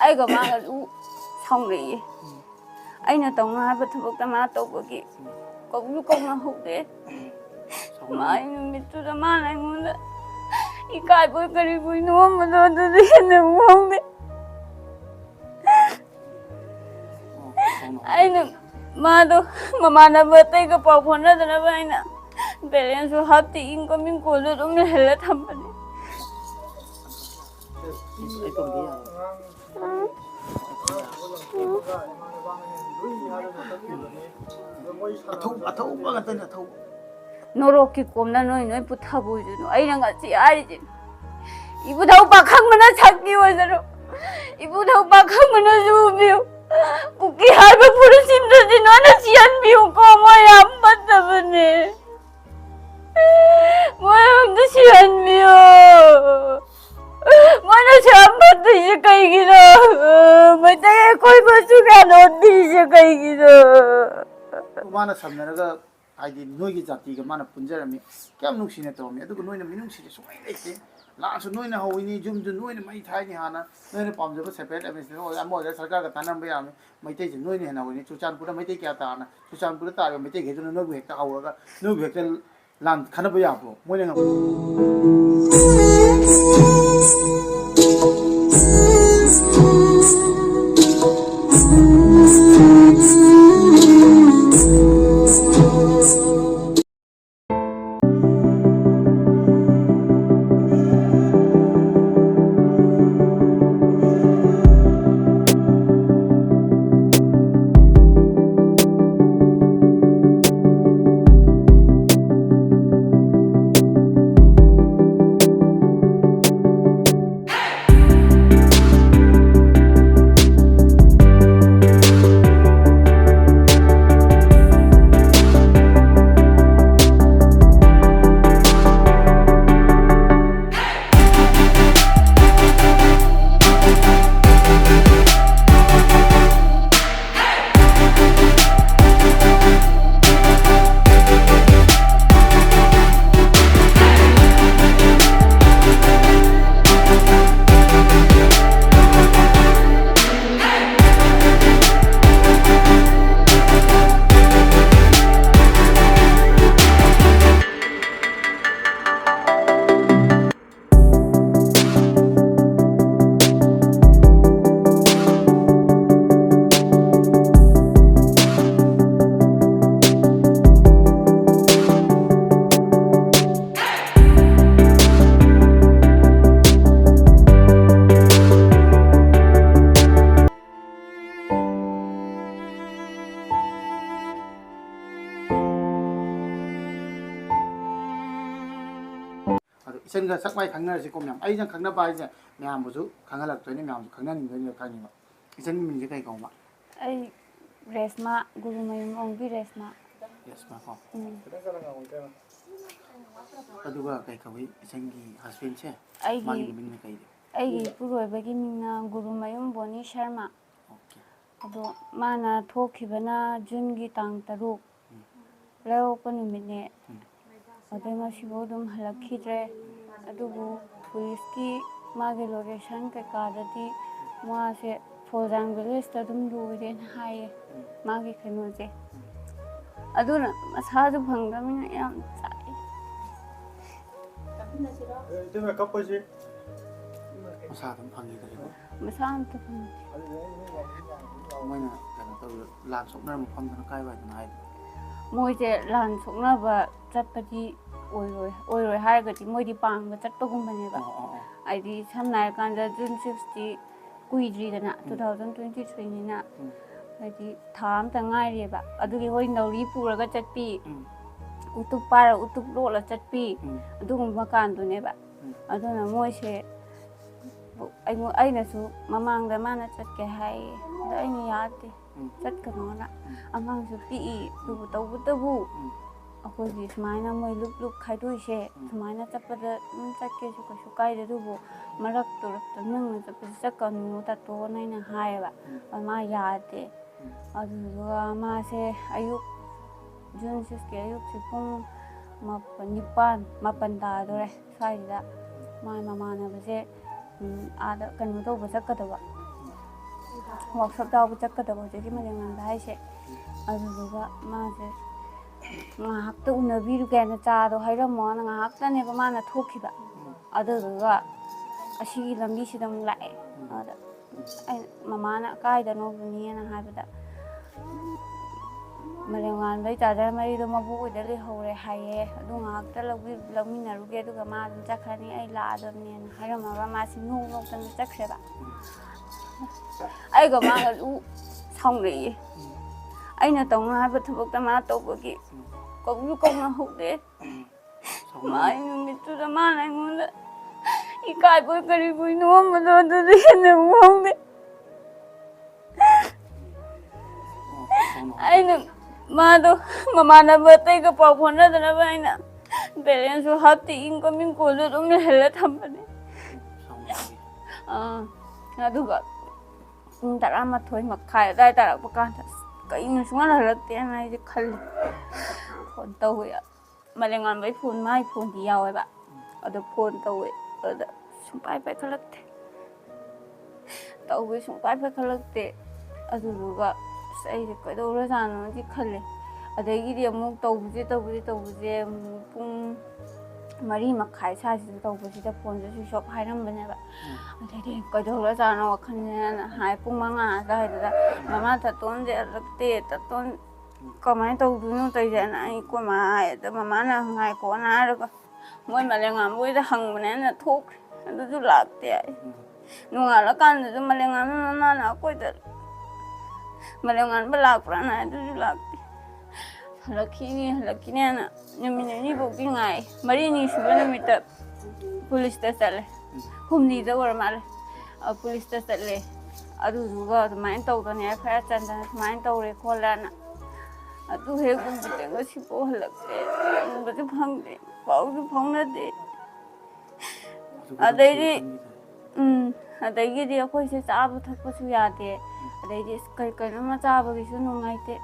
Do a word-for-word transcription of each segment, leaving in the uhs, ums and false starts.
ꯑꯩꯒ ꯃꯥꯒꯁꯨ ꯁꯥꯎꯅꯩꯌꯦ꯫ ꯑꯩꯅ ꯇꯧꯅꯨ ꯍꯥꯏꯕ ꯊꯕꯛꯇ ꯃꯥ ꯇꯧꯕꯒꯤ ꯀꯧꯁꯨ ꯀꯧꯅꯍꯧꯗꯦ꯫ ꯃꯥ, ꯑꯩ ꯅꯨꯃꯤꯠꯇꯨꯗ ꯃꯥꯅ ꯑꯩꯉꯣꯟꯗ ꯏꯀꯥꯏꯕꯣꯏ ꯀꯔꯤꯕꯣꯏ ꯅꯣꯛꯑꯝꯕꯗꯣ ꯑꯗꯨꯗꯤ ꯍꯦꯟꯅ ꯎꯍꯧꯗꯦ꯫ ꯑꯩꯅ ꯃꯥꯗꯣ ꯃꯃꯥꯟꯅꯕ ꯑꯇꯩꯒ ꯄꯥꯎ ꯐꯥꯎꯅꯗꯅꯕ ꯑꯩꯅ balance ꯁꯨ ꯍꯥꯞꯇꯦ, incoming call ꯗꯨ ꯑꯗꯨꯝ ꯂꯩꯍꯜꯂ ꯊꯝꯕꯅꯦ꯫ ꯑꯊꯧ-, ꯑꯊꯧꯕ ꯉꯥꯛꯇꯅꯦ, ꯑꯊꯧꯕ꯫ ꯅꯣꯔꯣꯛꯀꯤ ꯀꯣꯝꯅ ꯅꯣꯏ ꯅꯣꯏ ꯄꯨꯊꯕ ꯑꯣꯏꯖꯅꯨ꯫ ꯑꯩꯅ ꯉꯁꯤ ꯍꯥꯏꯔꯤꯁꯤꯅꯤ, ꯏꯕꯨꯙꯧ ꯄꯥꯈꯪꯕꯅ ꯁꯛꯄꯤ ꯑꯣꯏꯖꯅꯨ, ꯏꯕꯨꯙꯧ ꯄꯥꯈꯪꯕꯅ ꯁꯨꯕꯤꯌꯨ꯫ ꯀꯨꯀꯤ ꯍꯥꯏꯕ ꯐꯨꯔꯨꯞꯁꯤꯡꯗꯨꯗꯤ ꯅꯣꯏꯅ ꯁꯤꯍꯟꯕꯤꯌꯨꯀꯣ, ꯃꯣꯏ ꯌꯥꯝ ꯐꯠꯇꯕꯅꯦ꯫ ꯃꯣꯏ ꯑꯝꯇ ꯁꯤꯍꯟꯕꯤꯌꯨ꯫ ꯃꯣꯏꯅ ꯁꯨꯌꯥꯝ ꯐꯠꯇ꯭ꯔꯤꯁꯦ ꯀꯩꯒꯤꯅꯣ? ꯃꯩꯇꯩ ꯑꯩꯈꯣꯏꯕꯨ ꯑꯁꯨꯛ ꯌꯥꯝꯅ ꯑꯣꯠꯄꯤꯔꯤꯁꯦ ꯀꯩꯒꯤꯅꯣ? ꯃꯥꯅ ꯁꯝꯅꯔꯒ, ꯍꯥꯏꯗꯤ, ꯅꯣꯏꯒꯤ ꯖꯥꯇꯤꯒ ꯃꯥꯅ ꯄꯨꯟꯖꯔꯝꯃꯤ, ꯀꯌꯥꯝ ꯅꯨꯡꯁꯤꯅ ꯇꯧꯔꯝꯃꯤ, ꯑꯗꯨꯒ ꯅꯣꯏꯅ ꯃꯤꯅꯨꯡꯁꯤꯁꯦ ꯁꯨꯡꯂꯩ ꯂꯩꯇꯦ꯫ ꯂꯥꯟꯁꯨ ꯅꯣꯏꯅ ꯍꯧꯋꯤꯅꯤ, ꯌꯨꯝꯁꯨ ꯅꯣꯏꯅ ꯃꯩ ꯊꯥꯏꯅꯤ ꯍꯥꯟꯅ, ꯅꯣꯏꯅ ꯄꯥꯝꯖꯕ separate administration ꯑꯣꯏꯔꯦ, ꯑꯃ ꯑꯣꯏꯔꯦ, ꯁꯔꯀꯥꯔꯒ ꯇꯥꯟꯅꯔꯝꯕ ꯌꯥꯔꯝꯃꯤ꯫ ꯃꯩꯇꯩꯁꯦ ꯅꯣꯏꯅ ꯍꯦꯟꯅ ꯍꯧꯋꯤꯅꯤ꯫ ꯆꯨꯔꯆꯥꯟꯄꯨꯔꯗ ꯃꯩꯇꯩ ꯀꯌꯥ ꯇꯥꯅ, ꯆꯨꯔꯆꯥꯟꯄꯨꯔꯗ ꯇꯥꯔꯤꯕ ꯃꯩꯇꯩꯈꯩꯗꯨꯅ ꯅꯣꯏꯕꯨ ꯍꯦꯛꯇ ꯍꯧꯔꯒ, ꯅꯣꯏꯕꯨ ꯍꯦꯛꯇ ꯂꯥꯟ ꯈꯟꯅꯕ ꯌꯥꯕ꯭ꯔꯣ? ꯃꯣꯏꯅ ꯉꯝ- ꯁꯛ ꯃꯥꯏ ꯈꯪꯅꯔꯁꯤꯀꯣ ꯃꯌꯥꯝ꯫ ꯑꯩꯅ ꯈꯪꯅꯕ ꯍꯥꯏꯁꯦ ꯃꯌꯥꯝꯕꯨꯁꯨ ꯈꯪꯍꯜꯂꯛꯇꯣꯏꯅꯦ, ꯃꯌꯥꯝꯁꯨ ꯈꯪꯅꯅꯤꯡꯗꯣꯏꯅꯦ, ꯈꯪꯉꯤꯕ꯫ ꯏꯆꯟꯒꯤ ꯃꯤꯡꯁꯦ ꯀꯩ ꯀꯧꯕ? ꯑꯩ ꯔꯦꯁꯃꯥ, ꯒꯨꯔꯨꯃꯌꯨꯝ ꯑꯣꯡꯕꯤ ꯔꯦꯁꯃꯥ꯫ ꯌꯦꯁꯃꯥ ꯀꯣ꯫ ꯎꯝ꯫ ꯑꯗꯨꯒ ꯀꯩ ꯀꯧꯏ ꯏꯆꯟꯒꯤ ꯍꯁꯕꯦꯟꯁꯦ? ꯑꯩꯒꯤ ꯃꯥꯒꯤ ꯃꯃꯤꯡꯅ ꯀꯩ? ꯑꯩꯒꯤ ꯏꯄꯨꯔꯣꯏꯕꯒꯤ ꯃꯤꯡꯅ ꯒꯨꯔꯨꯃꯌꯨꯝ ꯕꯣꯅꯤ ꯁꯔꯃ꯫ ꯑꯣꯀꯦ꯫ ꯑꯗꯣ ꯃꯥꯅ ꯊꯣꯛꯈꯤꯕꯅ ꯖꯨꯟꯒꯤ ꯇꯥꯡ ꯇꯔꯨꯛ, ꯎꯝ꯫ ꯂꯧꯔꯛꯄ ꯅꯨꯃꯤꯠꯅꯦ꯫ ꯎꯝ꯫ ꯑꯗꯩ ꯉꯁꯤꯐꯥꯎ ꯑꯗꯨꯝ ꯍꯜꯂꯛꯈꯤꯗ꯭ꯔꯦ꯫ ꯑꯗꯨꯕꯨ ꯄꯨꯂꯤꯁꯀꯤ ꯃꯥꯒꯤ ꯂꯣꯀꯦꯁꯟ ꯀꯩꯀꯥꯗꯗꯤ ꯃꯥꯁꯦ ꯐꯣꯜꯖꯥꯡ ꯚꯤꯂꯦꯖꯇ ꯑꯗꯨꯝ ꯂꯣꯏꯔꯦꯅ ꯍꯥꯏꯌꯦ, ꯃꯥꯒꯤ ꯀꯩꯅꯣꯁꯦ꯫ ꯑꯗꯨꯅ ꯃꯁꯥꯁꯨ ꯐꯪꯗꯕꯅꯤꯅ ꯌꯥꯝ ꯆꯥꯛꯑꯦ꯫ ꯏꯇꯩꯃ ꯀꯞꯄꯁꯤ꯫ ꯃꯁꯥ ꯑꯗꯨꯝ ꯐꯪꯈꯤꯗ꯭ꯔꯦꯀꯣ꯫ ꯃꯁꯥ ꯑꯝꯇ ꯐꯪꯗꯦ꯫ ꯃꯣꯏꯅ ꯀꯩꯅꯣ ꯇꯧꯔ ꯂꯥꯟ ꯁꯣꯛꯅꯔ ꯃꯐꯝꯗꯨꯅ ꯀꯥꯏ ꯋꯥꯏꯗꯅꯣ ꯍꯥꯏꯗꯣ? ꯃꯣꯏꯁꯦ ꯂꯥꯟ ꯁꯣꯛꯅꯕ ꯆꯠꯄꯗꯤ ꯑꯣꯏꯔꯣꯏ, ꯑꯣꯏꯔꯣꯏ ꯍꯥꯏꯔꯒꯗꯤ ꯃꯣꯏꯗꯤ ꯄꯥꯡꯕ ꯆꯠꯄꯒꯨꯝꯕꯅꯦꯕ꯫ ꯑꯣ ꯑꯣ ꯑꯣ꯫ ꯍꯥꯏꯗꯤ ꯁꯝꯅ ꯍꯥꯏꯔꯀꯥꯟꯗ ꯖꯨꯟ ꯁꯤꯛꯁꯇꯤ ꯀꯨꯏꯗ꯭ꯔꯤꯗꯅ, ꯇꯨ ꯊꯥꯎꯖꯟ ꯇ꯭ꯋꯦꯟꯇꯤ ꯊ꯭ꯔꯤꯅꯤꯅ꯫ ꯎꯝ꯫ ꯍꯥꯏꯗꯤ ꯊꯥ ꯑꯝꯇ ꯉꯥꯏꯔꯤꯑꯕ꯫ ꯑꯗꯨꯒꯤ ꯍꯣꯏ ꯅꯥꯎꯔꯤ ꯄꯨꯔꯒ ꯆꯠꯄꯤ, ꯎꯝ꯫ ꯎꯇꯨꯞ ꯄꯥꯏꯔ ꯎꯇꯨꯞ ꯂꯣꯠꯂ ꯆꯠꯄꯤ, ꯎꯝ꯫ ꯑꯗꯨꯒꯨꯝꯕ ꯀꯥꯟꯗꯨꯅꯦꯕ꯫ ꯎꯝ꯫ ꯑꯗꯨꯅ ꯃꯣꯏꯁꯦ ꯑꯩꯉꯣ- ꯑꯩꯅꯁꯨ ꯃꯃꯥꯡꯗ ꯃꯥꯅ ꯆꯠꯀꯦ ꯍꯥꯏꯌꯦ, ꯑꯗꯣ ꯑꯩꯅ ꯌꯥꯗꯦ, ꯎꯝ꯫ ꯆꯠꯀꯅꯣꯅ꯫ ꯎꯝ꯫ ꯑꯉꯥꯡꯁꯨ ꯄꯤꯛꯏ, ꯑꯗꯨꯕꯨ ꯇꯧꯕꯇꯕꯨ ꯎꯝ꯫ ꯑꯩꯈꯣꯏꯒꯤ ꯁꯨꯃꯥꯏꯅ ꯃꯣꯏ ꯂꯨꯞ ꯂꯨꯞ ꯈꯥꯏꯗꯣꯛꯏꯁꯦ, ꯎꯝ꯫ ꯁꯨꯃꯥꯏꯅ ꯆꯠꯄꯗ ꯑꯗꯨꯝ ꯆꯠꯀꯦꯁꯨ ꯀꯩꯁꯨ ꯀꯥꯏꯗꯦ, ꯑꯗꯨꯕꯨ ꯃꯔꯛ ꯇꯨꯔꯛꯇ ꯅꯪꯅ ꯆꯠꯄꯁꯦ ꯆꯠꯀꯅꯨ ꯇꯥꯇꯣꯅ ꯑꯩꯅ ꯍꯥꯏꯌꯦꯕ꯫ ꯎꯝ꯫ ꯑꯗꯣ ꯃꯥ ꯌꯥꯗꯦ꯫ ꯎꯝ꯫ ꯑꯗꯨꯗꯨꯒ ꯃꯥꯁꯦ ꯑꯌꯨꯛ ꯖꯨꯟ ꯁꯤꯛꯁꯀꯤ ꯑꯌꯨꯛꯁꯦ ꯄꯨꯡ ꯃꯥꯄꯟ, ꯅꯤꯄꯥꯟ, ꯃꯥꯄꯟ ꯇꯥꯗꯣꯔꯦ ꯁ꯭ꯋꯥꯏꯁꯤꯗ ꯃꯥꯏ ꯃꯃꯥꯟꯅꯕꯁꯦ, ꯎꯝ, ꯑꯥꯗ ꯀꯩꯅꯣ ꯇꯧꯕ ꯆꯠꯀꯗꯕ, ꯋꯥꯛꯁꯣꯞ ꯌꯥꯎꯕ ꯆꯠꯀꯗꯕ ꯍꯧꯖꯤꯛꯀꯤ ꯃꯥꯂꯦꯝꯉꯥꯟꯕ ꯍꯥꯏꯁꯦ꯫ ꯑꯗꯨꯗꯨꯒ ꯃꯥꯁꯦ ꯉꯥꯏꯍꯥꯛꯇ ꯎꯅꯕꯤꯔꯨꯒꯦꯅ ꯆꯥꯗꯣ ꯍꯩꯔꯝꯃꯣꯅ ꯉꯥꯏꯍꯥꯛꯇꯅꯦꯕ ꯃꯥꯅ ꯊꯣꯛꯈꯤꯕ꯫ ꯑꯗꯨꯗꯨꯒ ꯑꯁꯤꯒꯤ ꯂꯝꯕꯤꯁꯤꯗ ꯑꯃꯨꯛ ꯂꯥꯛꯑꯦ꯫ ꯑꯗ ꯑꯩ ꯃꯃꯥꯅ ꯀꯥꯏꯗꯅꯣꯕꯅꯦꯅ ꯍꯥꯏꯕꯗ, ꯃꯥꯂꯦꯝꯉꯥꯟꯕꯒꯤ ꯆꯥꯔꯖꯔ ꯃꯔꯤꯗꯣ ꯃꯕꯣꯛ ꯍꯣꯏꯗ ꯂꯩꯍꯧꯔꯦ ꯍꯥꯏꯌꯦ, ꯑꯗꯨ ꯉꯥꯏꯍꯥꯛꯇ ꯂꯧꯕꯤ- ꯂꯧꯃꯤꯟꯅꯔꯨꯒꯦ, ꯑꯗꯨꯒ ꯃꯥ ꯑꯗꯨꯝ ꯆꯠꯈ꯭ꯔꯅꯤ, ꯑꯩ ꯂꯥꯛꯑꯗꯕꯅꯦꯅ ꯍꯥꯏꯔꯝꯃꯒ ꯃꯥꯁꯤ ꯅꯣꯛ ꯅꯣꯛꯇꯅ ꯆꯠꯈ꯭ꯔꯦꯕ꯫ ꯑꯩꯒ ꯃꯥꯒ ꯂꯨ ꯁꯥꯎꯅꯩꯌꯦ꯫ ꯑꯩꯅ ꯇꯧꯅꯨ ꯍꯥꯏꯕ ꯊꯕꯛꯇ ꯃꯥ ꯇꯧꯕꯒꯤ ꯀꯧꯁꯨ ꯀꯧꯅꯍꯧꯗꯦ꯫ ꯃꯥꯏ ꯅꯨꯃꯤꯠꯇꯨꯗ ꯃꯥꯅ ꯑꯩꯉꯣꯟꯗ ꯏꯀꯥꯏꯕꯣꯏ ꯀꯔꯤꯕꯣꯏ ꯅꯣꯛꯑꯝꯕꯗꯣ ꯑꯗꯨꯗꯤ ꯍꯦꯟꯅ ꯎꯍꯧꯗꯦ꯫ ꯑꯩꯅ ꯃꯥꯗꯣ ꯃꯃꯥꯟꯅꯕ ꯑꯇꯩꯒ ꯄꯥꯎ ꯐꯥꯎꯅꯗꯅꯕ ꯑꯩꯅ balance ꯁꯨ ꯍꯥꯞꯇꯦ, incoming call ꯁꯨ ꯑꯗꯨꯝ ꯂꯩꯍꯜꯂ ꯊꯝꯕꯅꯦ꯫ ꯑꯥ, ꯑꯗꯨꯒ ꯄꯨꯡ ꯇꯔꯥꯃꯥꯊꯣꯏ ꯃꯈꯥꯏ ꯑꯗꯨꯋꯥꯏ ꯇꯥꯔꯛꯄ ꯀꯥꯟꯗ, "ꯑꯁ, ꯀꯩꯅꯣ ꯁꯨꯡꯍꯜ ꯍꯜꯂꯛꯇꯦꯅ?" ꯑꯩꯁꯦ ꯈꯜꯂꯦ꯫ ꯐꯣꯟ ꯇꯧꯋꯦ, ꯃꯂꯦꯉꯥꯟꯕꯩ ꯐꯣꯟ, ꯃꯥꯏ ꯐꯣꯟꯗꯤ ꯌꯥꯎꯋꯦꯕ꯫ ꯑꯗꯣ ꯐꯣꯟ ꯇꯧꯋꯦ, ꯑꯗ ꯁꯨꯡꯄꯥꯏ ꯄꯥꯏꯈꯠꯂꯛꯇꯦ꯫ ꯇꯧꯕ ꯁꯨꯡꯄꯥꯏ ꯄꯥꯏꯈꯠꯂꯛꯇꯦ꯫ ꯑꯗꯨꯗꯨꯒ ꯑꯁ, ꯑꯩꯁꯦ ꯀꯩꯗꯧꯔꯖꯥꯠꯅꯣꯗꯤ ꯈꯜꯂꯦ꯫ ꯑꯗꯒꯤꯗꯤ ꯑꯃꯨꯛ ꯇꯧꯕꯁꯦ, ꯇꯧꯕꯁꯦ, ꯇꯧꯕꯁꯦ ꯑꯃꯨꯛ ꯄꯨꯡ ꯃꯔꯤ ꯃꯈꯥꯏ ꯁ꯭ꯋꯥꯏꯁꯤꯗ ꯇꯧꯕꯁꯤꯗ ꯐꯣꯟꯁꯦ switch off ꯍꯥꯏꯔꯝꯕꯅꯦꯕ꯫ ꯑꯗꯩꯗꯤ ꯀꯩꯗꯧꯔꯖꯥꯠꯅꯣ ꯋꯥꯈꯜꯁꯦꯅ ꯍꯥꯏ, ꯄꯨꯡ ꯃꯉꯥ ꯑꯗꯨꯋꯥꯏꯗꯨꯗ, "ꯃꯃꯥ, ꯇꯥꯇꯣꯟꯁꯦ ꯍꯜꯂꯛꯇꯦ, ꯇꯥꯇꯣꯟ ꯀꯃꯥꯏꯅ ꯇꯧꯗꯣꯏꯅꯣ ꯇꯧꯔꯤꯁꯦꯅ?" ꯑꯩ ꯑꯩꯈꯣꯏ ꯃꯥ ꯍꯥꯏ, ꯑꯗ ꯃꯃꯥꯅ "ꯉꯥꯏꯈꯣꯅ" ꯍꯥꯏꯔꯒ ꯃꯣꯏ ꯃꯂꯦꯉꯥꯟꯕ ꯍꯣꯏꯗ ꯍꯪꯕꯅꯦꯅ ꯊꯣꯛꯈ꯭ꯔꯦ꯫ ꯑꯗꯨꯁꯨ ꯂꯥꯛꯇꯦ ꯍꯥꯏ꯫ ꯅꯣꯡꯉꯥꯜꯂꯀꯥꯟꯗꯁꯨ ꯃꯂꯦꯉꯥꯟꯕ ꯃꯃꯥꯅ ꯑꯩꯈꯣꯏꯗ "ꯃꯂꯦꯉꯥꯟꯕ ꯂꯥꯛꯄ꯭ꯔꯥꯅ?" ꯑꯗꯨꯁꯨ ꯂꯥꯛꯇꯦ꯫ "ꯍꯜꯂꯛꯈꯤꯅꯤ, ꯍꯜꯂꯛꯈꯤꯅꯤ" ꯍꯥꯏꯅ ꯅꯨꯃꯤꯠ ꯅꯤꯅꯤꯐꯧꯗꯤ ꯉꯥꯏ꯫ ꯃꯔꯤꯅꯤ ꯁꯨꯕ ꯅꯨꯃꯤꯠꯇ ꯄꯨꯂꯤꯁꯇ ꯆꯠꯂꯦ꯫ ꯍꯨꯝꯅꯤꯗ ꯑꯣꯏꯔ ꯃꯥꯜꯂꯦ꯫ ꯑ, ꯄꯨꯂꯤꯁꯇ ꯆꯠꯂꯦ꯫ ꯑꯗꯨꯗꯨꯒ ꯑꯗꯨꯃꯥꯏꯅ ꯇꯧꯗꯅ FIR ꯆꯟꯗꯅ ꯁꯨꯃꯥꯏꯅ ꯇꯧꯔꯦ ꯈꯣꯠꯂꯦꯅ꯫ ꯑꯗꯨ ꯍꯦꯛ ꯎꯕꯗꯩ ꯉꯁꯤꯐꯥꯎ ꯍꯜꯂꯛꯇꯦ꯫ ꯎꯕꯁꯨ ꯐꯪꯗꯦ, ꯄꯥꯎꯁꯨ ꯐꯥꯎꯅꯗꯦ꯫ ꯑꯗꯩꯗꯤ, ꯎꯝ, ꯑꯗꯒꯤꯗꯤ ꯑꯩꯈꯣꯏꯁꯦ ꯆꯥꯕ ꯊꯛꯄꯁꯨ ꯌꯥꯗꯦ꯫ ꯑꯗꯩꯗꯤ ꯑꯁ, ꯀꯩ ꯀꯩꯅꯣꯝꯃ ꯆꯥꯕꯒꯤꯁꯨ ꯅꯨꯡꯉꯥꯏꯇꯦ꯫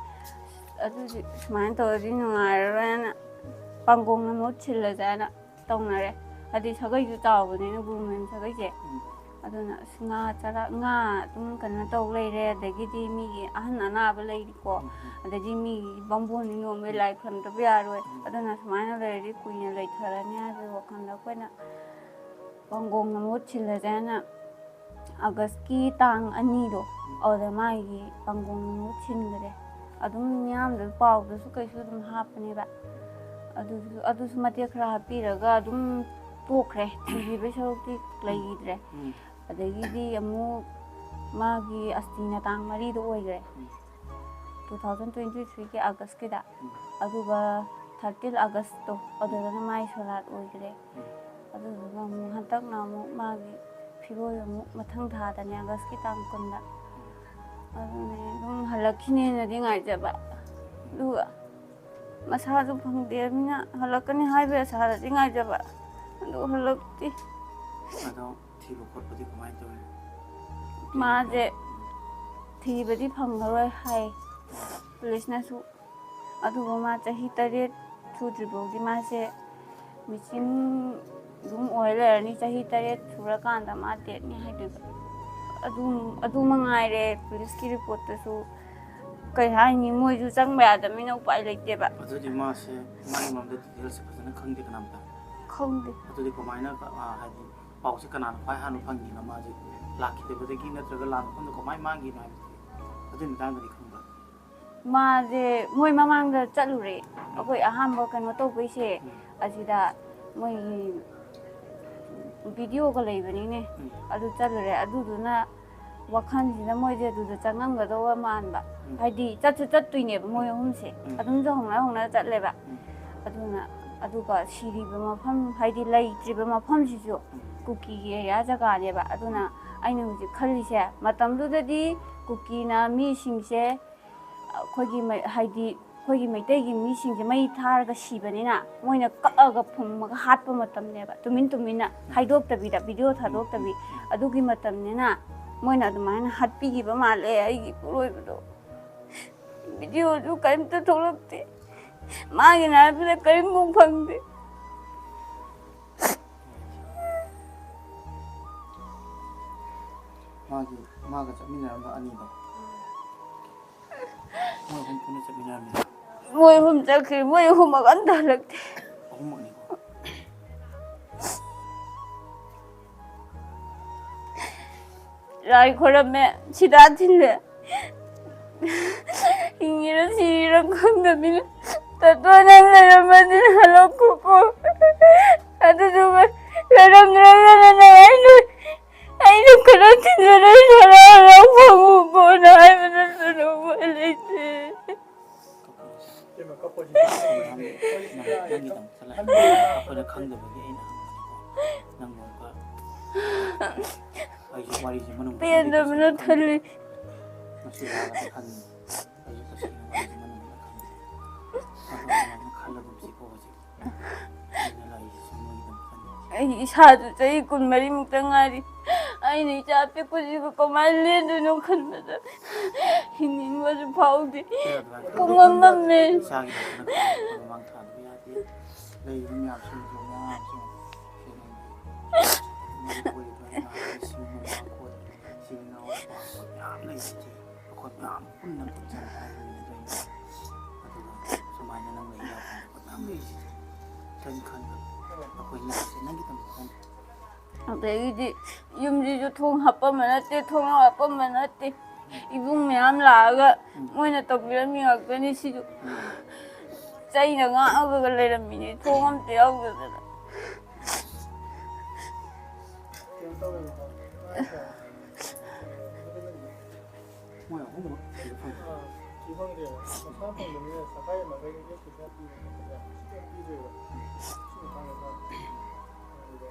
ꯑꯗꯨꯗꯤ ꯁꯨꯃꯥꯏꯅ ꯇꯧꯔꯗꯤ ꯅꯨꯡꯉꯥꯏꯔꯔꯣꯏꯅ ꯄꯥꯡꯒꯣꯡꯅ ꯃꯍꯨꯠ ꯁꯤꯜꯂꯁꯦ ꯍꯥꯏꯅ ꯇꯧꯅꯔꯦ꯫ ꯍꯥꯏꯗꯤ ꯁꯥꯒꯩꯁꯨ ꯆꯥꯎꯕꯅꯤꯅ, ꯒꯨꯔꯨ ꯃꯌꯨꯝ ꯁꯥꯒꯩꯁꯦ꯫ ꯑꯗꯨꯅ ꯑꯁ, ꯉꯥ ꯆꯔꯥ, ꯉꯥ ꯑꯗꯨꯝ ꯀꯩꯅꯣ ꯇꯧ ꯂꯩꯔꯦ, ꯑꯗꯒꯤꯗꯤ ꯃꯤꯒꯤ ꯑꯍꯟ ꯑꯅꯥꯕ ꯂꯩꯔꯤꯀꯣ, ꯑꯗꯒꯤ ꯃꯤꯒꯤ ꯕꯥꯃꯣꯟ ꯅꯤꯉꯣꯝꯕꯩ ꯂꯥꯏ ꯈꯨꯔꯨꯝꯗꯕ ꯌꯥꯔꯣꯏ꯫ ꯑꯗꯨꯅ ꯁꯨꯃꯥꯏꯅ ꯂꯩꯔꯗꯤ ꯀꯨꯏꯅ ꯂꯩꯊꯔꯅꯤ ꯍꯥꯏꯕꯒꯤ ꯋꯥꯈꯜꯗ ꯑꯩꯈꯣꯏꯅ ꯄꯥꯡꯒꯣꯡꯅ ꯃꯍꯨꯠ ꯁꯤꯜꯂꯁꯦ ꯍꯥꯏꯅ ꯑꯥꯒꯁꯀꯤ ꯇꯥꯡ ꯑꯅꯤꯗꯣ, ꯑꯗꯨꯗ ꯃꯥꯒꯤ ꯄꯥꯡꯒꯣꯡꯅ ꯃꯍꯨꯠ ꯁꯤꯟꯈꯔꯦ꯫ ꯑꯗꯨꯝ ꯃꯤꯌꯥꯝꯗ ꯄꯥꯎꯗꯁꯨ ꯀꯩꯁꯨ ꯑꯗꯨꯝ ꯍꯥꯞꯄꯅꯦꯕ꯫ ꯑꯗꯨꯁꯨ, ꯑꯗꯨꯁꯨ ꯃꯇꯦꯛ ꯈꯔ ꯍꯥꯞꯄꯤꯔꯒ ꯑꯗꯨꯝ ꯇꯣꯛꯈ꯭ꯔꯦ, ꯊꯤꯕꯤꯕꯩ ꯁꯔꯨꯛꯇꯤ ꯂꯩꯈꯤꯗ꯭ꯔꯦ꯫ ꯑꯗꯒꯤꯗꯤ ꯑꯃꯨꯛ ꯃꯥꯒꯤ ꯑꯁꯇꯤꯅ ꯇꯥꯡ ꯃꯔꯤꯗ ꯑꯣꯏꯈ꯭ꯔꯦ, two thousand twenty three ꯒꯤ ꯑꯥꯒꯁꯀꯤꯗ꯫ ꯑꯗꯨꯒ ꯇꯤꯜ ꯑꯥꯒꯁꯇꯣ ꯑꯗꯨꯗꯅ ꯃꯥꯏ ꯁꯣꯔꯥꯠ ꯑꯣꯏꯈ꯭ꯔꯦ꯫ ꯑꯗꯨꯗꯨꯒ ꯑꯃꯨꯛ ꯍꯟꯗꯛꯅ ꯑꯃꯨꯛ ꯃꯥꯒꯤ ꯐꯤꯔꯣꯏ ꯑꯃꯨꯛ ꯃꯊꯪ ꯊꯥꯗꯅꯦ, ꯑꯥꯒꯁꯀꯤ ꯇꯥꯡ ꯀꯨꯟꯗ꯫ ꯑꯗꯨꯅꯦ ꯑꯗꯨꯝ ꯍꯜꯂꯛꯈꯤꯅꯦꯅꯗꯤ ꯉꯥꯏꯖꯕ, ꯑꯗꯨꯒ ꯃꯁꯥꯁꯨ ꯐꯪꯗꯦꯃꯤꯅ ꯍꯜꯂꯛꯀꯅꯤ ꯍꯥꯏꯕ ꯑꯁꯥꯗꯗꯤ ꯉꯥꯏꯖꯕ, ꯑꯗꯨ ꯍꯜꯂꯛꯇꯦ꯫ ꯑꯗꯣ ꯊꯤꯕ ꯈꯣꯠꯄꯗꯤ ꯀꯃꯥꯏꯅ ꯇꯧꯔꯤ? ꯃꯥꯁꯦ ꯊꯤꯕꯗꯤ ꯐꯪꯉꯔꯣꯏ ꯍꯥꯏ ꯄꯨꯂꯤꯁꯅꯁꯨ꯫ ꯑꯗꯨꯕꯨ ꯃꯥ ꯆꯍꯤ ꯇꯔꯦꯠ ꯁꯨꯗ꯭ꯔꯤꯐꯥꯎꯗꯤ ꯃꯥꯁꯦ ꯃꯤꯁꯤꯡ ꯑꯗꯨꯝ ꯑꯣꯏ ꯂꯩꯔꯅꯤ꯫ ꯆꯍꯤ ꯇꯔꯦꯠ ꯁꯨꯔꯀꯥꯟꯗ ꯃꯥ ꯗꯦꯠꯅꯤ ꯍꯥꯏꯗꯣꯏꯕ꯫ ꯑꯗꯨ, ꯑꯗꯨ ꯃꯉꯥꯏꯔꯦ ꯄꯨꯂꯤꯁꯀꯤ ꯔꯤꯄꯣꯔꯠꯇꯁꯨ꯫ ꯀꯩ ꯍꯥꯏꯅꯤ, ꯃꯣꯏꯁꯨ ꯆꯪꯕ ꯌꯥꯗꯕꯅꯤꯅ ꯎꯄꯥꯏ ꯂꯩꯇꯦꯕ꯫ ꯑꯗꯨꯗꯤ ꯃꯥꯁꯦ ꯃꯥꯒꯤ ꯃꯔꯝꯗ ꯗꯤꯇꯦꯜꯁ ꯐꯖꯅ ꯈꯪꯗꯦ ꯀꯅꯥꯝꯇ? ꯈꯪꯗꯦ꯫ ꯑꯗꯨꯗꯤ ꯀꯃꯥꯏꯅ, ꯑ, ꯍꯥꯏꯗꯤ ꯄꯥꯎꯁꯦ ꯀꯅꯥꯅ ꯈ꯭ꯋꯥꯏ ꯍꯥꯟꯅ ꯐꯪꯉꯤꯅꯣ? ꯃꯥꯁꯦ ꯂꯥꯛꯈꯤꯗꯕꯗꯒꯤ ꯅꯠꯇ꯭ꯔꯒ ꯂꯥꯟ ꯃꯐꯝꯗ ꯀꯃꯥꯏꯅ ꯃꯥꯡꯈꯤꯅꯣ ꯍꯥꯏꯕꯗꯤ ꯑꯗꯨꯒꯤ ꯃꯇꯥꯡꯗꯗꯤ ꯈꯪꯕ꯭ꯔꯥ? ꯃꯥꯁꯦ ꯃꯣꯏ ꯃꯃꯥꯡꯗ ꯆꯠꯂꯨꯔꯦ꯫ ꯑꯩꯈꯣꯏ ꯑꯍꯥꯟꯕ ꯀꯩꯅꯣ ꯇꯧꯕꯩꯁꯦ, ꯎꯝ꯫ ꯑꯁꯤꯗ ꯃꯣꯏꯒꯤ ꯚꯤꯗꯤꯑꯣꯒ ꯂꯩꯕꯅꯤꯅꯦ꯫ ꯎꯝ꯫ ꯑꯗꯨ ꯆꯠꯂꯨꯔꯦ꯫ ꯑꯗꯨꯗꯨꯅ ꯋꯥꯈꯜꯁꯤꯗ ꯃꯣꯏꯁꯦ ꯑꯗꯨꯗ ꯆꯪꯉꯝꯒꯗꯧꯕ ꯃꯥꯟꯕ꯫ ꯎꯝ꯫ ꯍꯥꯏꯗꯤ ꯆꯠꯁꯨ ꯆꯠꯇꯣꯏꯅꯦꯕ ꯃꯣꯏ ꯑꯍꯨꯝꯁꯦ꯫ ꯎꯝ꯫ ꯑꯗꯨꯝꯁꯨ ꯍꯧꯅ ꯍꯧꯅ ꯆꯠꯂꯦꯕ꯫ ꯎꯝ꯫ ꯑꯗꯨꯅ, ꯑꯗꯨꯒ ꯁꯤꯔꯤꯕ ꯃꯐꯝ, ꯍꯥꯏꯗꯤ ꯂꯩꯇ꯭ꯔꯤꯕ ꯃꯐꯝꯁꯤꯁꯨ ꯎꯝ꯫ ꯀꯨꯀꯤꯒꯤ ꯑꯦꯔꯤꯌꯥ ꯖꯒꯥꯅꯦꯕ꯫ ꯑꯗꯨꯅ ꯑꯩꯅ ꯍꯧꯖꯤꯛ ꯈꯜꯂꯤꯁꯦ, ꯃꯇꯝꯗꯨꯗꯗꯤ ꯀꯨꯀꯤꯅ ꯃꯤꯁꯤꯡꯁꯦ ꯑꯩꯈꯣꯏꯒꯤ ꯃꯩ-, ꯍꯥꯏꯗꯤ ꯑꯩꯈꯣꯏꯒꯤ ꯃꯩꯇꯩꯒꯤ ꯃꯤꯁꯤꯡꯁꯦ ꯃꯩ ꯊꯥꯔꯒ ꯁꯤꯕꯅꯤꯅ ꯃꯣꯏꯅ ꯀꯛꯑꯒ ꯐꯨꯝꯃꯒ ꯍꯥꯠꯄ ꯃꯇꯝꯅꯦꯕ, ꯇꯨꯃꯤꯟ ꯇꯨꯃꯤꯟꯅ ꯍꯥꯏꯗꯣꯛꯇꯕꯤꯗ, ꯚꯤꯗꯤꯑꯣ ꯊꯥꯗꯣꯛꯇꯕꯤ꯫ ꯑꯗꯨꯒꯤ ꯃꯇꯝꯅꯤꯅ ꯃꯣꯏꯅ ꯑꯗꯨꯃꯥꯏꯅ ꯍꯥꯠꯄꯤꯈꯤꯕ ꯃꯥꯜꯂꯦ ꯑꯩꯒꯤ ꯏꯄꯨꯔꯣꯏꯕꯗꯣ꯫ ꯚꯤꯗꯤꯑꯣꯁꯨ ꯀꯔꯤꯝꯇ ꯊꯣꯛꯂꯛꯇꯦ, ꯃꯥꯒꯤꯅ ꯍꯥꯏꯕꯗ ꯀꯔꯤꯝꯐꯥꯎ ꯐꯪꯗꯦ꯫ ꯃꯥꯒꯤ, ꯃꯥꯒ ꯆꯠꯃꯤꯟꯅꯔꯝꯕ ꯑꯅꯤꯗꯣ? ꯃꯣꯏ ꯑꯍꯨꯝ ꯄꯨꯟꯅ ꯆꯠꯃꯤꯟꯅꯔꯝꯃꯤ꯫ ꯃꯣꯏ ꯑꯍꯨꯝ ꯆꯠꯈ꯭ꯔꯦ, ꯃꯣꯏ ꯑꯍꯨꯝꯃꯛ ꯑꯝꯇ ꯍꯜꯂꯛꯇꯦ꯫ ꯑꯍꯨꯝꯃꯛꯅꯤꯀꯣ? ꯂꯥꯏ ꯈꯣꯏꯔꯝꯃꯦ, ꯁꯤꯗꯥ ꯊꯤꯜꯂꯦ꯫ ꯍꯤꯡꯉꯤꯔ ꯁꯤꯔꯤꯔ ꯈꯪꯗꯕꯤꯅ, "ꯇꯥꯇꯣ, ꯅꯪ ꯂꯩꯔꯝꯃꯗꯤ ꯍꯜꯂꯛꯈꯣꯀꯣ꯫ ꯑꯗꯨꯗꯨꯒ ꯂꯩꯔꯝꯗ꯭ꯔꯒꯅ ꯅꯪ ꯑꯩ ꯅꯣꯏ, ꯑꯩ ꯅꯣꯏ ꯈꯔ ꯊꯤꯟꯖꯔ ꯍꯔꯥꯎ ꯍꯔꯥꯎ ꯐꯪꯉꯨꯀꯣꯅ" ꯍꯥꯏꯕ ꯅꯠꯇꯅ ꯎꯄꯥꯏ ꯂꯩꯇꯦ꯫ ꯅꯪꯒꯤꯗꯃꯛꯇ ꯂꯥꯛꯑꯦ꯫ ꯑꯩꯈꯣꯏꯅ ꯈꯪꯗꯕꯒꯤ ꯑꯩꯅ ꯍꯪꯕꯅꯤꯀꯣ꯫ ꯅꯪ ꯑꯃꯨꯛꯀ ꯑꯩꯁꯨ ꯋꯥꯔꯤꯁꯦ ꯃꯅꯨꯡ ꯄꯦꯟꯗꯕꯅ ꯊꯜꯂꯤ꯫ ꯉꯁꯤ ꯂꯥꯛꯑꯒ ꯈꯪꯉꯤ꯫ ꯑꯩꯁꯨ ꯇꯁꯦꯡꯅ ꯋꯥꯔꯤꯁꯦ ꯃꯅꯨꯡ ꯈꯪꯗꯦ꯫ ꯑꯗꯣ ꯑꯗꯨꯃꯥꯏꯅ ꯈꯜꯂꯒꯨꯝꯁꯤꯀꯣ ꯍꯧꯖꯤꯛ꯫ ꯑꯩꯅ ꯂꯥꯛꯏꯁꯤꯁꯨ ꯅꯣꯏꯒꯤꯗꯃꯛꯇꯅꯤ꯫ ꯑꯩ ꯏꯁꯥꯗꯨ ꯆꯍꯤ ꯀꯨꯟꯃꯔꯤꯃꯨꯛꯇ ꯉꯥꯏꯔꯤ꯫ ꯑꯩꯅ ꯏꯆꯥ ꯑꯄꯤꯛꯄꯁꯤꯕꯨ ꯀꯃꯥꯏꯅ ꯂꯦꯟꯗꯣꯏꯅꯣ ꯈꯟꯕꯗ ꯍꯤꯡꯅꯤꯡꯕꯁꯨ ꯐꯥꯎꯗꯦ꯫ ꯄꯨꯡꯃꯝ ꯃꯝꯃꯦ꯫ ꯏꯆꯥꯒꯤꯗꯃꯛꯇ ꯃꯃꯥꯡ ꯊꯥꯗꯕ ꯌꯥꯗꯦ꯫ ꯂꯩꯔꯤꯕ ꯃꯌꯥꯝꯁꯤꯡꯁꯨ, ꯃꯌꯥꯝꯁꯤꯡ ꯁꯦꯟꯅꯕꯤ꯫ ꯃꯔꯨ ꯑꯣꯏꯔꯤꯕ ꯏꯃꯥ ꯏꯁꯤꯡ ꯃꯃꯥ ꯀꯣꯟ ꯏꯆꯤꯜ ꯏꯅꯥꯎ ꯅꯨꯄꯥ ꯃꯌꯥꯝ ꯂꯩꯔꯤꯁꯦ ꯑꯩꯈꯣꯏ ꯃꯌꯥꯝ ꯄꯨꯟꯅ ꯄꯨꯟꯁꯤꯜꯂꯒ ꯍꯥꯏꯕꯅꯤꯗ ꯑꯩꯅ꯫ ꯑꯗꯨꯒ ꯁꯨꯃꯥꯏꯅ ꯅꯪ ꯂꯩ ꯌꯥꯕ ꯃꯌꯥꯝ ꯂꯩꯔꯤꯁꯤꯗꯤ ꯈꯟ ꯈꯟꯕ ꯑꯩꯈꯣꯏ ꯂꯥꯛꯏꯁꯦ ꯅꯪꯒꯤꯗꯃꯛꯇꯅꯤ꯫ ꯑꯗꯒꯤꯗꯤ ꯌꯨꯝꯁꯤꯁꯨ ꯊꯣꯡ ꯍꯥꯞꯄꯝꯕ ꯅꯠꯇꯦ, ꯊꯣꯡꯅꯥꯎ ꯍꯥꯞꯄꯝꯕ ꯅꯠꯇꯦ꯫ ꯏꯕꯨꯡ ꯃꯌꯥꯝ ꯂꯥꯛꯑꯒ ꯎꯝ꯫ ꯃꯣꯏꯅ ꯇꯧꯕꯤꯔꯝꯃꯤ ꯉꯥꯛꯇꯅꯤ ꯁꯤꯁꯨ꯫ ꯎꯝ꯫ ꯆꯩꯅ ꯉꯥꯡꯉꯒ ꯂꯩꯔꯝꯃꯤꯅꯦ, ꯊꯣꯡ ꯑꯝꯇ ꯌꯥꯎꯗꯗꯅ꯫ ꯃꯣꯏ ꯑꯍꯨꯝꯃꯛ ꯊꯤꯕ ꯐꯪꯗꯦ꯫ ꯑꯥ, ꯊꯤ ꯐꯪꯗꯦꯕ꯫ ꯃꯁꯥ ꯐꯪꯗꯕꯅꯤꯅ ꯁꯔꯀꯥꯔꯒꯤ ꯃꯥꯏꯀꯩꯗꯒꯤ ꯄꯩꯁꯥ ꯄꯤꯕ ꯈꯣꯠꯄ ꯁꯨꯡꯄꯤ ꯄꯤꯗ꯭ꯔꯦꯕ꯫ ꯁꯤ ꯃꯇꯥꯡꯗ ꯈꯔ ꯑꯗꯨꯒ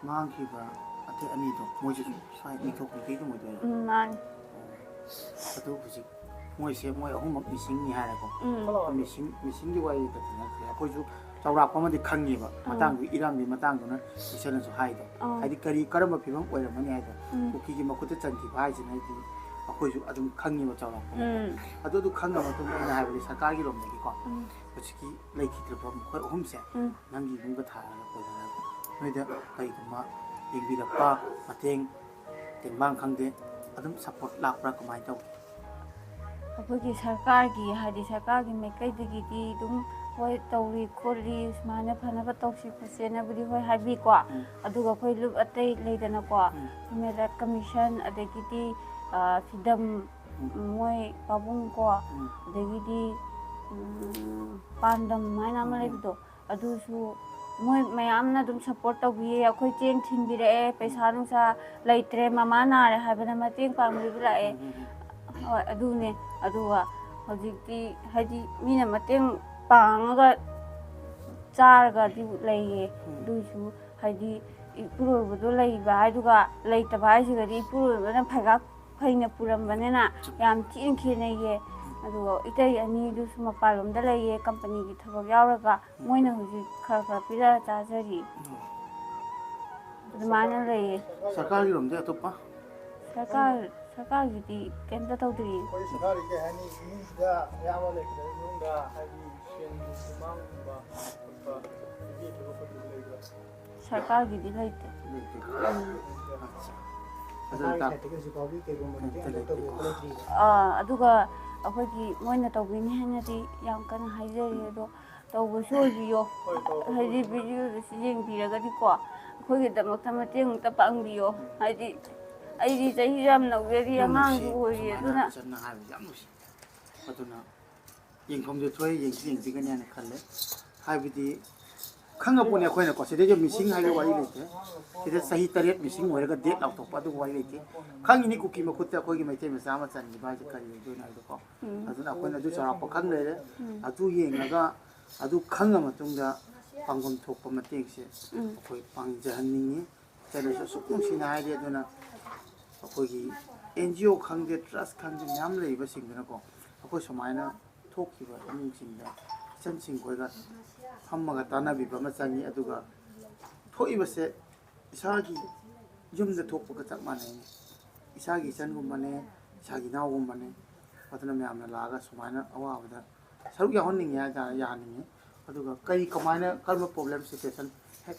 ꯃꯥꯡꯈꯤꯕ ꯑꯇꯩ ꯑꯅꯤꯗꯣ ꯃꯣꯏꯁꯨ ꯁ꯭ꯋꯥꯏ ꯅꯤꯡꯊꯧ ꯈꯣꯡꯊꯤꯗ ꯑꯣꯏꯗꯣꯏꯔꯥ? ꯎꯝ, ꯃꯥꯅꯤ꯫ ꯑꯗꯨ ꯍꯧꯖꯤꯛ ꯃꯣꯏꯁꯦ ꯃꯣꯏ ꯑꯍꯨꯝꯃꯛ ꯃꯤꯁꯤꯡꯅꯤ ꯍꯥꯏꯔꯦꯀꯣ꯫ ꯎꯝ꯫ ꯃꯤꯁꯤꯡ, ꯃꯤꯁꯤꯡꯒꯤ ꯋꯥꯔꯤꯗ ꯅꯠꯇ꯭ꯔꯦ꯫ ꯑꯩꯈꯣꯏꯁꯨ ꯆꯥꯎꯔꯥꯛꯄ ꯑꯃꯗꯤ ꯈꯪꯉꯦꯕ꯫ ꯑꯥ꯫ ꯃꯇꯥꯡꯗꯨꯒꯤ ꯏꯔꯥꯡꯒꯤ ꯃꯇꯥꯡꯗꯨꯅ ꯏꯆꯟꯅꯁꯨ ꯍꯥꯏꯗꯣ꯫ ꯑꯥ꯫ ꯍꯥꯏꯗꯤ ꯀꯔꯤ, ꯀꯔꯝꯕ ꯐꯤꯕꯝ ꯑꯣꯏꯔꯝꯃꯅꯤ ꯍꯥꯏꯗꯣ꯫ ꯎꯝ꯫ ꯀꯨꯀꯤꯒꯤ ꯃꯈꯨꯠꯇ ꯆꯟꯈꯤꯕ ꯍꯥꯏꯁꯤꯅꯗꯤ ꯑꯩꯈꯣꯏꯁꯨ ꯑꯗꯨꯝ ꯈꯪꯉꯦꯕ ꯆꯥꯎꯔꯥꯛꯄ ꯑꯃ꯫ ꯎꯝ꯫ ꯑꯗꯨ, ꯑꯗꯨ ꯈꯪꯉ ꯃꯇꯨꯡꯗ ꯑꯩꯅ ꯍꯥꯏꯕꯗꯤ ꯁꯔꯀꯥꯔꯒꯤ ꯂꯣꯝꯗꯒꯤꯀꯣ꯫ ꯎꯝ꯫ ꯍꯧꯖꯤꯛꯀꯤ ꯂꯩꯈꯤꯗ꯭ꯔꯕ ꯃꯈꯣꯏ ꯑꯍꯨꯝꯁꯦ ꯎꯝ꯫ ꯅꯪꯒꯤ ꯏꯃꯨꯡꯒ ꯊꯥꯔꯒ ꯀꯣꯏꯅꯔꯒ ꯅꯣꯏꯗ ꯀꯔꯤꯒꯨꯝꯕ ꯌꯦꯡꯕꯤꯔꯛꯄ, ꯃꯇꯦꯡ, ꯇꯦꯡꯕꯥꯡ ꯈꯪꯗꯦ, ꯑꯗꯨꯝ support ꯂꯥꯛꯄ꯭ꯔꯥ, ꯀꯃꯥꯏꯅ ꯇꯧꯒꯦ? ꯑꯩꯈꯣꯏꯒꯤ ꯁꯔꯀꯥꯔꯒꯤ, ꯍꯥꯏꯗꯤ ꯁꯔꯀꯥꯔꯒꯤ ꯃꯥꯏꯀꯩꯗꯒꯤꯗꯤ ꯑꯗꯨꯝ, "ꯍꯣꯏ, ꯇꯧꯔꯤ ꯈꯣꯠꯂꯤ, ꯁꯨꯃꯥꯏꯅ ꯐꯅꯕ ꯇꯧꯁꯤ ꯈꯣꯠꯁꯦꯅꯕꯨꯗꯤ ꯍꯣꯏ ꯍꯥꯏꯕꯤꯀꯣ"꯫ ꯎꯝ꯫ ꯑꯗꯨꯒ ꯑꯩꯈꯣꯏ ꯂꯨꯞ ꯑꯇꯩ ꯂꯩꯗꯅꯀꯣ, ꯎꯝ꯫ Human Rights Commission, ꯑꯗꯒꯤꯗꯤ, ꯑ, ꯐꯤꯗꯝ, ꯎꯝ꯫ ꯃꯣꯏ ꯄꯥꯕꯨꯡꯀꯣ, ꯎꯝ꯫ ꯑꯗꯒꯤꯗꯤ, ꯎꯝ, ꯄꯥꯟꯗꯝ ꯍꯥꯏꯅ ꯑꯃ ꯎꯝ, ꯎꯝ꯫ ꯂꯩꯕꯗꯣ, ꯑꯗꯨꯁꯨ ꯃꯣꯏ ꯃꯌꯥꯝꯅ ꯑꯗꯨꯝ support ꯇꯧꯕꯤꯌꯦ꯫ ꯑꯩꯈꯣꯏ ꯆꯦꯡ ꯊꯤꯟꯕꯤꯔꯛꯑꯦ, ꯄꯩꯁꯥ ꯅꯨꯡꯁꯥ ꯂꯩꯇ꯭ꯔꯦ, ꯃꯃꯥ ꯅꯥꯔꯦ ꯍꯥꯏꯕꯗ ꯃꯇꯦꯡ ꯄꯥꯡꯕꯤꯕ ꯂꯥꯛꯑꯦ꯫ ꯎꯝ, ꯎꯝ, ꯎꯝ꯫ ꯍꯣꯏ, ꯑꯗꯨꯅꯦ꯫ ꯑꯗꯨꯒ ꯍꯧꯖꯤꯛꯇꯤ ꯍꯥꯏꯗꯤ ꯃꯤꯅ ꯃꯇꯦꯡ ꯄꯥꯡꯉꯒ ꯆꯥꯔꯒꯗꯤ ꯂꯩꯌꯦ꯫ ꯎꯝ꯫ ꯑꯗꯨꯏꯁꯨ ꯍꯥꯏꯗꯤ ꯏꯄꯨꯔꯣꯏꯕꯗꯣ ꯂꯩꯕ ꯍꯥꯏꯗꯨꯒ ꯂꯩꯇꯕ ꯍꯥꯏꯁꯤꯒꯗꯤ ꯏꯄꯨꯔꯣꯏꯕꯅ ꯐꯩꯒꯥꯛ ꯐꯩꯅ ꯄꯨꯔꯝꯕꯅꯤꯅ ꯌꯥꯝ ꯊꯤꯅ ꯈꯦꯠꯅꯩꯌꯦ꯫ ꯑꯗꯨꯒ ꯏꯇꯩ ꯑꯅꯤꯗꯨꯁꯨ ꯃꯄꯥꯟꯂꯣꯝꯗ ꯂꯩꯌꯦ, ꯀꯝꯄꯅꯤꯒꯤ ꯊꯕꯛ ꯌꯥꯎꯔꯒ꯫ ꯃꯣꯏꯅ ꯍꯧꯖꯤꯛ ꯈꯔ ꯈꯔ ꯄꯤꯔꯛꯑ ꯆꯥꯖꯔꯤ꯫ ꯑꯗꯨꯃꯥꯏꯅ ꯂꯩꯌꯦ꯫ ꯁꯔꯀꯥꯔꯒꯤꯔꯣꯝꯗꯤ ꯑꯇꯣꯞꯄ? ꯁꯔꯀꯥꯔ, ꯁꯔꯀꯥꯔꯒꯤꯗꯤ ꯀꯩꯝꯇ ꯇꯧꯗ꯭ꯔꯤ꯫ ꯑꯩꯈꯣꯏ ꯁꯔꯀꯥꯔꯒꯤ ꯀꯩ ꯍꯥꯏꯅꯤ, ꯏꯃꯨꯡꯁꯤꯗ ꯑꯌꯥꯝꯕ ꯂꯩꯈꯤꯗꯕ ꯏꯃꯨꯡꯗ ꯍꯥꯏꯗꯤ ꯁꯦꯟꯒꯤ ꯁꯨꯃꯥꯡꯒꯨꯝꯕ ꯈꯣꯠꯄ ꯄꯤꯕꯤꯕ ꯈꯣꯠꯄ ꯂꯩꯕ꯭ꯔꯥ? ꯁꯔꯀꯥꯔꯒꯤꯗꯤ ꯂꯩꯇꯦ꯫ ꯂꯩꯇꯦ꯫ ꯑꯠꯆꯥ꯫ ꯑꯗꯨ ꯁꯔꯀꯥꯔꯒꯤ ꯇꯥꯛ-, ꯁꯥꯏꯠꯇꯒꯤ ꯍꯧꯖꯤꯛ ꯐꯥꯎꯗꯤ ꯀꯩꯒꯨꯝꯕ ꯀꯩꯝꯇ ꯃꯇꯦꯡ ꯑꯝꯇ ꯂꯩꯇꯦꯀꯣ꯫ ꯇꯧꯕꯤꯔꯛꯄ ꯂꯩꯇ꯭ꯔꯤꯕ? ꯑꯥ, ꯑꯗꯨꯒ ꯑꯩꯈꯣꯏꯒꯤ ꯃꯣꯏꯅ ꯇꯧꯕꯤꯅꯤ ꯍꯥꯏꯅꯗꯤ ꯌꯥꯝ ꯀꯟꯅ ꯍꯥꯏꯖꯔꯤ, ꯑꯗꯣ ꯇꯧꯕꯁꯨ ꯑꯣꯏꯕꯤꯌꯣ꯫ ꯍꯣꯏ, ꯇꯧꯕ ꯍꯥꯏꯗꯤ ꯇꯧꯕ꯫ ꯚꯤꯗꯤꯑꯣꯗꯨꯁꯨ ꯌꯦꯡꯕꯤꯔꯒꯗꯤꯀꯣ, ꯑꯩꯈꯣꯏꯒꯤꯗꯃꯛꯇ ꯃꯇꯦꯡ ꯑꯝꯇ ꯄꯥꯡꯕꯤꯌꯣ꯫ ꯍꯥꯏꯗꯤ ꯑꯩꯗꯤ ꯆꯍꯤꯁꯨ ꯌꯥꯝ ꯅꯧꯖꯔꯤ, ꯌꯥꯝ ꯑꯉꯥꯡꯁꯨ ꯅꯨꯡꯁꯤ, ꯑꯣꯏꯔꯤ, ꯁꯨꯃꯥꯏꯅ ꯑꯗꯨꯅ ꯏꯆꯟꯅ ꯍꯥꯏꯕꯁꯦ ꯌꯥꯝ ꯅꯨꯡꯁꯤ꯫ ꯑꯗꯨꯅ ꯌꯦꯡꯐꯝꯁꯨ ꯊꯣꯛꯑꯦ, ꯌꯦꯡꯁꯤ ꯌꯦꯡꯁꯤꯒꯅꯤ ꯍꯥꯏꯅ ꯈꯜꯂꯦ꯫ ꯍꯥꯏꯕꯗꯤ ꯈꯪꯉꯛꯄꯅꯦ ꯑꯩꯈꯣꯏꯅꯀꯣ, ꯁꯤꯗꯩꯁꯨ ꯃꯤꯁꯤꯡ ꯍꯥꯏꯕ ꯋꯥꯔꯤ ꯂꯩꯇꯦ꯫ ꯁꯤꯗ ꯆꯍꯤ ꯇꯔꯦꯠ ꯃꯤꯁꯤꯡ ꯑꯣꯏꯔꯒ ꯗꯦꯠ ꯂꯥꯎꯊꯣꯛꯄ ꯑꯗꯨꯒꯤ ꯋꯥꯔꯤ ꯂꯩꯇꯦ꯫ ꯈꯪꯉꯤꯅꯤ ꯀꯨꯀꯤ ꯃꯈꯨꯠꯇ ꯑꯩꯈꯣꯏꯒꯤ ꯃꯩꯇꯩ ꯃꯆꯥ ꯑꯃ ꯆꯟꯈꯤꯕ ꯍꯥꯏꯁꯦ ꯀꯔꯤ ꯑꯣꯏꯗꯣꯏꯅꯣ ꯍꯥꯏꯕꯗꯣꯀꯣ꯫ ꯎꯝ꯫ ꯑꯗꯨꯅ ꯑꯩꯈꯣꯏꯅ ꯑꯗꯨ ꯆꯥꯎꯔꯥꯛꯄ ꯈꯪ ꯂꯩꯔꯦ꯫ ꯎꯝ꯫ ꯑꯗꯨ ꯌꯦꯡꯉꯒ ꯑꯗꯨ ꯈꯪꯉ ꯃꯇꯨꯡꯗ ꯄꯥꯡꯐꯝ ꯊꯣꯛꯄ ꯃꯇꯦꯡꯁꯦ ꯎꯝ꯫ ꯑꯩꯈꯣꯏ ꯄꯥꯡꯖꯍꯟꯅꯤꯡꯉꯤ꯫ ꯏꯆꯟꯅꯁꯨ ꯑꯁꯨꯛ ꯅꯨꯡꯁꯤꯅ ꯍꯥꯏꯔꯤ꯫ ꯑꯗꯨꯅ ꯑꯩꯈꯣꯏꯒꯤ ꯑꯦꯟ ꯖꯤ ꯑꯣ ꯈꯪꯗꯦ, ꯇ꯭ꯔꯁ ꯈꯪꯗꯦ, ꯃꯌꯥꯝ ꯂꯩꯔꯤꯕꯁꯤꯡꯗꯨꯅꯀꯣ, ꯑꯩꯈꯣꯏ ꯁꯨꯃꯥꯏꯅ ꯊꯣꯛꯈꯤꯕ ꯏꯃꯨꯡꯁꯤꯡꯗ ꯏꯆꯟꯁꯤꯡ ꯈꯣꯏꯒ ꯐꯝꯃꯒ ꯇꯥꯟꯅꯕꯤꯕ ꯑꯃ ꯆꯪꯉꯤ꯫ ꯑꯗꯨꯒ ꯊꯣꯛꯏꯕꯁꯦ ꯏꯁꯥꯒꯤ ꯌꯨꯝꯗ ꯊꯣꯛꯄꯒ ꯆꯞ ꯃꯥꯟꯅꯩ꯫ ꯏꯁꯥꯒꯤ ꯏꯆꯟꯒꯨꯝꯕꯅꯦ, ꯏꯁꯥꯒꯤ ꯏꯅꯥꯎꯒꯨꯝꯕꯅꯦ꯫ ꯑꯗꯨꯅ ꯃꯌꯥꯝꯅ ꯂꯥꯛꯑꯒ ꯁꯨꯃꯥꯏꯅ ꯑꯋꯥꯕꯗ ꯁꯔꯨꯛ ꯌꯥꯎꯍꯟꯅꯤꯡꯉꯦ ꯍꯥꯏꯇꯥꯔꯦ, ꯌꯥꯍꯟꯅꯤꯡꯉꯤ꯫ ꯑꯗꯨꯒ ꯀꯔꯤ, ꯀꯃꯥꯏꯅ, ꯀꯔꯝꯕ ꯄ꯭ꯔꯣꯕ꯭ꯂꯦꯝ ꯁꯤꯆꯨꯋꯦꯁꯟ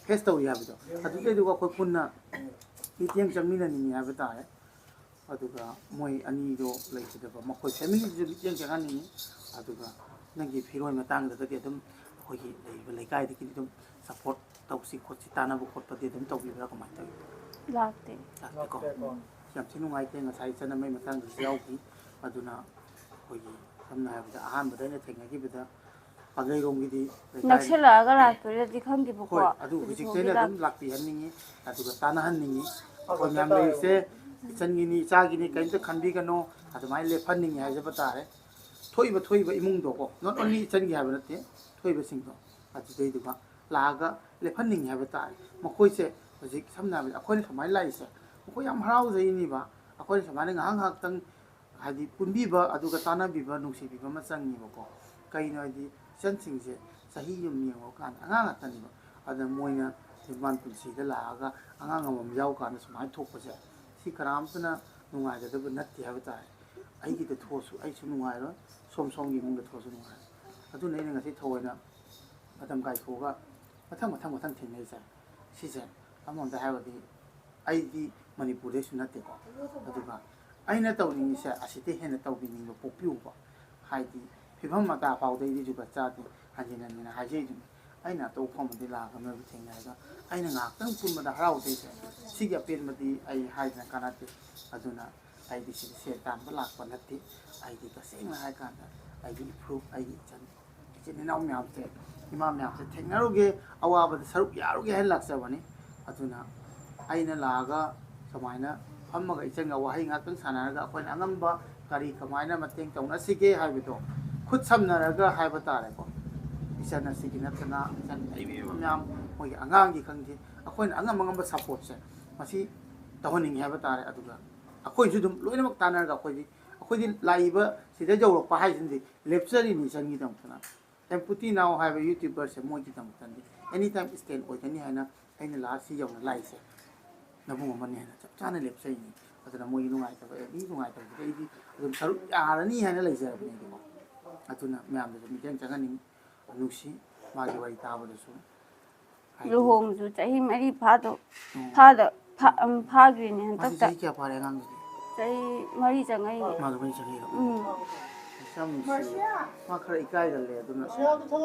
ꯐꯦꯁ ꯇꯧꯔꯤ ꯍꯥꯏꯕꯗꯣ, ꯑꯗꯨꯗꯩꯗꯨꯒ ꯑꯩꯈꯣꯏ ꯄꯨꯟꯅ ꯃꯤꯠꯌꯦꯡ ꯆꯪꯃꯤꯟꯅꯅꯤꯡꯉꯤ ꯍꯥꯏꯕ ꯇꯥꯔꯦ꯫ ꯑꯗꯨꯒ ꯃꯣꯏ ꯑꯅꯤꯗꯣ ꯂꯩꯈꯤꯗꯕ, ꯃꯈꯣꯏ ꯐꯦꯃꯤꯂꯤꯗꯨꯁꯨ ꯃꯤꯠꯌꯦꯡ ꯆꯪꯍꯟꯅꯤꯡꯉꯤ꯫ ꯑꯗꯨꯒ ꯅꯪꯒꯤ ꯐꯤꯔꯣꯜ ꯃꯇꯥꯡꯗꯒꯗꯤ ꯑꯗꯨꯝ ꯑꯩꯈꯣꯏꯒꯤ ꯂꯩꯔꯤꯕ ꯂꯩꯀꯥꯏꯗꯒꯤꯗꯤ ꯑꯗꯨꯝ ꯁꯄꯣꯔꯠ ꯇꯧꯁꯤ ꯈꯣꯠꯁꯤ, ꯇꯥꯟꯅꯕ ꯈꯣꯠꯄꯗꯤ ꯑꯗꯨꯝ ꯇꯧꯕꯤꯕ꯭ꯔꯥ, ꯀꯃꯥꯏꯅ ꯇꯧꯋꯤ? ꯂꯥꯛꯇꯦ꯫ ꯂꯥꯛꯇꯦꯀꯣ? ꯂꯥꯛꯇꯦꯀꯣ꯫ ꯌꯥꯝ ꯊꯤ ꯅꯨꯡꯉꯥꯏꯇꯦ, ꯉꯁꯥꯏ ꯏꯆꯟ ꯑꯃꯒꯤ ꯃꯇꯥꯡꯗꯁꯨ ꯌꯥꯎꯈꯤ꯫ ꯑꯗꯨꯅ ꯑꯩꯈꯣꯏꯒꯤ ꯁꯝꯅ ꯍꯥꯏꯔꯕꯗ ꯑꯍꯥꯟꯕꯗ ꯑꯩꯅ ꯊꯦꯡꯅꯈꯤꯕꯗ ꯄꯥꯡꯒꯩꯔꯣꯝꯒꯤꯗꯤ ꯂꯩꯀꯥꯏ ꯅꯛꯁꯤꯜꯂꯛꯑꯒ ꯂꯥꯛꯇꯣꯏꯔꯗꯤ ꯈꯪꯗꯦꯕꯀꯣ꯫ ꯍꯣꯏ, ꯑꯗꯨ ꯍꯧꯖꯤꯛ ꯍꯧꯖꯤꯛꯇꯩꯅ ꯐꯥꯎꯗꯤ ꯑꯗꯨꯝ ꯂꯥꯛ- ꯂꯥꯛꯄꯤꯍꯟꯅꯤꯡꯉꯤ, ꯑꯗꯨꯒ ꯇꯥꯟꯅꯍꯟꯅꯤꯡꯉꯤ꯫ ꯑꯩꯈꯣꯏ ꯃꯌꯥꯝ ꯂꯩꯔꯤꯁꯦ ꯏꯆꯟꯒꯤꯅꯤ, ꯏꯆꯥꯒꯤꯅꯤ, ꯀꯔꯤꯝꯇ ꯈꯟꯕꯤꯒꯅꯣ, ꯑꯗꯨꯃꯥꯏꯅ ꯂꯦꯞꯍꯟꯅꯤꯡꯉꯤ ꯍꯥꯏꯖꯕ ꯇꯥꯔꯦ꯫ ꯊꯣꯛꯏꯕ ꯊꯣꯛꯏꯕ ꯏꯃꯨꯡꯗꯣꯀꯣ, not only ꯏꯆꯟꯒꯤ ꯍꯥꯏꯕ ꯅꯠꯇꯦ, ꯊꯣꯛꯏꯕꯁꯤꯡꯗꯣ ꯑꯗꯨꯗꯩꯗꯨꯒ ꯂꯥꯛꯑꯒ ꯂꯦꯞꯍꯟꯅꯤꯡꯉꯦ ꯍꯥꯏꯕ ꯇꯥꯔꯦ꯫ ꯃꯈꯣꯏꯁꯦ ꯍꯧꯖꯤꯛ ꯁꯝꯅ ꯍꯥꯏꯔꯕꯗ ꯑꯩꯈꯣꯏꯅ ꯁꯨꯃꯥꯏꯅ ꯂꯥꯛꯏꯁꯦ, ꯃꯈꯣꯏ ꯌꯥꯝ ꯍꯔꯥꯎꯖꯩꯅꯦꯕ꯫ ꯑꯩꯈꯣꯏꯅ ꯁꯨꯃꯥꯏꯅ ꯉꯥꯏꯍꯥꯛ ꯉꯥꯏꯍꯥꯛꯇꯪ ꯍꯥꯏꯗꯤ ꯄꯨꯟꯕꯤꯕ, ꯑꯗꯨꯒ ꯇꯥꯟꯅꯕꯤꯕ, ꯅꯨꯡꯁꯤꯕꯤꯕ ꯑꯃ ꯆꯪꯉꯦꯕꯀꯣ꯫ ꯀꯩꯅꯣ ꯍꯥꯏꯗꯤ ꯏꯆꯟꯁꯤꯡꯁꯦ ꯆꯍꯤ ꯑꯗꯨꯝ ꯌꯦꯡꯉꯨꯔꯀꯥꯟꯗ ꯑꯉꯥꯡ ꯉꯥꯛꯇꯅꯦꯕ꯫ ꯑꯗꯨꯅ ꯃꯣꯏꯅ ꯆꯤꯝꯕꯥꯟ ꯄꯨꯟꯁꯤꯗ ꯂꯥꯛꯑꯒ ꯑꯉꯥꯡ ꯑꯃꯃꯝ ꯌꯥꯎꯀꯥꯟꯗ ꯁꯨꯃꯥꯏꯅ ꯊꯣꯛꯄꯁꯦ, ꯁꯤ ꯀꯅꯥꯝꯇꯅ ꯅꯨꯡꯉꯥꯏꯒꯗꯕ ꯅꯠꯇꯦ ꯍꯥꯏꯕ ꯇꯥꯔꯦ꯫ ꯑꯩꯒꯤꯗ ꯊꯣꯛꯑꯁꯨ ꯑꯩꯁꯨ ꯅꯨꯡꯉꯥꯏꯔꯣꯏ, ꯁꯣꯝ ꯁꯣꯝꯒꯤ ꯏꯃꯨꯡꯗ ꯊꯣꯛꯑꯁꯨ ꯅꯨꯡꯉꯥꯏꯔꯣꯏ꯫ ꯑꯗꯨꯅ ꯑꯩꯅ ꯉꯁꯤ ꯊꯑꯣꯏꯅ ꯃꯇꯝ ꯀꯥꯏꯊꯣꯛꯑꯒ ꯃꯊꯪ ꯃꯊꯪ ꯃꯊꯪ ꯊꯦꯡꯅꯔꯤꯁꯦ꯫ ꯁꯤꯁꯦ ꯑꯃꯔꯣꯝꯗ ꯍꯥꯏꯔꯒꯗꯤ ꯑꯩꯗꯤ ꯃꯅꯤꯄꯨꯔꯗꯩꯁꯨ ꯅꯠꯇꯦꯀꯣ, ꯑꯗꯨꯒ ꯑꯩꯅ ꯇꯧꯅꯤꯡꯉꯤꯁꯦ ꯑꯁꯤꯗꯩ ꯍꯦꯟꯅ ꯇꯧꯕꯤꯅꯤꯡꯕ ꯄꯣꯛꯄꯤꯌꯨꯕ꯫ ꯍꯥꯏꯗꯤ ꯐꯤꯕꯝ ꯑꯇꯥ ꯐꯥꯎꯗ ꯑꯩꯗꯤ ꯖꯨꯒꯣꯠ ꯆꯥꯗꯦ, ꯍꯟꯖꯤꯟ ꯍꯟꯖꯤꯟ ꯍꯥꯏꯖꯩꯗꯨꯅꯤ꯫ ꯑꯩꯅ ꯑꯇꯣꯞꯄ ꯃꯐꯝ ꯑꯃꯗꯒꯤ ꯂꯥꯛꯑꯒ ꯅꯣꯏꯕꯨ ꯊꯦꯡꯅꯔꯒ ꯑꯩꯅ ꯉꯥꯏꯍꯥꯛꯇꯪ ꯄꯨꯟꯕꯗ ꯍꯔꯥꯎꯗꯣꯏꯁꯦ꯫ ꯁꯤꯒꯤ ꯑꯄꯦꯟꯕꯗꯤ ꯑꯩ ꯍꯥꯏꯗꯅ ꯀꯥꯟꯅꯗꯦ꯫ ꯑꯗꯨꯅ ꯑꯩꯗꯤ ꯁꯤꯗ ꯁꯦꯟ ꯇꯥꯟꯕ ꯂꯥꯛꯄ ꯅꯠꯇꯦ꯫ ꯑꯩꯗꯤ ꯇꯁꯦꯡꯅ ꯍꯥꯏꯔꯀꯥꯟꯗ ꯑꯩꯒꯤ ꯏꯐꯨꯔꯨꯞ, ꯑꯩꯒꯤ ꯏꯆꯟ, ꯏꯆꯤꯟ ꯏꯅꯥꯎ ꯃꯌꯥꯝꯁꯦ, ꯏꯃꯥ ꯃꯌꯥꯝꯁꯦ ꯊꯦꯡꯅꯔꯨꯒꯦ, ꯑꯋꯥꯕꯗ ꯁꯔꯨꯛ ꯌꯥꯔꯨꯒꯦ ꯍꯥꯏꯅ ꯂꯥꯛꯆꯕꯅꯤ꯫ ꯑꯗꯨꯅ ꯑꯩꯅ ꯂꯥꯛꯑꯒ ꯁꯨꯃꯥꯏꯅ ꯐꯝꯃꯒ ꯏꯆꯟꯒ ꯋꯥꯍꯩ ꯉꯥꯛꯇꯪ ꯁꯥꯟꯅꯔꯒ ꯑꯩꯈꯣꯏꯅ ꯑꯉꯝꯕ ꯀꯔꯤ ꯀꯃꯥꯏꯅ ꯃꯇꯦꯡ ꯇꯧꯅꯁꯤꯒꯦ ꯍꯥꯏꯕꯗꯣ ꯈꯨꯠ ꯁꯝꯅꯔꯒ ꯍꯥꯏꯕ ꯇꯥꯔꯦꯀꯣ꯫ ꯏꯆꯟ ꯑꯁꯤꯒꯤ ꯅꯠꯇꯅ ꯏꯆꯟ ꯂꯩꯕꯤꯕ ꯃꯌꯥꯝ, ꯃꯣꯏꯒꯤ ꯑꯉꯥꯡꯒꯤ ꯈꯪꯗꯦ, ꯑꯩꯈꯣꯏꯅ ꯑꯉꯝ ꯑꯉꯝꯕ ꯁꯞꯄꯣꯔꯠꯁꯦ ꯃꯁꯤ ꯇꯧꯍꯟꯅꯤꯡꯉꯤ ꯍꯥꯏꯕ ꯇꯥꯔꯦ꯫ ꯑꯗꯨꯒ ꯑꯩꯈꯣꯏꯁꯨ ꯑꯗꯨꯝ ꯂꯣꯏꯅꯃꯛ ꯇꯥꯟꯅꯔꯒ ꯑꯩꯈꯣꯏꯗꯤ, ꯑꯩꯈꯣꯏꯗꯤ ꯂꯥꯛꯏꯕ ꯁꯤꯗ ꯌꯧꯔꯛꯄ ꯍꯥꯏꯁꯤꯅꯗꯤ ꯂꯦꯞꯆꯔꯤꯅꯤ ꯏꯆꯟꯒꯤꯗꯃꯛꯇꯅ꯫ ꯑꯦꯝꯄꯨꯇꯤ ꯅꯥꯎ ꯍꯥꯏꯕ ꯌꯨꯇ꯭ꯌꯨꯕꯔꯁꯦ ꯃꯣꯏꯒꯤꯗꯃꯛꯇꯗꯤ ꯑꯦꯅꯤ ꯇꯥꯏꯝ ꯁ꯭ꯇꯦꯟ ꯑꯣꯏꯒꯅꯤ ꯍꯥꯏꯅ ꯑꯩꯅ ꯂꯥꯛꯑ ꯁꯤ ꯌꯧꯅ ꯂꯥꯛꯏꯁꯦ꯫ ꯅꯕꯨꯡ ꯑꯃꯅꯤ ꯍꯥꯏꯅ ꯆꯞ ꯆꯥꯅ ꯂꯦꯞꯆꯩꯅꯤ꯫ ꯑꯗꯨꯅ ꯃꯣꯏꯒꯤ ꯅꯨꯡꯉꯥꯏꯇꯕ ꯑꯦꯅꯤ ꯅꯨꯡꯉꯥꯏꯇꯕꯗꯨꯗ ꯑꯩꯗꯤ ꯑꯗꯨꯝ ꯁꯔꯨꯛ ꯌꯥꯔꯅꯤ ꯍꯥꯏꯅ ꯂꯩꯖꯔꯕꯅꯦ ꯑꯩꯗꯤꯀꯣ꯫ ꯑꯗꯨꯅ ꯃꯌꯥꯝꯗꯁꯨ ꯃꯤꯠꯌꯦꯡ ꯆꯪꯍꯟꯅꯤꯡꯉꯤ꯫ ꯅꯨꯡꯁꯤ ꯃꯥꯒꯤ ꯋꯥꯔꯤ ꯇꯥꯕꯗꯁꯨ꯫ ꯍꯥꯏꯗꯤ ꯂꯨꯍꯣꯡꯕꯁꯨ ꯆꯍꯤ ꯃꯔꯤ ꯐꯥꯗꯣ ꯎꯝ꯫ ꯐꯥꯗ ꯐꯥ-, ꯎꯝ, ꯐꯥꯈ꯭ꯔꯤꯅꯦ ꯃꯥꯁꯤ ꯍꯟꯗꯛꯇ꯫ ꯆꯍꯤ ꯀꯌꯥ ꯐꯥꯔꯦ ꯑꯉꯥꯡꯗꯨꯗꯤ? ꯆꯍꯤ ꯃꯔꯤ ꯆꯪꯉꯛꯏꯅꯦ꯫ ꯃꯥꯁꯨ ꯃꯔꯤ ꯆꯪꯉꯛꯏꯔꯣ? ꯎꯝ꯫ ꯑꯁ, ꯌꯥꯝ ꯅꯨꯡꯁꯤꯌꯦ꯫ ꯃꯥ ꯈꯔ ꯏꯀꯥꯏꯒꯜꯂꯦ, ꯑꯗꯨꯅ꯫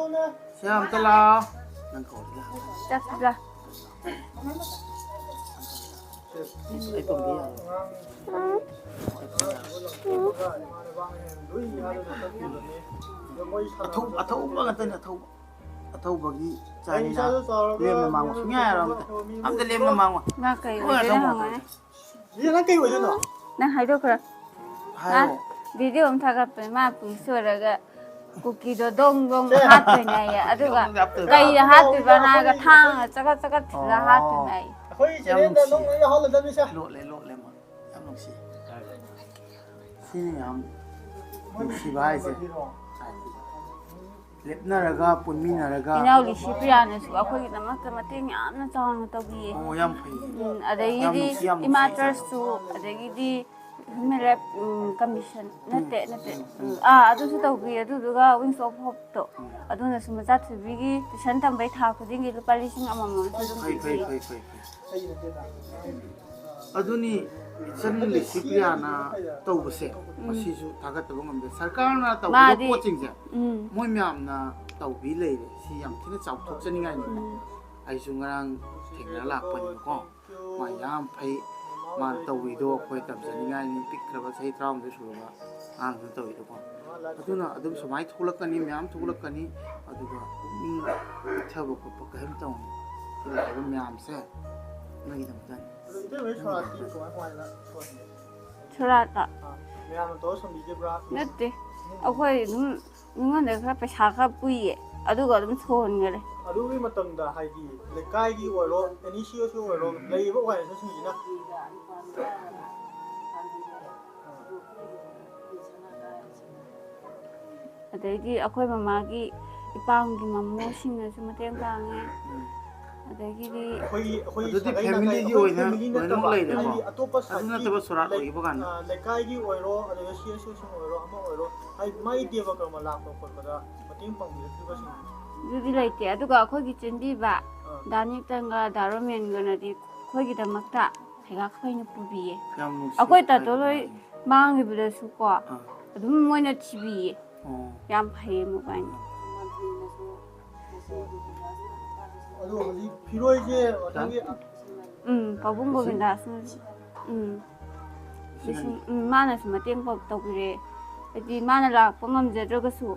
ꯁꯤꯌꯥ, ꯑꯝꯇ ꯂꯥꯛꯑꯣ꯫ ꯅꯪ ꯀꯧꯔꯗꯤ ꯂꯥꯛꯑꯣ꯫ ꯆꯠꯁꯤꯗ꯫ ꯑꯩ ꯄꯨꯔꯛꯄ ꯌꯥꯔꯣꯏ꯫ ꯑꯩ ꯄꯨꯔꯛꯄ ꯌꯥꯔꯣꯏ꯫ ꯑꯊꯧ-, ꯑꯊꯧꯕ ꯉꯥꯛꯇꯅꯦ, ꯑꯊꯧꯕ꯫ ꯑꯊꯧꯕꯒꯤ ꯆꯥꯅꯤꯅ ꯂꯦꯝꯅ ꯃꯥꯡꯕ ꯁꯨꯡꯌꯥ ꯌꯥꯔꯣꯏ ꯑꯝꯇ꯫ ꯑꯝꯇ ꯂꯦꯝꯅ ꯃꯥꯡꯉꯣ꯫ ꯃꯥ ꯀꯩ ꯍꯣꯏ, ꯑꯣꯏꯗꯣꯏꯅꯣ ꯑꯊꯧꯕ ꯍꯪꯉꯣꯅꯦ꯫ ꯉꯥꯛꯇꯅꯦ꯫ ꯏꯆꯦ, ꯅꯪ ꯀꯩ ꯑꯣꯏꯗꯣꯏꯅꯣ? ꯅꯪ ꯍꯥꯏꯗꯣꯛꯈ꯭ꯔꯣ꯫ ꯍꯥꯏꯌꯣ꯫ ꯍꯥ? ꯚꯤꯗꯤꯑꯣ ꯑꯃ ꯊꯥꯒꯠꯄꯅꯦ, ꯃꯥ ꯄꯨꯂꯤꯁ ꯑꯣꯏꯔꯒ ꯀꯨꯀꯤꯗꯣ ꯗꯣꯡ ꯗꯣꯡ ꯍꯥꯠꯇꯣꯏꯅꯦ ꯍꯥꯏꯌꯦ꯫ ꯑꯗꯨꯒ ꯀꯩꯗ ꯍꯥꯠꯇꯣꯏꯕ ꯍꯥꯏꯔꯒ ꯊꯥꯡꯅ ꯆꯒꯠ ꯆꯒꯠ ꯊꯤꯜꯂ ꯍꯥꯠꯇꯣꯏꯅꯦ ꯍꯥꯏꯌꯦ꯫ ꯑꯩꯈꯣꯏ ꯌꯥꯝ ꯆꯦꯅꯦꯜꯗ ꯅꯨꯡꯁꯤ꯫ ꯅꯣꯡꯃ ꯌꯥꯎꯍꯜꯂꯗꯕꯅꯤ ꯁꯦ꯫ ꯂꯣꯠꯂꯦ, ꯂꯣꯠꯂꯦ ꯃꯥ꯫ ꯌꯥꯝ ꯅꯨꯡꯁꯤ꯫ ꯁꯤꯅꯤ ꯌꯥꯝ ꯅꯨꯡꯁꯤꯕ ꯍꯥꯏꯁꯦ꯫ ꯂꯦꯞꯅꯔꯒ ꯄꯨꯟꯃꯤꯟꯅꯔꯒ꯫ ꯏꯅꯥꯎ ꯂꯤꯁꯤ ꯄ꯭ꯔꯤꯌꯥꯅꯁꯨ ꯑꯩꯈꯣꯏꯒꯤꯗꯃꯛꯇ ꯃꯇꯦꯡ ꯌꯥꯝꯅ ꯆꯥꯎꯅ ꯇꯧꯕꯤꯌꯦ꯫ ꯑꯣ, ꯌꯥꯝ ꯐꯩꯌꯦ꯫ ꯎꯝ, ꯌꯥꯝ ꯑꯗꯒꯤꯗꯤ ꯅꯨꯡꯁꯤ, ꯌꯥꯝ ꯏꯃꯥ ꯅꯨꯡꯁꯤ ꯏꯆꯥꯅ꯫ ꯇ꯭ꯔꯁꯇꯨ, ꯑꯗꯒꯤꯗꯤ ꯍ꯭ꯌꯨꯃꯦꯟ ꯔꯥꯏꯠ, ꯎꯝ, ꯀꯃꯤꯁꯟ ꯅꯠꯇꯦ, ꯎꯝ, ꯅꯠꯇꯦ꯫ ꯎꯝ, ꯎꯝ, ꯎꯝ꯫ ꯑꯥ, ꯑꯗꯨꯁꯨ ꯇꯧꯕꯤ, ꯑꯗꯨꯗꯨꯒ Wings of Hopeꯇꯣ, ꯎꯝ꯫ ꯑꯗꯨꯅꯁꯨ ꯃꯆꯥ ꯊꯣꯏꯕꯤꯒꯤ ꯇꯨꯏꯁꯟ ꯇꯝꯕꯩ ꯊꯥ ꯈꯨꯗꯤꯡꯒꯤ ꯂꯨꯄꯥ ꯂꯤꯁꯤꯡ ꯑꯃꯃꯝꯁꯨ ꯑꯗꯨꯝ ꯐꯩ, ꯐꯩ, ꯄꯤꯕꯤ꯫ ꯐꯩ, ꯐꯩ, ꯐꯩ꯫ ꯑꯗꯨꯅꯤ, ꯏꯆꯟ ꯂꯤꯁꯤ ꯄ꯭ꯔꯤꯌꯥꯅ ꯇꯧꯕꯁꯦ, ꯎꯝ꯫ ꯃꯁꯤꯁꯨ ꯊꯥꯒꯠꯇꯕ ꯉꯝꯗꯦ꯫ ꯁꯔꯀꯥꯔꯅ ꯇꯧꯔꯤꯕ ꯃꯥꯗꯤ ꯄꯣꯠꯁꯤꯡꯁꯦ, ꯎꯝ꯫ ꯃꯣꯏ ꯃꯌꯥꯝꯅ ꯇꯧꯕꯤ ꯂꯩꯔꯦ꯫ ꯁꯤ ꯌꯥꯝ ꯊꯤꯅ ꯆꯥꯎꯊꯣꯛꯆꯅꯤꯡꯉꯥꯏꯅꯤ꯫ ꯎꯝ꯫ ꯑꯩꯁꯨ ꯉꯔꯥꯡ ꯊꯦꯡꯅꯔ ꯂꯥꯛꯄꯅꯦꯕꯀꯣ꯫ ꯃꯥ ꯌꯥꯝ ꯐꯩ꯫ ꯃꯥꯅ ꯇꯧꯔꯤꯗꯣ ꯑꯩꯈꯣꯏ ꯇꯝꯖꯅꯤꯡꯉꯥꯏꯅꯤ꯫ ꯄꯤꯛꯈ꯭ꯔꯕ ꯆꯍꯤ ꯇꯔꯥꯍꯨꯝꯗꯣꯏ ꯁꯨꯔꯕ ꯑꯉꯥꯡꯗꯨꯅ ꯇꯧꯔꯤꯗꯣꯀꯣ꯫ ꯑꯗꯨꯅ ꯑꯗꯨꯝ ꯁꯨꯃꯥꯏꯅ ꯊꯣꯛꯂꯛꯀꯅꯤ, ꯃꯌꯥꯝ ꯊꯣꯛꯂꯛꯀꯅꯤ꯫ ꯑꯗꯨꯒ ꯄꯨꯛꯅꯤꯡ ꯆꯤꯠꯊꯕ ꯈꯣꯠꯄ ꯀꯔꯤꯝ ꯇꯧꯅꯤ꯫ ꯁꯤ ꯂꯥꯛꯏꯕ ꯃꯌꯥꯝꯁꯦ ꯅꯣꯏꯒꯤꯗꯃꯛꯇꯅꯤ꯫ ꯑꯗꯣ ꯏꯇꯩꯃꯩ ꯁꯣꯔꯥꯠꯇꯤ ꯀꯃꯥꯏ ꯀꯃꯥꯏꯅ ꯁꯣꯟꯒꯦ? ꯁꯣꯔꯥꯠꯂꯣ? ꯑꯥ, ꯃꯌꯥꯝꯅ ꯇꯧꯔ ꯁꯣꯟꯕꯤꯈꯤꯕ꯭ꯔꯥ? ꯅꯠꯇꯦ꯫ ꯑꯩꯈꯣꯏ ꯑꯗꯨꯝ ꯃꯤꯉꯣꯟꯗ ꯈꯔ ꯄꯩꯁꯥ ꯈꯔ ꯄꯨꯏꯌꯦ, ꯑꯗꯨꯒ ꯑꯗꯨꯝ ꯁꯣꯟꯈꯔꯦ꯫ ꯑꯗꯨꯒꯤ ꯃꯇꯝꯗ ꯍꯥꯏꯗꯤ ꯂꯩꯀꯥꯏꯒꯤ ꯑꯣꯏꯔꯣ, ꯑꯦꯅꯤ ꯁꯤ ꯑꯣꯏꯔꯁꯨ ꯑꯣꯏꯔꯣ, ꯂꯩꯔꯤꯕ ꯑꯣꯔꯒꯅꯥꯏꯖꯦꯁꯟꯁꯤꯡꯁꯤꯅ꯫ ꯑꯗꯩꯗꯤ ꯑꯩꯈꯣꯏ ꯃꯃꯥꯒꯤ ꯏꯄꯥꯝꯒꯤ ꯃꯃꯣꯁꯤꯡꯅꯁꯨ ꯃꯇꯦꯡ ꯄꯥꯡꯉꯦ꯫ ꯎꯝ꯫ ꯑꯗꯒꯤꯗꯤ ꯑꯩꯈꯣꯏꯒꯤ, ꯑꯩꯈꯣꯏꯒꯤ ꯑꯗꯨꯗꯤ ꯁꯥꯒꯩ ꯅꯥꯇꯩ, ꯐꯦꯃꯤꯂꯤꯒꯤ ꯑꯩꯈꯣꯏ ꯑꯣꯏꯅ ꯐꯦꯃꯤꯂꯤ ꯂꯣꯏꯅꯃꯛ ꯅꯠꯇꯕ, ꯂꯩꯔꯦꯀꯣ? ꯍꯥꯏꯗꯤ ꯑꯇꯣꯞꯄ ꯑꯗꯨ ꯁꯥꯏꯠꯀꯤ ꯅꯠꯇꯕ ꯁꯣꯔꯥꯠ ꯂꯩ-, ꯑꯣꯏꯈꯤꯕ ꯀꯥꯟꯗ꯫ ꯑ, ꯂꯩꯀꯥꯏꯒꯤ ꯑꯣꯏꯔꯣ, ꯑꯗꯨꯒ ꯁꯤ ꯑꯦꯁ ꯑꯣꯁꯤꯡ ꯑꯣꯏꯔꯣ, ꯑꯃ ꯑꯣꯏꯔꯣ, ꯍꯥꯏꯗꯤ ꯃꯥꯒꯤ ꯗꯦꯕ ꯀꯔꯃ ꯂꯥꯛꯄ ꯈꯣꯠꯄꯗ ꯃꯇꯦꯡ ꯄꯥꯡꯕꯤꯔꯛꯈꯤꯕꯁꯤꯡ꯫ ꯑꯗꯨꯗꯤ ꯂꯩꯇꯦ꯫ ꯑꯗꯨꯒ ꯑꯩꯈꯣꯏꯒꯤ ꯆꯦꯟꯕꯤꯕ ꯑꯥ꯫ ꯗꯥ ꯅꯤꯞꯇꯟꯒ ꯗꯥ ꯔꯣꯃꯦꯟꯒꯅꯗꯤ ꯑꯩꯈꯣꯏꯒꯤꯗꯃꯛꯇ ꯐꯩꯒꯥꯛ ꯐꯩꯅ ꯄꯨꯕꯤꯌꯦ꯫ ꯌꯥꯝ ꯅꯨꯡꯁꯤ ꯑꯩꯈꯣꯏ ꯇꯥꯇꯣ ꯍꯥꯏꯕ ꯂꯣꯏ ꯃꯥꯒꯤ꯫ ꯃꯥꯡꯈꯤꯕꯗꯁꯨꯀꯣ ꯑꯥ꯫ ꯑꯗꯨꯝ ꯃꯣꯏꯅ ꯊꯤꯕꯤꯌꯦ꯫ ꯑꯣ꯫ ꯌꯥꯝ ꯐꯩꯌꯦ ꯃꯣꯏꯕꯥꯅꯤ꯫ ꯑꯗꯣ ꯍꯧꯖꯤꯛ ꯐꯤꯔꯣꯏꯁꯦ ꯃꯊꯪꯒꯤ ꯎꯝ, ꯄꯥꯕꯨꯡ ꯂꯤꯁꯤꯡ ꯒꯣꯕꯤꯟꯗꯥꯁꯅ, ꯎꯝ, ꯂꯤꯁꯤꯡ ꯑꯅꯤ꯫ ꯂꯤꯁꯤꯡ, ꯎꯝ, ꯃꯥꯅꯁꯨ ꯃꯇꯦꯡ ꯄꯥꯡ-, ꯇꯧꯕꯤꯔꯛꯑꯦ꯫ ꯍꯥꯏꯗꯤ ꯃꯥꯅ ꯂꯥꯛꯄ ꯉꯝꯖꯗ꯭ꯔꯒꯁꯨ,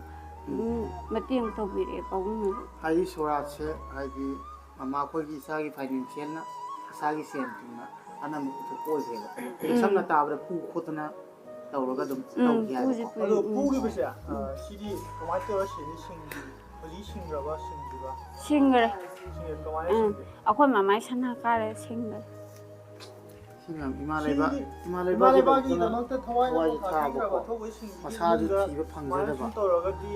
ꯎꯝ꯫ ꯎꯝ, ꯃꯇꯦꯡ ꯇꯧꯕꯤꯔꯛꯑꯦ ꯄꯥꯕꯨꯡꯅꯁꯨ꯫ ꯍꯥꯏꯗꯤ ꯁꯣꯔꯥꯠꯁꯦ, ꯍꯥꯏꯗꯤ ꯃꯃꯥ ꯑꯩꯈꯣꯏꯒꯤ ꯏꯁꯥꯒꯤ ꯐꯥꯏꯅꯥꯟꯁꯤꯌꯦꯜꯅ, ꯏꯁꯥꯒꯤ ꯁꯦꯟ ꯊꯨꯝꯅ ꯑꯅꯝꯕ ꯄꯨꯊꯣꯛꯄ ꯑꯣꯏꯗ꯭ꯔꯦꯕ꯫ ꯎꯝ꯫ ꯁꯝꯅ ꯇꯥꯕꯗ ꯄꯨ ꯈꯣꯠꯇꯅ ꯇꯧꯔꯒ ꯑꯗꯨꯝ ꯎꯝ, ꯂꯧꯒꯦ ꯍꯥꯏꯕꯀꯣ꯫ ꯄꯨꯁꯦ ꯄꯨꯏ, ꯑꯗꯣ ꯎꯝ, ꯄꯨꯈꯤꯕꯁꯦ, ꯎꯝ꯫ ꯑ, ꯁꯤꯗꯤ ꯀꯃꯥꯏꯅ ꯇꯧꯔ ꯁꯤꯅꯤ? ꯁꯤꯡ-, ꯍꯧꯖꯤꯛ ꯁꯤꯡꯈ꯭ꯔꯕ, ꯁꯤꯡꯗ꯭ꯔꯤꯕ? ꯁꯤꯡꯈ꯭ꯔꯦ꯫ ꯁꯤꯡꯈ꯭ꯔꯦ꯫ ꯀꯃꯥꯏꯅ ꯎꯝ, ꯁꯤꯡꯒꯦ? ꯑꯩꯈꯣꯏ ꯃꯃꯥꯏ ꯁꯅꯥ ꯀꯥꯔꯦ, ꯁꯤꯡꯈ꯭ꯔꯦ꯫ ꯁꯤ ꯃꯌꯥꯝ ꯏꯃꯥ ꯂꯩꯕꯥꯛ, ꯁꯤꯗꯤ ꯏꯃꯥ ꯏꯃꯥ ꯂꯩꯕꯥꯛꯀꯤꯗꯃꯛꯇ ꯂꯩꯕꯥꯛꯀꯤꯗꯃꯛꯇ ꯊꯋꯥꯏ ꯊꯋꯥꯏꯁꯦ ꯊꯥꯕꯀꯣ꯫ ꯊꯥꯕꯤꯈ꯭ꯔꯕ ꯑꯊꯧꯕ ꯁꯤꯡꯁꯤꯒꯤ ꯃꯁꯥꯁꯨ ꯃꯅꯨꯡꯗ ꯊꯤꯕ ꯁꯨꯃꯥꯏꯅ ꯐꯪꯖꯗꯕ꯫ ꯁꯨꯝ ꯇꯧꯔꯒꯗꯤ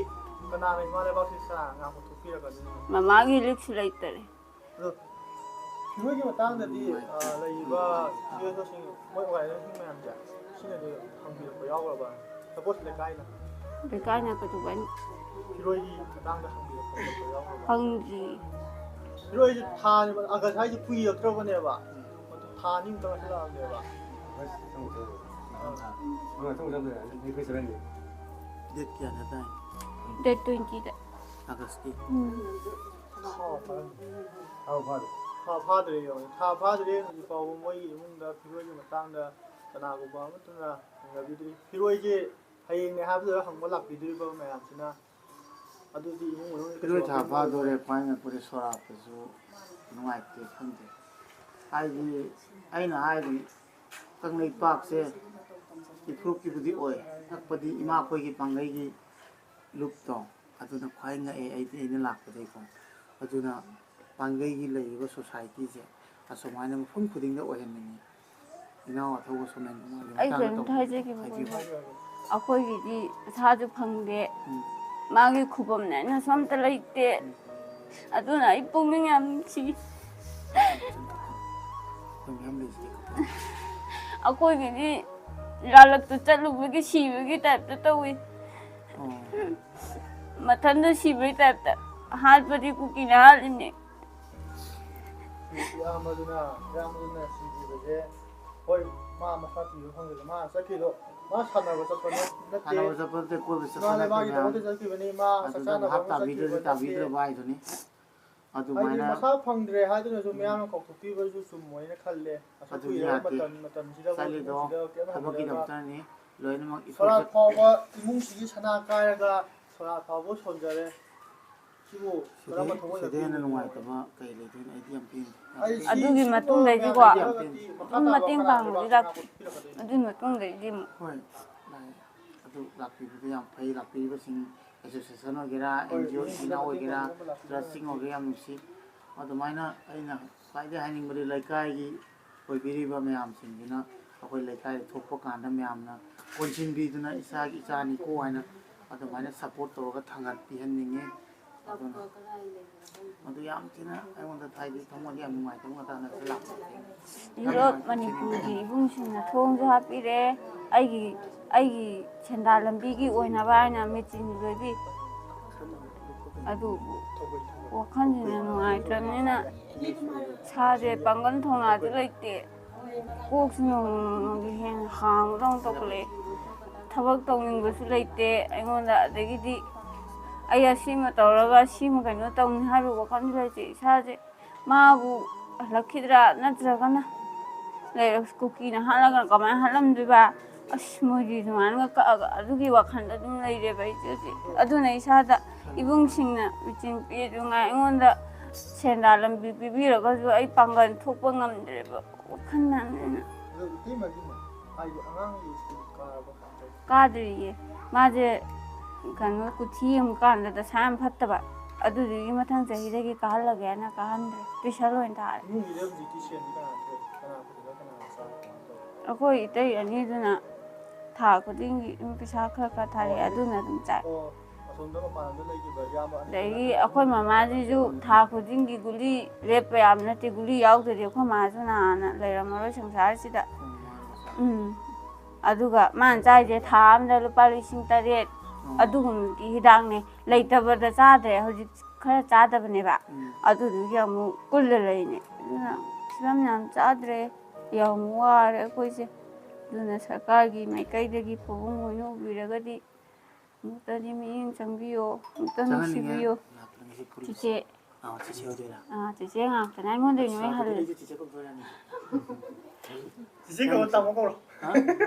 ꯀꯅꯥꯅ ꯏꯃꯥ ꯂꯩꯕꯥꯛꯁꯤ ꯁꯅꯥ ꯉꯥꯛꯄ ꯊꯣꯛꯄꯤꯔꯛꯀꯗꯣꯏꯅꯣ? ꯃꯃꯥꯒꯤ ꯂꯤꯛꯁꯨ ꯂꯩꯇꯔꯦ꯫ ꯑꯗꯣ ꯐꯤꯔꯣꯏꯒꯤ ꯃꯇꯥꯡꯗꯗꯤ, ꯅꯨꯡꯉꯥꯏꯇꯦ꯫ ꯑ, ꯂꯩꯔꯤꯕ ꯁꯤ ꯑꯦꯁ ꯑꯣꯁꯤꯡ, ꯃꯣꯏ ꯑꯣꯔꯒꯅꯥꯏꯖꯦꯁꯟ ꯃꯌꯥꯝꯁꯦ, ꯁꯤꯅꯗꯤ ꯍꯪꯕꯤꯔꯛꯄ ꯌꯥꯎꯈ꯭ꯔꯕ? ꯁꯄꯣꯁ ꯂꯩꯀꯥꯏꯅ꯫ ꯂꯩꯀꯥꯏꯅ ꯀꯩꯗꯧꯕ ꯍꯥꯏꯅꯣ? ꯐꯤꯔꯣꯏꯒꯤ ꯃꯇꯥꯡꯗ ꯍꯪꯕꯤꯔꯛꯄ ꯈꯣꯠꯄ ꯌꯥꯎꯈ꯭ꯔꯕ? ꯍꯪꯗ꯭ꯔꯤ꯫ ꯐꯤꯔꯣꯏꯁꯦ ꯊꯥꯅꯦꯕ, ꯑꯥꯒꯁ ꯍꯥꯏꯁꯦ ꯀꯨꯏꯔꯛꯇ꯭ꯔꯕꯅꯦꯕ꯫ ꯎꯝ꯫ ꯃꯇꯝ ꯊꯥ ꯑꯅꯤꯃꯨꯛꯇ ꯉꯥꯏꯁꯤꯜꯂꯛꯑꯕꯅꯦꯕ꯫ ꯑꯥꯒꯁ ꯆꯪꯉꯛꯇꯣꯔꯦ꯫ ꯑꯥ꯫ ꯃꯉꯥ ꯇꯔꯨꯛ ꯆꯪꯗꯣꯏꯅꯦ, ꯑꯥꯒꯁ ꯇꯔꯥꯅꯤꯊꯣꯏ꯫ ꯗꯦꯠ ꯀꯌꯥꯗ ꯇꯥꯏ? ꯗꯦꯠ ꯇ꯭ꯋꯦꯟꯇꯤꯗ꯫ ꯑꯥꯒꯁꯀꯤ꯫ ꯎꯝ꯫ ꯊꯥ ꯐꯥꯗ꯭ꯔꯤ꯫ ꯊꯥ ꯐꯥꯗ꯭ꯔꯤ꯫ ꯊꯥ ꯐꯥꯗ꯭ꯔꯤ ꯌꯦꯡꯉꯣ꯫ ꯊꯥ ꯐꯥꯗ꯭ꯔꯤ ꯍꯧꯖꯤꯛ ꯐꯥꯎꯕ ꯃꯣꯏꯒꯤ ꯏꯃꯨꯡꯗ ꯐꯤꯔꯣꯜꯒꯤ ꯃꯇꯥꯡꯗ ꯀꯅꯥꯒꯨꯝꯕ ꯑꯃꯠꯇꯅ ꯍꯪꯅꯕꯤꯗ꯭ꯔꯤ꯫ ꯐꯤꯔꯣꯜꯁꯦ ꯍꯌꯦꯡꯅꯦ ꯍꯥꯏꯕꯗꯨꯗ ꯍꯪꯕ ꯂꯥꯛꯄꯤꯗꯣꯔꯤꯕ ꯃꯌꯥꯝꯁꯤꯅ꯫ ꯑꯗꯨꯗꯤ ꯏꯃꯨꯡ ꯃꯅꯨꯡ ꯐꯤꯔꯣꯜ ꯊꯥ ꯐꯥꯗꯣꯔꯦ, ꯈ꯭ꯋꯥꯏ ꯉꯛꯄꯗ ꯁꯣꯔꯥꯠꯄꯁꯨ ꯅꯨꯡꯉꯥꯏꯇꯦ, ꯈꯪꯗꯦ꯫ ꯍꯥꯏꯗꯤ ꯑꯩꯅ ꯍꯥꯏꯔꯤ ꯀꯪꯂꯩꯄꯥꯛꯁꯦ ꯏꯐꯨꯔꯨꯞꯀꯤꯕꯨꯗꯤ ꯑꯣꯏ, ꯉꯛꯄꯗꯤ ꯏꯃꯥꯈꯣꯏꯒꯤ ꯄꯥꯡꯒꯩꯒꯤ ꯂꯨꯞꯇꯣ ꯑꯗꯨꯅ ꯈ꯭ꯋꯥꯏ ꯉꯛꯑꯦ ꯑꯩꯗꯤ, ꯑꯩꯅ ꯂꯥꯛꯄꯗꯩꯀꯣ꯫ ꯑꯗꯨꯅ ꯄꯥꯡꯒꯩꯒꯤ ꯂꯩꯔꯤꯕ ꯁꯣꯁꯥꯏꯇꯤꯁꯦ ꯑꯁꯨꯃꯥꯏꯅ ꯃꯐꯝ ꯈꯨꯗꯤꯡꯗ ꯑꯣꯏꯍꯟꯅꯤꯡꯉꯤ꯫ ꯏꯅꯥꯎ ꯑꯊꯧꯕ ꯁꯣꯃꯦꯟ ꯀꯨꯃꯥꯔꯒꯤ ꯑꯩ ꯃꯇꯥꯡꯗ ꯀꯔꯤꯝꯇ ꯇꯧꯕꯤꯌꯨ꯫ ꯍꯥꯏꯖꯒꯦ꯫ ꯍꯥꯏꯕꯤꯌꯨ꯫ ꯑꯩꯈꯣꯏꯒꯤꯗꯤ ꯄꯩꯁꯥꯁꯨ ꯐꯪꯗꯦ꯫ ꯎꯝ꯫ ꯃꯥꯒꯤ ꯈꯨꯕꯝꯅꯦ ꯍꯥꯏꯅꯁꯨ ꯑꯝꯇ ꯂꯩꯇꯦ꯫ ꯎꯝ꯫ ꯑꯗꯨꯅ ꯑꯩ ꯄꯨꯛꯅꯤꯡ ꯌꯥꯝ ꯅꯨꯡꯁꯤ꯫ ꯑꯩꯈꯣꯏ ꯃꯌꯥꯝ ꯂꯩꯁꯤꯗꯤ꯫ ꯑꯩꯈꯣꯏꯒꯤꯗꯤ ꯂꯥꯂꯛꯇ ꯆꯠꯂꯨꯕꯒꯤ ꯁꯤꯕꯒꯤ ꯇꯥꯏꯞꯇ ꯇꯧꯏ꯫ ꯑꯣ꯫ ꯃꯊꯟꯇ ꯁꯤꯕꯒꯤ ꯇꯥꯏꯞꯇ ꯍꯥꯠꯄꯗꯤ ꯀꯨꯀꯤꯅ ꯍꯥꯠꯂꯤꯅꯦ꯫ ꯏꯌꯥꯝꯕꯗꯨꯅ, ꯏꯌꯥꯝꯕꯗꯨꯅ ꯁꯤꯈꯤꯕꯁꯦ, ꯍꯣꯏ, ꯃꯥ ꯃꯁꯥ ꯊꯤꯕ ꯐꯪꯗ꯭ꯔꯁꯨ ꯃꯥ ꯆꯠꯈꯤꯗꯣ, ꯃꯥ ꯁꯥꯟꯅꯕ ꯆꯠꯄ ꯅꯠ-, ꯅꯠꯇꯦ꯫ ꯁꯥꯟꯅꯕ ꯆꯠꯄ ꯅꯠꯇꯦ, ꯀꯣꯏꯕ ꯆꯠꯄ ꯏꯃꯥ ꯅꯠꯇꯦ ꯂꯩꯕꯥꯛꯀꯤꯗꯃꯛꯇ ꯃꯌꯥꯝ꯫ ꯆꯠꯈꯤꯕꯅꯤ, ꯃꯥ ꯆꯥꯛ ꯑꯗꯨꯗ ꯆꯥꯅꯕ ꯚꯥꯞ ꯑꯃ ꯆꯠꯈꯤꯕ ꯇꯥꯕꯤꯗ꯭ꯔꯗꯤ ꯅꯠꯇꯦ꯫ ꯇꯥꯕꯤꯗ꯭ꯔꯕ ꯍꯥꯏꯗꯨꯅꯤ꯫ ꯍꯥꯏꯗꯤ ꯑꯗꯨꯃꯥꯏꯅ ꯃꯁꯥ ꯐꯪꯗ꯭ꯔꯦ ꯍꯥꯏꯗꯨꯅꯁꯨ ꯎꯝ꯫ ꯃꯤꯌꯥꯝꯅ ꯀꯧꯊꯣꯛꯄꯤꯕꯁꯨ ꯆꯨꯝꯃꯣꯏꯅ ꯈꯜꯂꯦ꯫ ꯑꯁꯨꯛ ꯑꯗꯨꯗꯤ ꯀꯨꯏꯔꯕ ꯌꯥꯗꯦ꯫ ꯃꯇꯝ, ꯃꯇꯝꯁꯤꯗ ꯆꯠꯂꯤꯗꯣ ꯏꯃꯨꯡꯁꯤꯗ ꯀꯩꯝ ꯍꯪꯗ꯭ꯔꯒ ꯊꯕꯛꯀꯤꯗꯃꯛꯇꯅꯤ꯫ ꯂꯣꯏꯅꯃꯛ ꯏꯁꯣꯔ ꯁꯣꯔꯥꯠ ꯐꯥꯎꯕ ꯏꯃꯨꯡꯁꯤꯒꯤ ꯁꯅꯥ ꯀꯥꯏꯔꯒ ꯁꯣꯔꯥꯠ ꯐꯥꯎꯕ ꯁꯣꯟꯖꯔꯦ꯫ ꯁꯤꯕꯨ ꯁꯤꯗꯩ, ꯀꯔꯝꯕ ꯊꯃꯣꯏꯅ ꯁꯤꯗꯩ ꯍꯦꯟꯅ ꯄꯦꯟꯒꯅꯤ? ꯅꯨꯡꯉꯥꯏꯇꯕ ꯀꯩ ꯂꯩꯗꯣꯏꯅꯣ? ꯑꯩꯗꯤ ꯌꯥꯝ ꯄꯦꯟꯗꯦ꯫ ꯌꯥꯝ ꯑꯩ ꯄꯦꯟꯗꯦ꯫ ꯁꯤ ꯑꯗꯨꯒꯤ ꯁꯤꯒꯨꯝꯕ ꯃꯇꯨꯡꯗꯩꯗꯤꯀꯣ ꯃꯌꯥꯝ ꯑꯩꯗꯤ ꯌꯥꯝ ꯄꯦꯟꯗꯦ꯫ ꯑꯗꯨꯝ ꯃꯇꯦꯡ ꯄꯥꯡꯕꯗꯤ ꯂꯥꯛꯄꯤ꯫ ꯑꯗꯨꯒꯤ ꯃꯇꯨꯡꯗꯩꯗꯤ ꯑꯃꯨꯛ ꯍꯣꯏ, ꯂꯥꯛꯑꯦ꯫ ꯑꯗꯨ ꯂꯥꯛꯄꯤꯕꯗꯣ ꯌꯥꯝ ꯐꯩ꯫ ꯂꯥꯛꯄꯤꯔꯤꯕꯁꯤꯡ association ꯑꯣꯏꯒꯦꯔꯥ, NGO ꯏꯆꯤꯟ ꯏꯅꯥꯎ ꯑꯣꯏꯒꯦꯔꯥ, trustꯁꯤꯡ ꯑꯣꯏꯒꯦꯔꯥ, ꯌꯥꯝ ꯅꯨꯡꯁꯤ꯫ ꯑꯗꯨꯃꯥꯏꯅ ꯑꯩꯅ ꯈ꯭ꯋꯥꯏꯗꯒꯤ ꯍꯥꯏꯅꯤꯡꯕꯗꯤ ꯂꯩꯀꯥꯏꯒꯤ ꯑꯣꯏꯕꯤꯔꯤꯕ ꯃꯌꯥꯝꯁꯤꯡꯁꯤꯅ ꯑꯩꯈꯣꯏ ꯂꯩꯀꯥꯏꯗ ꯊꯣꯛꯄ ꯀꯥꯟꯗ ꯃꯌꯥꯝꯅ ꯀꯣꯟꯁꯤꯟꯕꯤꯗꯨꯅ ꯏꯁꯥꯒꯤ ꯏꯆꯥꯅꯤꯀꯣ ꯍꯥꯏꯅ ꯑꯗꯨꯃꯥꯏꯅ support ꯇꯧꯔꯒ ꯊꯥꯡꯒꯠꯄꯤꯍꯟꯅꯤꯡꯉꯤ꯫ ꯑꯗꯨꯅ ꯃꯗꯨ ꯌꯥꯝ ꯊꯤꯅ ꯑꯩꯉꯣꯟꯗ ꯍꯥꯏꯗꯤ ꯊꯃꯣꯏꯗ ꯌꯥꯝ ꯅꯨꯡꯉꯥꯏꯇꯕ ꯃꯇꯥꯡꯗ ꯂꯥꯛꯄ꯫ ꯌꯨꯔꯣꯞ ꯃꯅꯤꯄꯨꯔꯒꯤ ꯏꯕꯨꯡꯁꯤꯡꯅ ꯊꯣꯡꯁꯨ ꯍꯥꯞꯄꯤꯔꯦ꯫ ꯑꯩꯒꯤ ꯑꯩꯒꯤ ꯁꯦꯟꯗꯥꯟ ꯂꯝꯕꯤꯒꯤ ꯑꯣꯏꯅꯕ ꯍꯥꯏꯅ ꯃꯦꯆꯤꯟ ꯂꯣꯏꯕꯤ꯫ ꯑꯗꯨꯕꯨ ꯋꯥꯈꯜꯁꯤꯅ ꯅꯨꯡꯉꯥꯏꯇ꯭ꯔꯕꯅꯤꯅ ꯏꯁꯥꯁꯦ ꯄꯥꯡꯒꯜ ꯊꯧꯅꯥꯁꯨ ꯂꯩꯇꯦ꯫ ꯀꯣꯛꯁꯨ ꯅꯣꯡꯃ ꯅꯣꯡꯃꯒꯤ ꯍꯦꯟꯅ ꯍꯥꯡꯕꯗꯧꯅ ꯇꯧꯈꯠꯂꯛꯑꯦ꯫ ꯊꯕꯛ ꯇꯧꯅꯤꯡꯕꯁꯨ ꯂꯩꯇꯦ ꯑꯩꯉꯣꯟꯗ꯫ ꯑꯗꯒꯤꯗꯤ ꯑꯩ ꯑꯁꯤꯃ ꯇꯧꯔꯒ ꯑꯁꯤꯃ ꯀꯩꯅꯣ ꯇꯧꯅꯤ ꯍꯥꯏꯕꯒꯤ ꯋꯥꯈꯜꯁꯨ ꯂꯩꯇꯦ꯫ ꯏꯁꯥꯁꯦ ꯃꯥꯕꯨ ꯍꯜꯂꯛꯈꯤꯗ꯭ꯔꯥ ꯅꯠꯇ꯭ꯔꯒꯅ ꯂꯩꯔꯛ ꯀꯨꯀꯤꯅ ꯍꯥꯠꯂꯒ ꯀꯃꯥꯏꯅ ꯍꯥꯠꯂꯝꯗꯣꯏꯕ? ꯑꯁ, ꯃꯣꯏꯗꯤ ꯑꯗꯨꯃꯥꯏꯅꯒ ꯀꯛꯑꯒ ꯑꯗꯨꯒꯤ ꯋꯥꯈꯜꯗ ꯑꯗꯨꯝ ꯂꯩꯔꯦꯕ ꯑꯩꯁꯦ ꯍꯧꯖꯤꯛ꯫ ꯑꯗꯨꯅ ꯏꯁꯥꯗ ꯏꯕꯨꯡꯁꯤꯡꯅ ꯃꯦꯆꯤꯟ ꯄꯤꯗꯨꯉꯥꯏ ꯑꯩꯉꯣꯟꯗ ꯁꯦꯟꯗꯥꯟ ꯂꯝꯕꯤ ꯄꯤꯕꯤꯔꯒꯁꯨ ꯑꯩ ꯄꯥꯡꯒꯜ ꯊꯣꯛꯄ ꯉꯝꯗ꯭ꯔꯦꯕ ꯋꯥꯈꯜ ꯃꯌꯥꯝꯁꯤꯅ꯫ ꯑꯗꯣ ꯏꯇꯩꯃꯒꯤꯅꯦ, ꯍꯥꯏꯗꯤ ꯑꯉꯥꯡꯒꯤ ꯁ꯭ꯀꯨꯜ ꯀꯥꯔꯕ ꯀꯃꯥꯏꯅ ꯇꯧꯒꯦ? ꯀꯥꯗ꯭ꯔꯤꯌꯦ꯫ ꯃꯥꯁꯦ ꯀꯩꯅꯣ ꯀꯨꯊꯤ ꯑꯃꯨꯛ ꯀꯥꯟꯗ ꯗꯁꯥ ꯌꯥꯝ ꯐꯠꯇꯕ꯫ ꯑꯗꯨꯗꯨꯒꯤ ꯃꯊꯪ ꯆꯍꯤꯗꯒꯤ ꯀꯥꯍꯜꯂꯒꯦꯅ ꯀꯥꯍꯟꯗ꯭ꯔꯦ꯫ ꯇ꯭ꯌꯨꯁꯟ ꯑꯣꯏꯅ ꯊꯥꯔꯦ꯫ ꯏꯃꯨꯡꯒꯤꯗꯤ ꯍꯧꯖꯤꯛꯇꯤ ꯁꯦꯟꯗꯤ ꯀꯅꯥ ꯊꯣꯛꯑꯦ? ꯀꯅꯥ ꯐꯖꯅ ꯀꯅꯥ ꯆꯥꯕ ꯀꯃꯥꯏꯅ ꯇꯧꯒꯦ? ꯑꯩꯈꯣꯏ ꯏꯇꯩ ꯑꯅꯤꯗꯨꯅ ꯊꯥ ꯈꯨꯗꯤꯡꯒꯤ ꯑꯗꯨꯝ ꯄꯩꯁꯥ ꯈꯔ ꯈꯔ ꯊꯥꯔꯛꯑꯦ, ꯑꯣ, ꯑꯗꯨꯅ ꯑꯗꯨꯝ ꯆꯥꯏ꯫ ꯑꯣ, ꯑꯁꯣꯝꯗ ꯃꯄꯥꯟ ꯂꯝꯗ ꯂꯩꯈꯤꯕ ꯏꯌꯥꯝꯕ ꯑꯅꯤ ꯑꯗꯒꯤ ꯑꯩꯈꯣꯏ ꯃꯃꯥꯁꯤꯁꯨ ꯊꯥ ꯈꯨꯗꯤꯡꯒꯤ ꯒꯨꯂꯤ ꯂꯦꯞꯄ ꯌꯥꯕ ꯅꯠꯇꯦ, ꯒꯨꯂꯤ ꯌꯥꯎꯗ꯭ꯔꯗꯤ ꯑꯩꯈꯣꯏ ꯃꯥꯁꯨ ꯅꯍꯥꯟꯅ ꯂꯩꯔꯝꯃꯔꯣꯏ ꯁꯪꯁꯥꯔꯁꯤꯗ꯫ ꯎꯝ꯫ ꯑꯗꯨꯒ ꯃꯥꯅ ꯆꯥꯏꯁꯦ ꯊꯥ ꯑꯝꯗ ꯂꯨꯄꯥ ꯂꯤꯁꯤꯡ ꯇꯔꯦꯠ, ꯎꯝ, ꯑꯗꯨꯒꯨꯝꯕꯒꯤ ꯍꯤꯗꯥꯛꯅꯦ꯫ ꯂꯩꯇꯕꯗ ꯆꯥꯗ꯭ꯔꯦ, ꯍꯧꯖꯤꯛ ꯈꯔ ꯆꯥꯗꯕꯅꯦꯕ꯫ ꯎꯝ꯫ ꯑꯗꯨꯗꯨꯒꯤ ꯑꯃꯨꯛ ꯀꯨꯜꯂ ꯂꯩꯅꯦ꯫ ꯑꯗꯨꯅ ꯐꯤꯂꯝ ꯌꯥꯝ ꯆꯥꯗ꯭ꯔꯦ꯫ ꯌꯥꯝ ꯋꯥꯔꯦ ꯑꯩꯈꯣꯏꯁꯦ꯫ ꯑꯗꯨꯅ ꯁꯔꯀꯥꯔꯒꯤ ꯃꯥꯏꯀꯩꯗꯒꯤ ꯐꯕꯨꯡ ꯑꯣꯏꯅ ꯎꯕꯤꯔꯒꯗꯤ ꯑꯃꯨꯛꯇꯗꯤ ꯃꯤꯠꯌꯦꯡ ꯆꯪꯕꯤꯌꯣ, ꯑꯃꯨꯛꯇ ꯆꯪꯍꯟꯅꯤꯡꯉꯦ꯫ ꯅꯨꯡꯁꯤꯕꯤꯌꯣ꯫ ꯂꯥꯛꯄꯗ ꯉꯁꯤ ꯐꯨꯔꯤꯠꯁꯦ꯫ ꯆꯤꯆꯦ꯫ ꯑꯥ, ꯆꯤꯆꯦ ꯑꯣꯏꯗꯣꯏꯔꯥ? ꯑꯥ, ꯆꯤꯆꯦ ꯉꯥꯛꯇꯅꯦ꯫ ꯑꯩꯉꯣꯟꯗꯗꯒꯤ ꯑꯁ, ꯂꯣꯏ ꯑꯗꯨꯗꯤ ꯍꯜꯂꯦ꯫ ꯑꯩꯁꯨ ꯆꯤꯆꯦ ꯀꯧꯊꯣꯛꯑꯅꯤ꯫ ꯆꯤꯆꯦ ꯀꯧ, ꯇꯥꯃꯣ ꯀꯧꯔꯣ꯫ ꯍꯥ?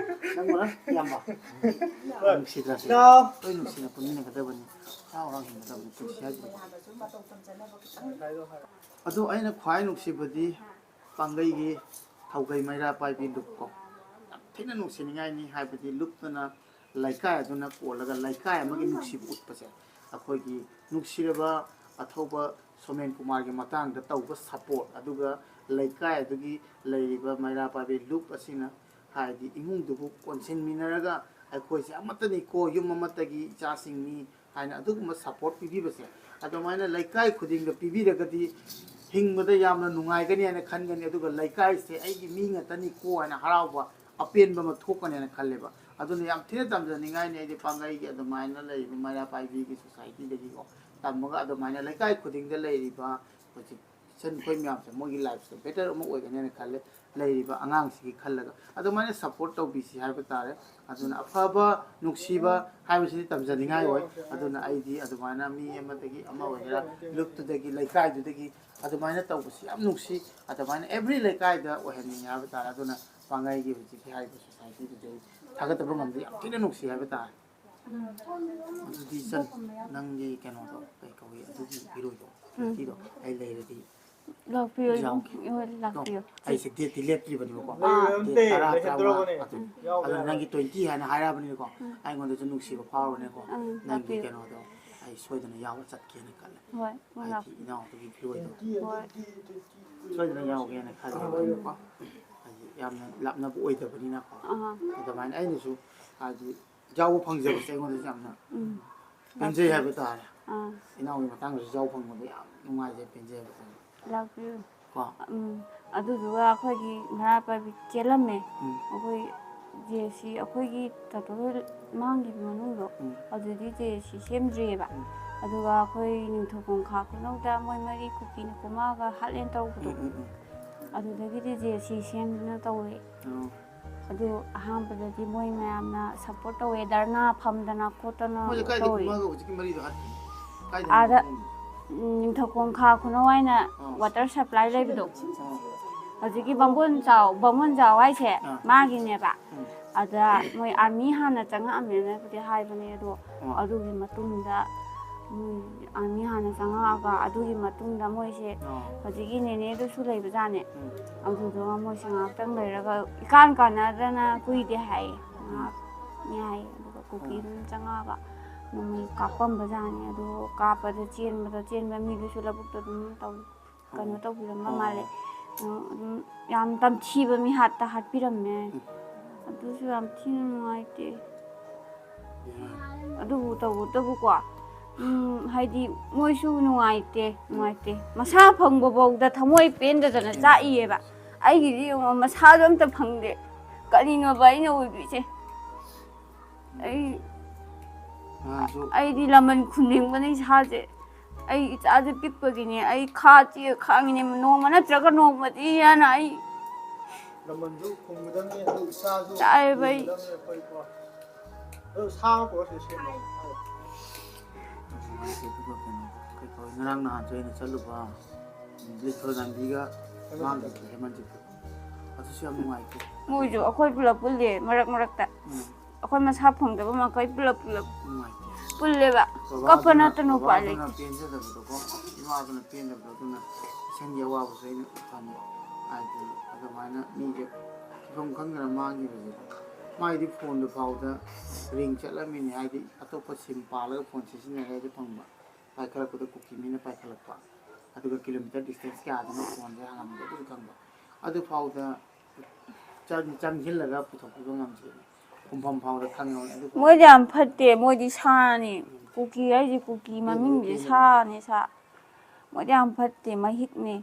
ꯅꯪ ꯀꯧꯔꯣ? ꯏꯌꯥꯝꯕ꯫ ꯍꯣꯏ꯫ ꯅꯨꯡꯁꯤꯗ꯭ꯔꯥ ꯁꯤ? ꯏꯅꯥꯎ꯫ ꯂꯣꯏ ꯅꯨꯡꯁꯤꯅ ꯄꯨꯟꯃꯤꯟꯅꯒꯗꯕꯅꯤ꯫ ꯍꯔꯥꯎ ꯍꯔꯥꯎ ꯍꯤꯡꯒꯗꯕꯅꯤ꯫ ꯄꯨꯟꯁꯤ ꯍꯥꯏꯁꯤꯗꯤ꯫ ꯑꯗꯣ ꯑꯩꯅ ꯈ꯭ꯋꯥꯏ ꯅꯨꯡꯁꯤꯕꯗꯤ ꯄꯥꯡꯒꯩꯒꯤ ꯊꯧꯒꯩ ꯃꯩꯔꯥ ꯄꯥꯏꯕꯤ ꯂꯨꯞ ꯀꯣ, ꯌꯥꯝ ꯊꯤꯅ ꯅꯨꯡꯁꯤꯅꯤꯡꯉꯥꯏꯅꯤ꯫ ꯍꯥꯏꯕꯗꯤ ꯂꯨꯞꯇꯨꯅ ꯂꯩꯀꯥꯏ ꯑꯗꯨꯅ ꯀꯣꯜꯂꯒ ꯂꯩꯀꯥꯏ ꯑꯃꯒꯤ ꯅꯨꯡꯁꯤꯕ ꯎꯠꯄꯁꯦ, ꯑꯩꯈꯣꯏꯒꯤ ꯅꯨꯡꯁꯤꯔꯕ ꯑꯊꯧꯕ ꯁꯣꯃꯦꯟ ꯀꯨꯃꯥꯔꯒꯤ ꯃꯇꯥꯡꯗ ꯇꯧꯕ ꯁꯄꯣꯔꯠ, ꯑꯗꯨꯒ ꯂꯩꯀꯥꯏ ꯑꯗꯨꯒꯤ ꯂꯩꯔꯤꯕ ꯃꯩꯔꯥ ꯄꯥꯏꯕꯤ ꯂꯨꯞ ꯑꯁꯤꯅ ꯍꯥꯏꯗꯤ ꯏꯃꯨꯡꯗꯨꯕꯨ ꯀꯣꯟꯁꯤꯟꯃꯤꯟꯅꯔꯒ ꯑꯩꯈꯣꯏꯁꯦ ꯑꯃꯠꯇꯅꯤꯀꯣ, ꯌꯨꯝ ꯑꯃꯠꯇꯒꯤ ꯏꯆꯥꯁꯤꯡꯅꯤ ꯍꯥꯏꯅ ꯑꯗꯨꯒꯨꯝꯕ ꯁꯄꯣꯔꯠ ꯄꯤꯕꯤꯕꯁꯦ ꯑꯗꯨꯃꯥꯏꯅ ꯂꯩꯀꯥꯏ ꯈꯨꯗꯤꯡꯗ ꯄꯤꯕꯤꯔꯒꯗꯤ ꯍꯤꯡꯕꯗ ꯌꯥꯝꯅ ꯅꯨꯡꯉꯥꯏꯒꯅꯤ ꯍꯥꯏꯅ ꯈꯟꯒꯅꯤ꯫ ꯑꯗꯨꯒ ꯂꯩꯀꯥꯏꯁꯦ ꯑꯩꯒꯤ ꯃꯤ ꯉꯥꯛꯇꯅꯤꯀꯣ ꯍꯥꯏꯅ ꯍꯔꯥꯎꯕ ꯑꯄꯦꯟꯕ ꯑꯃ ꯊꯣꯛꯀꯅꯤ ꯍꯥꯏꯅ ꯈꯜꯂꯦꯕ꯫ ꯑꯗꯨꯅ ꯌꯥꯝ ꯊꯤꯅ ꯇꯝꯖꯅꯤꯡꯉꯥꯏꯅꯤ ꯑꯩꯗꯤ ꯄꯥꯡꯒꯩꯒꯤ ꯑꯗꯨꯃꯥꯏꯅ ꯂꯩꯔꯤꯕ ꯃꯩꯔꯥ ꯄꯥꯏꯕꯤꯒꯤ ꯁꯣꯁꯥꯏꯇꯤꯗꯒꯤꯀꯣ ꯇꯝꯃꯒ ꯑꯗꯨꯃꯥꯏꯅ ꯂꯩꯀꯥꯏ ꯈꯨꯗꯤꯡꯗ ꯂꯩꯔꯤꯕ ꯍꯧꯖꯤꯛ ꯏꯆꯟ ꯑꯩꯈꯣꯏ ꯃꯌꯥꯝꯁꯦ ꯃꯣꯏꯒꯤ ꯂꯥꯏꯐꯁꯦ ꯕꯦꯇꯔ ꯑꯃ ꯑꯣꯏꯒꯅꯤ ꯍꯥꯏꯅ ꯈꯜꯂꯦ꯫ ꯂꯩꯔꯤꯕ ꯑꯉꯥꯡꯁꯤꯒꯤ ꯈꯜꯂꯒ ꯑꯗꯨꯃꯥꯏꯅ ꯁꯄꯣꯔꯠ ꯇꯧꯕꯤꯁꯤ ꯍꯥꯏꯕ ꯇꯥꯔꯦ꯫ ꯑꯗꯨꯅ ꯑꯐꯕ ꯅꯨꯡꯁꯤꯕ ꯍꯥꯏꯕꯁꯤꯗꯤ ꯇꯝꯖꯅꯤꯡꯉꯥꯏ ꯑꯣꯏ꯫ ꯑꯗꯨꯅ ꯑꯩꯗꯤ ꯑꯗꯨꯃꯥꯏꯅ ꯃꯤ ꯑꯃꯗꯒꯤ ꯑꯃ ꯑꯣꯏꯒꯦꯔꯥ, ꯂꯨꯞꯇꯨꯗꯒꯤ ꯂꯩꯀꯥꯏꯗꯨꯗꯒꯤ ꯑꯗꯨꯃꯥꯏꯅ ꯇꯧꯕꯁꯤ ꯌꯥꯝ ꯅꯨꯡꯁꯤ꯫ ꯑꯗꯨꯃꯥꯏꯅ ꯑꯦꯕ꯭ꯔꯤ ꯂꯩꯀꯥꯏꯗ ꯑꯣꯏꯍꯟꯅꯤꯡꯉꯤ ꯍꯥꯏꯕ ꯇꯥꯔꯦ꯫ ꯑꯗꯨꯅ ꯄꯥꯡꯒꯩꯒꯤ ꯍꯧꯖꯤꯛꯀꯤ ꯍꯥꯏꯔꯤꯕ ꯁꯣꯁꯥꯏꯇꯤꯗꯨꯗꯤ ꯑꯩ ꯊꯥꯒꯠꯇꯕ ꯉꯝꯗꯦ, ꯌꯥꯝ ꯊꯤꯅ ꯅꯨꯡꯁꯤ ꯍꯥꯏꯕ ꯇꯥꯔꯦ꯫ ꯑꯗꯨꯗꯤ ꯏꯆꯟ, ꯅꯪꯒꯤ ꯀꯩꯅꯣꯗꯣ ꯀꯩ ꯀꯧꯏ, ꯑꯗꯨꯒꯤ ꯍꯤꯔꯣꯏꯗꯣ, ꯎꯝ꯫ ꯇ꯭ꯋꯦꯟꯇꯤꯗꯣ ꯑꯩ ꯂꯩꯔꯗꯤ ꯂꯥꯛꯄꯤꯌꯨ, ꯌꯥꯎꯒꯦ꯫ ꯍꯣꯏ, ꯂꯥꯛꯄꯤꯌꯨ꯫ ꯑꯩꯁꯦ ꯗꯦꯠꯇꯤ ꯂꯦꯞꯇ꯭ꯔꯤꯕꯅꯦꯕꯀꯣ꯫ ꯑꯥ꯫ ꯗꯦꯠ ꯇꯔꯥ, ꯇꯔꯥꯃꯉꯥ ꯑꯗꯨ꯫ ꯌꯥꯎꯒꯦ ꯑꯗꯨꯅ ꯍꯥꯏꯕ꯫ ꯅꯪꯒꯤ ꯇ꯭ꯋꯦꯟꯇꯤ ꯍꯥꯏꯅ ꯍꯥꯏꯔꯛꯑꯕꯅꯤꯅꯀꯣ, ꯎꯝ꯫ ꯑꯩꯉꯣꯟꯗꯁꯨ ꯅꯨꯡꯁꯤꯕ ꯐꯥꯎꯔꯅꯤꯀꯣ꯫ ꯎꯝ, ꯅꯪꯒꯤ ꯂꯥꯛꯄꯤꯌꯨ꯫ ꯀꯩꯅꯣꯗꯣ ꯑꯩ ꯁꯣꯏꯗꯅ ꯌꯥꯎꯕ ꯆꯠꯀꯦꯅ ꯈꯜꯂꯦ꯫ ꯍꯣꯏ, ꯍꯣꯏ, ꯍꯥꯏꯗꯤ ꯂꯥꯛꯄꯤꯌꯨ꯫ ꯏꯅꯥꯎꯗꯨꯒꯤ ꯐꯤꯔꯣꯏꯗꯣ ꯍꯣꯏ꯫ ꯁꯣꯏꯗꯅ ꯌꯥꯎꯒꯦꯅ ꯈꯜꯂꯦꯕꯀꯣ꯫ ꯍꯥꯏꯗꯤ ꯌꯥꯝꯅ ꯂꯥꯞꯅꯕ ꯑꯣꯏꯗꯕꯅꯤꯅꯀꯣ꯫ ꯑꯥ꯫ ꯑꯗꯨꯃꯥꯏꯅ ꯑꯩꯅꯁꯨ ꯍꯥꯏꯗꯤ ꯌꯥꯎꯕ ꯐꯪꯖꯕꯁꯦ ꯑꯩꯉꯣꯟꯗꯁꯨ ꯌꯥꯝꯅ ꯎꯝ꯫ ꯄꯦꯟꯖꯩ ꯍꯥꯏꯕ ꯇꯥꯔꯦ꯫ ꯑꯥ꯫ ꯏꯅꯥꯎꯒꯤ ꯃꯇꯥꯡꯗꯁꯨ ꯌꯥꯎꯕ ꯐꯪꯕꯗ ꯌꯥꯝ ꯅꯨꯡꯉꯥꯏꯖꯩ, ꯄꯦꯟꯖꯩ ꯍꯥꯏꯕ ꯇꯥꯔꯦ꯫ ꯂꯥꯛꯄꯤꯌꯨ꯫ ꯀꯣ? ꯎꯝ꯫ ꯑꯗꯨꯗꯨꯒ ꯑꯩꯈꯣꯏꯒꯤ ꯃꯩꯔꯥ ꯄꯥꯏꯕꯤ ꯆꯦꯜꯂꯝꯃꯦ꯫ ꯎꯝ꯫ ꯑꯩꯈꯣꯏ ꯖꯦ ꯁꯤ, ꯑꯩꯈꯣꯏꯒꯤ ꯇꯥꯇꯣ ꯍꯣꯏ ꯃꯥꯡꯈꯤꯕ ꯃꯅꯨꯡꯗꯣ, ꯎꯝ꯫ ꯑꯗꯨꯗꯤ ꯖꯦ ꯁꯤ ꯁꯦꯝꯗ꯭ꯔꯤꯑꯕ꯫ ꯎꯝ꯫ ꯑꯗꯨꯒ ꯑꯩꯈꯣꯏ ꯅꯤꯡꯊꯧꯈꯣꯡ ꯈꯥ ꯈꯨꯅꯧꯗ ꯃꯣꯏ ꯃꯔꯤ ꯀꯨꯀꯤꯅ ꯀꯨꯝꯃꯛꯑꯒ ꯍꯥꯠꯂꯦꯅ ꯇꯧꯕꯗꯣ, ꯎꯝ, ꯎꯝ, ꯎꯝ꯫ ꯑꯗꯨꯗꯒꯤꯗꯤ ꯖꯦ ꯁꯤ ꯁꯦꯝꯗꯅ ꯇꯧꯔꯦ꯫ ꯑꯣ꯫ ꯑꯗꯨ ꯑꯍꯥꯟꯕꯗꯗꯤ ꯃꯣꯏ ꯃꯌꯥꯝꯅ ꯁꯞꯄꯣꯔꯠ ꯇꯧꯋꯦ, ꯙꯔꯅꯥ ꯐꯝꯗꯅ ꯈꯣꯠꯇꯅ ꯃꯣꯏꯁꯦ ꯀꯥꯏꯗ ꯇꯧꯋꯦ꯫ ꯀꯨꯝꯃꯒ ꯍꯧꯖꯤꯛꯀꯤ ꯃꯔꯤꯗꯣ ꯍꯥꯠꯈꯤꯅꯣ? ꯀꯥꯏꯗꯅꯣ ꯑꯥꯗ, ꯀꯨꯝꯃꯤꯅꯣ? ꯎꯝ, ꯅꯤꯡꯊꯧꯈꯣꯡ ꯈꯥ ꯈꯨꯅꯧ ꯍꯥꯏꯅ ꯑꯥ꯫ ꯋꯥꯇꯔ ꯁꯄ꯭ꯂꯥꯏ ꯂꯩꯕꯗꯣ, ꯑꯥ꯫ ꯍꯧꯖꯤꯛꯀꯤ ꯕꯥꯃꯣꯟ ꯆꯥꯎ, ꯕꯥꯃꯣꯟ ꯆꯥꯎ ꯍꯥꯏꯁꯦ ꯑꯥ꯫ ꯃꯥꯒꯤꯅꯦꯕ꯫ ꯎꯝ꯫ ꯑꯗ ꯃꯣꯏ ꯑꯥꯔꯃꯤ ꯍꯥꯟꯅ ꯆꯪꯉꯛꯑꯝꯃꯦꯅꯕꯨꯗꯤ ꯍꯥꯏꯕꯅꯦ, ꯑꯗꯣ ꯑꯥ꯫ ꯑꯗꯨꯒꯤ ꯃꯇꯨꯡꯗ ꯃꯣꯏ ꯑꯥꯔꯃꯤ ꯍꯥꯟꯅ ꯆꯪꯉꯛꯑꯒ ꯑꯗꯨꯒꯤ ꯃꯇꯨꯡꯗ ꯃꯣꯏꯁꯦ ꯑꯣ ꯍꯧꯖꯤꯛꯀꯤ ꯅꯦꯅꯦꯗꯨꯁꯨ ꯂꯩꯕꯖꯥꯠꯅꯦ꯫ ꯎꯝ ꯑꯗꯨꯗꯨꯒ ꯃꯣꯏꯁꯦ ꯉꯥꯏꯍꯥꯛꯇꯪ ꯂꯩꯔꯒ ꯏꯀꯥꯟ ꯀꯥꯟꯅꯗꯅ ꯀꯨꯏꯗꯦ ꯍꯥꯏꯌꯦ꯫ ꯉꯥꯏꯍꯥꯛꯅꯤ ꯍꯥꯏꯌꯦ꯫ ꯑꯗꯨꯒ ꯀꯨꯀꯤ ꯑꯗꯨꯝ ꯆꯪꯉꯛꯑꯒ ꯅꯣꯡꯃꯩ ꯀꯥꯞꯄꯝꯕꯖꯥꯠꯅꯤ꯫ ꯑꯗꯨ ꯀꯥꯞꯄꯗ ꯆꯦꯟꯕꯗ ꯆꯦꯟꯕ ꯃꯤꯗꯨꯁꯨ ꯂꯧꯕꯨꯛꯇ ꯑꯗꯨꯝ ꯇꯧ ꯀꯩꯅꯣ ꯇꯧꯕꯤꯔꯝꯕ ꯃꯥꯜꯂꯦ꯫ ꯑꯗꯨꯝ ꯌꯥꯝ ꯇꯝꯊꯤꯕ ꯃꯤꯍꯥꯠꯇ ꯍꯥꯠꯄꯤꯔꯝꯃꯦ꯫ ꯑꯗꯨꯁꯨ ꯌꯥꯝ ꯊꯤꯅ ꯅꯨꯡꯉꯥꯏꯇꯦ꯫ ꯑꯗꯨꯕꯨ ꯇꯧꯕꯇꯕꯨꯀꯣ, ꯎꯝ, ꯍꯥꯏꯗꯤ ꯃꯣꯏꯁꯨ ꯅꯨꯡꯉꯥꯏꯇꯦ, ꯅꯨꯡꯉꯥꯏꯇꯦ꯫ ꯃꯁꯥ ꯐꯪꯕꯐꯥꯎꯗ ꯊꯃꯣꯏ ꯄꯦꯟꯗꯗꯅ ꯆꯥꯛꯏꯌꯦꯕ꯫ ꯑꯩꯒꯤꯗꯤ ꯌꯦꯡꯉꯣ, ꯃꯁꯥꯁꯨ ꯑꯝꯇ ꯐꯪꯗꯦ꯫ ꯀꯔꯤꯅꯣꯕ ꯑꯩꯅ ꯑꯣꯏꯗꯣꯏꯁꯦ? ꯑꯩ ꯅꯍꯥꯟꯁꯨ ꯑꯩꯗꯤ ꯂꯃꯟ ꯈꯨꯝꯅꯤꯡꯕꯅ ꯏꯁꯥꯁꯦ꯫ ꯑꯩ ꯏꯆꯥꯁꯦ ꯄꯤꯛꯄꯒꯤꯅꯦ꯫ ꯑꯩ ꯈꯥ ꯆꯦ ꯈꯥꯡꯉꯤꯅꯦ꯫ ꯅꯣꯡꯃ ꯅꯠꯇ꯭ꯔꯒ ꯅꯣꯡꯃꯗꯤ ꯍꯥꯏꯅ ꯑꯩ ꯂꯃꯟꯁꯨ ꯈꯨꯝꯒꯗꯕꯅꯤ, ꯑꯗꯨ ꯏꯆꯥꯁꯨ ꯆꯥꯏꯌꯦꯕ ꯑꯩ꯫ ꯈꯨꯝꯒꯗꯕꯅꯤ ꯑꯩꯈꯣꯏꯀꯣ꯫ ꯑꯗꯨ ꯁꯥ ꯑꯃ ꯄꯨꯔꯛꯑꯣ, ꯁꯤꯗ ꯁꯦꯝꯃꯣ꯫ ꯅꯨꯡꯉꯥꯏꯇꯦ꯫ ꯑꯗꯨꯒ ꯀꯩꯅꯣ, ꯀꯩ ꯀꯧꯋꯦ, ꯉꯔꯥꯡ ꯅꯍꯥꯟꯁꯨ ꯑꯩꯅ ꯆꯠꯂꯨꯕ ꯂꯤꯊꯣꯏ ꯉꯥꯟꯕꯤꯒ ꯃꯥꯡꯈꯤꯕꯗꯣ ꯍꯦꯃꯟꯖꯤꯠꯇꯣ, ꯑꯗꯨꯁꯨ ꯌꯥꯝ ꯅꯨꯡꯉꯥꯏꯇꯦ꯫ ꯃꯣꯏꯁꯨ ꯑꯩꯈꯣꯏ ꯄꯨꯂꯞ ꯄꯨꯜꯂꯦ ꯃꯔꯛ ꯃꯔꯛꯇ꯫ ꯎꯝ, ꯑꯩꯈꯣꯏ ꯃꯁꯥ ꯐꯪꯗꯕ ꯃꯈꯩ ꯄꯨꯂꯞ ꯄꯨꯂꯞ ꯅꯨꯡꯉꯥꯏꯇꯦ꯫ ꯄꯨꯜꯂꯦꯕ꯫ ꯀꯞꯄ ꯕꯕꯥꯗꯨꯅ ꯅꯠꯇꯅ ꯎꯄꯥꯏ ꯕꯕꯥꯗꯨꯅ ꯂꯩꯇꯦ꯫ ꯄꯦꯟꯖꯗꯕꯗꯣꯀꯣ, ꯏꯃꯥꯗꯨꯅ ꯄꯦꯟꯗꯕꯗꯣ, ꯑꯗꯨꯅ ꯏꯁꯪꯒꯤ ꯑꯋꯥꯕꯁꯨ ꯑꯩꯅ ꯐꯅꯤ꯫ ꯍꯥꯏꯗꯤ ꯑꯗꯨꯃꯥꯏꯅ ꯃꯤꯁꯦ ꯐꯤꯕꯝ ꯈꯪꯗꯅ ꯃꯥꯡꯈꯤꯕꯁꯦ꯫ ꯃꯥꯏꯗꯤ ꯐꯣꯟꯗꯨ ꯐꯥꯎꯗ ꯔꯤꯡ ꯆꯠꯂꯝꯃꯤꯅꯦ, ꯍꯥꯏꯗꯤ ꯑꯇꯣꯞꯄ ꯁꯤꯝ ꯄꯥꯜꯂꯒ ꯐꯣꯟ ꯁꯤꯖꯤꯟꯅꯔꯦ ꯍꯥꯏꯗꯤ ꯐꯪꯕ꯫ ꯄꯥꯏꯈꯠꯂꯛꯄꯗ ꯀꯨꯀꯤ ꯃꯤꯅ ꯄꯥꯏꯈꯠꯂꯛꯄ꯫ ꯑꯗꯨꯒ ꯀꯤꯂꯣꯃꯤꯇꯔ ꯗꯤꯁꯇꯦꯟꯁ ꯀꯌꯥꯗꯅꯣ ꯐꯣꯟꯁꯦ ꯍꯥꯡꯉꯝꯃꯤꯗꯣ ꯑꯗꯨꯁꯨ ꯈꯪꯕ꯫ ꯑꯗꯨꯐꯥꯎꯗ ꯆꯪ- ꯆꯪꯁꯤꯜꯂꯒ ꯄꯨꯊꯣꯛꯄꯤꯕ ꯉꯝꯗ꯭ꯔꯦꯅꯦ꯫ ꯄꯨꯡꯐꯝ ꯐꯥꯎꯗ ꯈꯪꯉꯕꯅꯤ꯫ ꯑꯗꯨꯐꯥꯎ ꯃꯣꯏꯗꯤ ꯌꯥꯝ ꯐꯠꯇꯦ꯫ ꯃꯣꯏꯗꯤ ꯁꯥꯅꯤ꯫ ꯀꯨꯀꯤ ꯍꯥꯏꯁꯦ ꯀꯨꯀꯤ ꯃꯃꯤꯡꯁꯦ ꯁꯥꯅꯤ, ꯁꯥ꯫ ꯃꯣꯏꯗꯤ ꯌꯥꯝ ꯐꯠꯇꯦ, ꯃꯍꯤꯛꯅꯤ꯫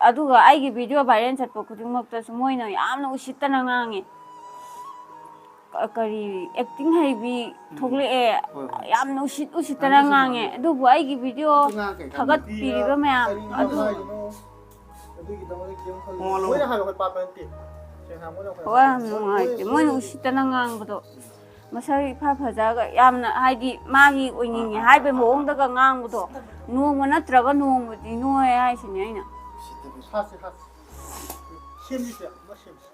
ꯑꯗꯨꯒ ꯑꯩꯒꯤ ꯚꯤꯗꯤꯑꯣ ꯚꯥꯏꯔꯦꯜ ꯆꯠꯄ ꯈꯨꯗꯤꯡꯃꯛꯇꯁꯨ ꯃꯣꯏꯅ ꯌꯥꯝꯅ ꯎꯁꯤꯠꯇꯅ ꯉꯥꯡꯉꯦ꯫ ꯀ- ꯀꯔꯤ ꯑꯦꯛꯇꯤꯡ ꯍꯩꯕꯤ ꯊꯣꯛꯂꯛꯑꯦ꯫ ꯍꯣꯏ, ꯍꯣꯏ꯫ ꯌꯥꯝꯅ ꯎꯁꯤꯠ ꯎꯁꯤꯠꯇꯅ ꯑꯗꯨꯁꯨ ꯉꯥꯡꯉꯦ꯫ ꯉꯥꯡꯉꯦ꯫ ꯑꯗꯨꯕꯨ ꯑꯩꯒꯤ ꯚꯤꯗꯤꯑꯣ ꯑꯗꯨ ꯉꯥꯡ ꯀꯩ ꯀꯥꯟꯗ? ꯊꯥꯒꯠꯄꯤꯔꯤꯕ ꯃꯌꯥꯝ ꯀꯔꯤꯅꯣ ꯑꯗꯨ ꯍꯥꯏꯔꯤꯅꯣ? ꯑꯗꯨꯒꯤꯗꯃꯛꯇ ꯀꯩꯝ ꯈꯜꯂꯨ꯫ ꯃꯉꯣꯟ ꯂꯧ- ꯃꯣꯏꯅ ꯍꯥꯏꯕ ꯑꯩꯈꯣꯏ ꯄꯥꯛꯄ ꯅꯠꯇꯦ꯫ ꯁꯦꯡꯅ ꯍꯥꯏꯕ ꯃꯣꯏꯅ ꯑꯩꯈꯣꯏ ꯍꯣꯏ, ꯌꯥꯝ ꯄꯥꯛꯄ ꯅꯠꯇꯦ꯫ ꯅꯨꯡꯉꯥꯏꯇꯦ꯫ ꯃꯣꯏꯅ ꯎꯁꯤꯠꯇꯅ ꯉꯥꯡꯕꯗꯣ꯫ ꯃꯁꯛ ꯏꯐ ꯐꯖꯒ ꯌꯥꯝꯅ, ꯍꯥꯏꯗꯤ, ꯃꯥꯒꯤ ꯑꯣꯏꯅꯤꯡꯉꯦ ꯍꯥꯏꯕꯩ ꯃꯑꯣꯡꯗꯒ ꯉꯥꯡꯕꯗꯣ꯫ ꯅꯣꯡꯃ ꯅꯠꯇ꯭ꯔꯒ ꯅꯣꯡꯃꯗꯤ ꯅꯣꯏ ꯍꯥꯏꯁꯤꯅꯦ ꯑꯩꯅ꯫ ꯍꯥꯠꯁꯤ, ꯍꯥꯠꯁꯤ꯫ ꯁꯦꯝꯁꯤꯁꯦ, ꯑꯃ ꯁꯦꯝꯁꯤ꯫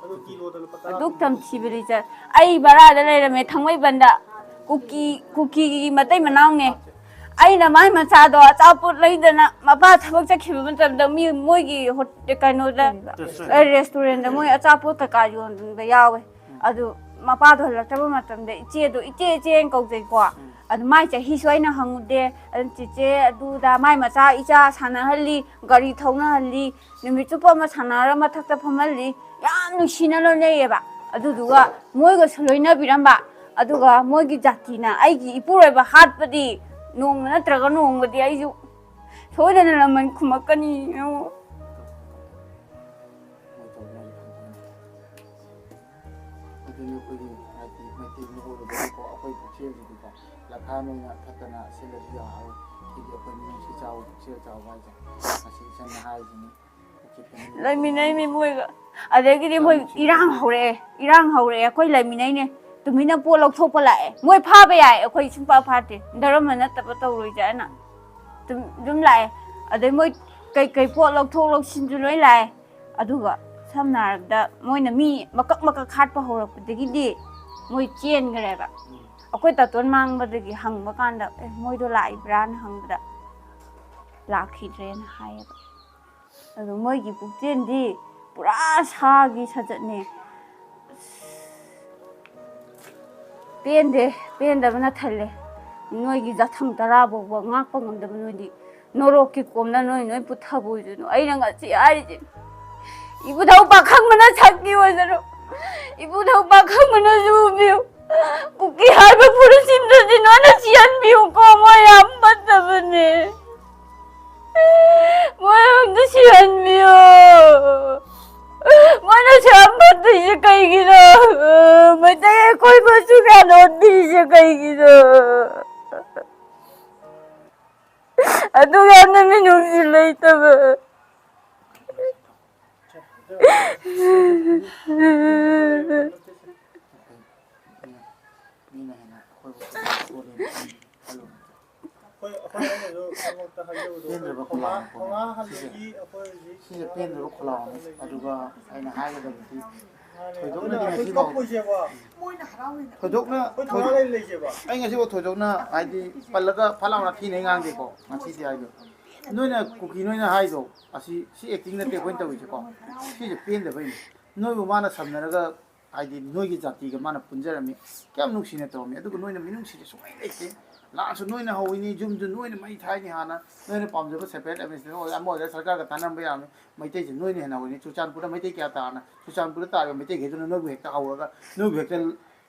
ꯑꯗꯨ ꯀꯤꯂꯣꯗ ꯂꯨꯄꯥ ꯇꯔꯥ ꯑꯗꯨꯛ ꯄꯤꯕ꯫ ꯇꯝꯊꯤꯕꯗꯤ ꯆꯠ-, ꯑꯩ ꯕꯔꯥꯗ ꯂꯩꯔꯝꯃꯦ ꯊꯥꯡꯃꯩꯕꯟꯗ꯫ ꯀꯨꯀꯤ ꯀꯨꯀꯤꯒꯤ ꯃꯇꯩ ꯃꯅꯥꯎꯅꯦ꯫ ꯑꯩꯅ ꯃꯥꯏ ꯃꯆꯥꯗꯣ ꯑꯆꯥꯄꯣꯠ ꯂꯩꯗꯅ ꯃꯄꯥ ꯊꯕꯛ ꯆꯠꯈꯤꯕ ꯃꯇꯝꯗ ꯃꯤ ꯃꯣꯏꯒꯤ ꯍꯣ- ꯀꯩꯅꯣꯗ, ꯑ, ꯔꯦꯁꯇꯨꯔꯦꯟꯗ ꯃꯣꯏ ꯑꯆꯥꯄꯣꯠ ꯀꯩꯀꯥ ꯌꯣꯟꯕ ꯌꯥꯎꯋꯦ꯫ ꯑꯗꯨ ꯃꯄꯥꯗꯣ ꯍꯜꯂꯛꯇꯕ ꯃꯇꯝꯗ ꯏꯆꯦꯗꯣ, "ꯏꯆꯦ, ꯏꯆꯦ" ꯍꯥꯏꯅ ꯀꯧꯖꯩꯀꯣ꯫ ꯑꯗꯨ ꯃꯥꯏ ꯆꯍꯤꯁꯨ ꯑꯩꯅ ꯍꯪꯉꯨꯗꯦ꯫ ꯑꯗꯨ ꯆꯦꯆꯦ ꯑꯗꯨꯗ ꯃꯥꯏ ꯃꯆꯥ ꯏꯆꯥ ꯁꯥꯟꯅꯍꯜꯂꯤ, ꯒꯥꯔꯤ ꯊꯧꯅꯍꯜꯂꯤ, ꯅꯨꯃꯤꯠ ꯆꯨꯞꯄ ꯑꯃ ꯁꯥꯟꯅꯔ ꯃꯊꯛꯇ ꯐꯝꯍꯜꯂꯤ꯫ ꯌꯥꯝ ꯅꯨꯡꯁꯤꯅ ꯂꯣꯏꯅꯩꯌꯦꯕ꯫ ꯑꯗꯨꯗꯨꯒ ꯃꯣꯏꯒꯁꯨ ꯂꯣꯏꯅꯕꯤꯔꯝꯕ꯫ ꯑꯗꯨꯒ ꯃꯣꯏꯒꯤ ꯖꯥꯇꯤꯅ ꯑꯩꯒꯤ ꯏꯄꯨꯔꯣꯏꯕ ꯍꯥꯠꯄꯗꯤ ꯅꯣꯡꯃ ꯅꯠꯇ꯭ꯔꯒ ꯅꯣꯡꯃꯗꯤ ꯑꯩꯁꯨ ꯁꯣꯏꯗꯅ ꯂꯃꯟ ꯈꯨꯝꯃꯛꯀꯅꯤ꯫ ꯑꯗꯨꯅꯤ ꯑꯩꯈꯣꯏꯒꯤ ꯍꯥꯏꯗꯤ ꯃꯩꯇꯩ ꯃꯤꯑꯣꯏꯕꯗꯤꯀꯣ, ꯑꯩꯈꯣꯏ ꯄꯨꯛꯆꯦꯜꯁꯤꯗꯤꯀꯣ, ꯂꯈꯥꯏ ꯑꯣꯏꯅ ꯐꯠꯇꯅ ꯁꯤꯜꯂꯁꯨ ꯌꯥꯔꯣꯏ꯫ ꯁꯤꯗꯤ ꯑꯩꯈꯣꯏ ꯃꯤꯅꯨꯡꯁꯤ ꯆꯥꯎꯕ, ꯄꯨꯛꯆꯦꯜ ꯆꯥꯎꯕ ꯍꯥꯏꯁꯦ꯫ ꯃꯁꯤ ꯏꯆꯟꯅ ꯍꯥꯏꯔꯤꯁꯤꯅꯤ꯫ ꯂꯩꯃꯤꯟꯅꯩꯃꯤ ꯃꯣꯏꯒ꯫ ꯑꯗꯒꯤꯗꯤ ꯃꯣꯏ ꯏꯔꯥꯡ ꯍꯧꯔꯛꯑꯦ, ꯏꯔꯥꯡ ꯍꯧꯔꯛꯑꯦ꯫ ꯑꯩꯈꯣꯏ ꯂꯩꯃꯤꯟꯅꯩꯅꯦ꯫ ꯇꯨꯃꯤꯟꯅ ꯄꯣꯠ ꯂꯧꯊꯣꯛꯄ ꯂꯥꯛꯑꯦ꯫ ꯃꯣꯏ ꯐꯥꯕ ꯌꯥꯏ, ꯑꯩꯈꯣꯏ ꯁꯨꯡꯐꯥ ꯐꯥꯗꯦ꯫ ꯙꯔꯃ ꯅꯠꯇꯕ ꯇꯧꯔꯣꯏꯁꯦ ꯍꯥꯏꯅ ꯑꯗꯨꯝ, ꯑꯗꯨꯝ ꯂꯥꯛꯑꯦ꯫ ꯑꯗꯩ ꯃꯣꯏ ꯀꯩꯀꯩ ꯄꯣꯠ ꯂꯧꯊꯣꯛ ꯂꯧꯁꯤꯟꯁꯨ ꯂꯣꯏ ꯂꯥꯛꯑꯦ꯫ ꯑꯗꯨꯒ ꯁꯝꯅ ꯍꯥꯏꯔꯕꯗ ꯃꯣꯏꯅ ꯃꯤ ꯃꯀꯛ ꯃꯀꯛ ꯍꯥꯠꯄ ꯍꯧꯔꯛꯄꯗꯒꯤꯗꯤ ꯃꯣꯏ ꯆꯦꯟꯈ꯭ꯔꯦꯕ꯫ ꯑꯩꯈꯣꯏ ꯇꯥꯇꯣꯟ ꯃꯥꯡꯕꯗꯒꯤ ꯍꯪꯕ ꯀꯥꯟꯗ, "ꯑꯦ, ꯃꯣꯏꯗꯣ ꯂꯥꯛꯏꯕ꯭ꯔꯥꯅ?" ꯍꯪꯕꯗ, "ꯂꯥꯛꯈꯤꯗ꯭ꯔꯦꯅ" ꯍꯥꯏꯌꯦꯕ꯫ ꯑꯗꯣ ꯃꯣꯏꯒꯤ ꯄꯨꯛꯆꯦꯜꯗꯤ ꯄꯨꯔꯥ ꯁꯥꯒꯤ ꯁꯥꯖꯠꯅꯦ꯫ ꯄꯦꯟꯗꯦ, ꯄꯦꯟꯗꯕꯅ ꯊꯜꯂꯦ꯫ ꯅꯣꯏꯒꯤ ꯖꯥꯊꯪ ꯇꯔꯥ ꯐꯥꯎꯕ ꯉꯥꯛꯄ ꯉꯝꯗꯕ ꯅꯣꯏꯗꯤ ꯅꯣꯔꯣꯛꯀꯤ ꯀꯣꯝꯗ ꯅꯣꯏ ꯅꯣꯏ ꯄꯨꯊꯕ ꯑꯣꯏꯖꯅꯨ꯫ ꯑꯩꯅ ꯉꯁꯤ ꯍꯥꯏꯔꯤꯁꯦ, ꯏꯕꯨꯙꯧ ꯄꯥꯈꯪꯕꯅ ꯁꯛꯀꯤ ꯑꯣꯏꯖꯔꯣ, ꯏꯕꯨꯙꯧ ꯄꯥꯈꯪꯕꯅ ꯌꯨꯕꯤꯌꯨ꯫ ꯀꯨꯀꯤ ꯍꯥꯏꯕ ꯐꯨꯔꯨꯞꯁꯤꯡꯗꯨꯗꯤ ꯅꯣꯏꯅ ꯁꯤꯍꯟꯕꯤꯌꯨꯀꯣ, ꯃꯣꯏ ꯌꯥꯝ ꯐꯠꯇꯕꯅꯦ꯫ ꯃꯣꯏ ꯑꯝꯇ ꯁꯤꯍꯟꯕꯤꯌꯨ꯫ ꯃꯣꯏꯅ ꯁꯨꯌꯥꯝ ꯐꯠꯇ꯭ꯔꯤꯁꯦ ꯀꯩꯒꯤꯅꯣ? ꯃꯩꯇꯩ ꯑꯩꯈꯣꯏꯕꯨ ꯑꯁꯨꯛ ꯌꯥꯝ ꯑꯣꯠꯄꯤꯔꯤꯁꯦ ꯀꯩꯒꯤꯅꯣ? ꯑꯗꯨꯛ ꯌꯥꯝꯅ ꯃꯤꯅꯨꯡꯁꯤ ꯂꯩꯇꯕ꯫ ꯃꯤꯅ ꯍꯦꯟꯅ ꯑꯩꯈꯣꯏꯕꯨ ꯍꯦꯟꯅ ꯁꯣꯜꯂꯦꯅ ꯈꯜꯂꯨ꯫ ꯑꯩꯈꯣꯏ, ꯑꯩꯈꯣꯏ ꯑꯩꯅꯁꯨ ꯑꯃꯨꯛꯇ ꯍꯥꯏꯖꯕꯗꯣ, ꯄꯦꯟꯗ꯭ꯔꯕ ꯈꯣꯡꯒꯥ-, ꯈꯣꯜꯂꯥꯎꯅꯤꯀꯣ꯫ ꯈꯣꯡꯒꯥ ꯍꯜꯂꯗꯤ ꯁꯤꯁꯦ, ꯑꯩꯈꯣꯏ ꯍꯧꯖꯤꯛ ꯁꯤꯁꯦ ꯄꯦꯟꯗ꯭ꯔꯕ ꯈꯣꯜꯂꯥꯎꯅꯤ꯫ ꯑꯗꯨꯒ ꯑꯩꯅ ꯍꯥꯏꯒꯗꯕꯗꯤ, ꯊꯣꯏꯗꯣꯛꯅꯗꯤ ꯉꯁꯤꯐꯥꯎ ꯊꯣꯏꯗꯣꯛꯅ ꯑꯩ ꯉꯁꯤꯐꯥꯎ ꯊꯣꯏꯗꯣꯛꯅ ꯍꯥꯏꯗꯤ ꯄꯜꯂꯒ ꯐꯠ ꯂꯥꯎꯅ ꯊꯤꯅ ꯉꯥꯡꯗꯦꯀꯣ꯫ ꯉꯁꯤꯗꯤ ꯍꯥꯏꯗꯣ ꯅꯣꯏꯅ ꯀꯨꯀꯤ ꯅꯣꯏꯅ ꯍꯥꯏꯗꯣ ꯑꯁꯤ ꯁꯤ ꯑꯦꯛꯇꯤꯡ ꯅꯠꯇꯦ ꯑꯩꯈꯣꯏꯅ ꯇꯧꯔꯤꯁꯦꯀꯣ꯫ ꯁꯤꯁꯦ ꯄꯦꯟꯗꯕꯩꯅꯤ꯫ ꯅꯣꯏꯕꯨ ꯃꯥꯅ ꯁꯝꯅꯔꯒ ꯍꯥꯏꯗꯤ ꯅꯣꯏꯒꯤ ꯖꯥꯇꯤꯒ ꯃꯥꯅ ꯄꯨꯟꯖꯔꯝꯃꯤ, ꯀꯌꯥꯝ ꯅꯨꯡꯁꯤꯅ ꯇꯧꯔꯝꯃꯤ, ꯑꯗꯨꯒ ꯅꯣꯏꯅ ꯃꯤꯅꯨꯡꯁꯤꯗꯤ ꯁꯨꯡꯂꯩ ꯂꯩꯇꯦ꯫ ꯂꯥꯟꯁꯨ ꯅꯣꯏꯅ ꯍꯧꯋꯤꯅꯤ, ꯌꯨꯝꯁꯨ ꯅꯣꯏꯅ ꯃꯩ ꯊꯥꯏꯅꯤ꯫ ꯍꯥꯟꯅ ꯅꯣꯏꯅ ꯄꯥꯝꯖꯕ ꯁꯦꯄꯔꯦꯠ ꯑꯦꯗꯃꯤꯅꯤꯁꯇ꯭ꯔꯦꯁꯟ ꯑꯣꯏꯒꯦꯔꯥ ꯑꯃ ꯑꯣꯏꯒꯦꯔꯥ ꯁꯔꯀꯥꯔꯒ ꯇꯥꯟꯅꯔꯝꯕ ꯌꯥꯔꯝꯃꯤ꯫ ꯃꯩꯇꯩꯁꯦ ꯅꯣꯏꯅ ꯍꯦꯟꯅ ꯍꯧꯋꯤꯅꯤ꯫ ꯆꯨꯔꯆꯥꯟꯄꯨꯔꯗ ꯃꯩꯇꯩ ꯀꯌꯥ ꯇꯥꯔꯅ ꯆꯨꯔꯆꯥꯟꯄꯨꯔꯗ ꯇꯥꯔꯤꯕ ꯃꯩꯇꯩꯈꯩꯗꯨꯅ ꯅꯣꯏꯕꯨ ꯍꯦꯛꯇ ꯍꯧꯔꯒ ꯅꯣꯏꯕꯨ ꯍꯦꯛꯇ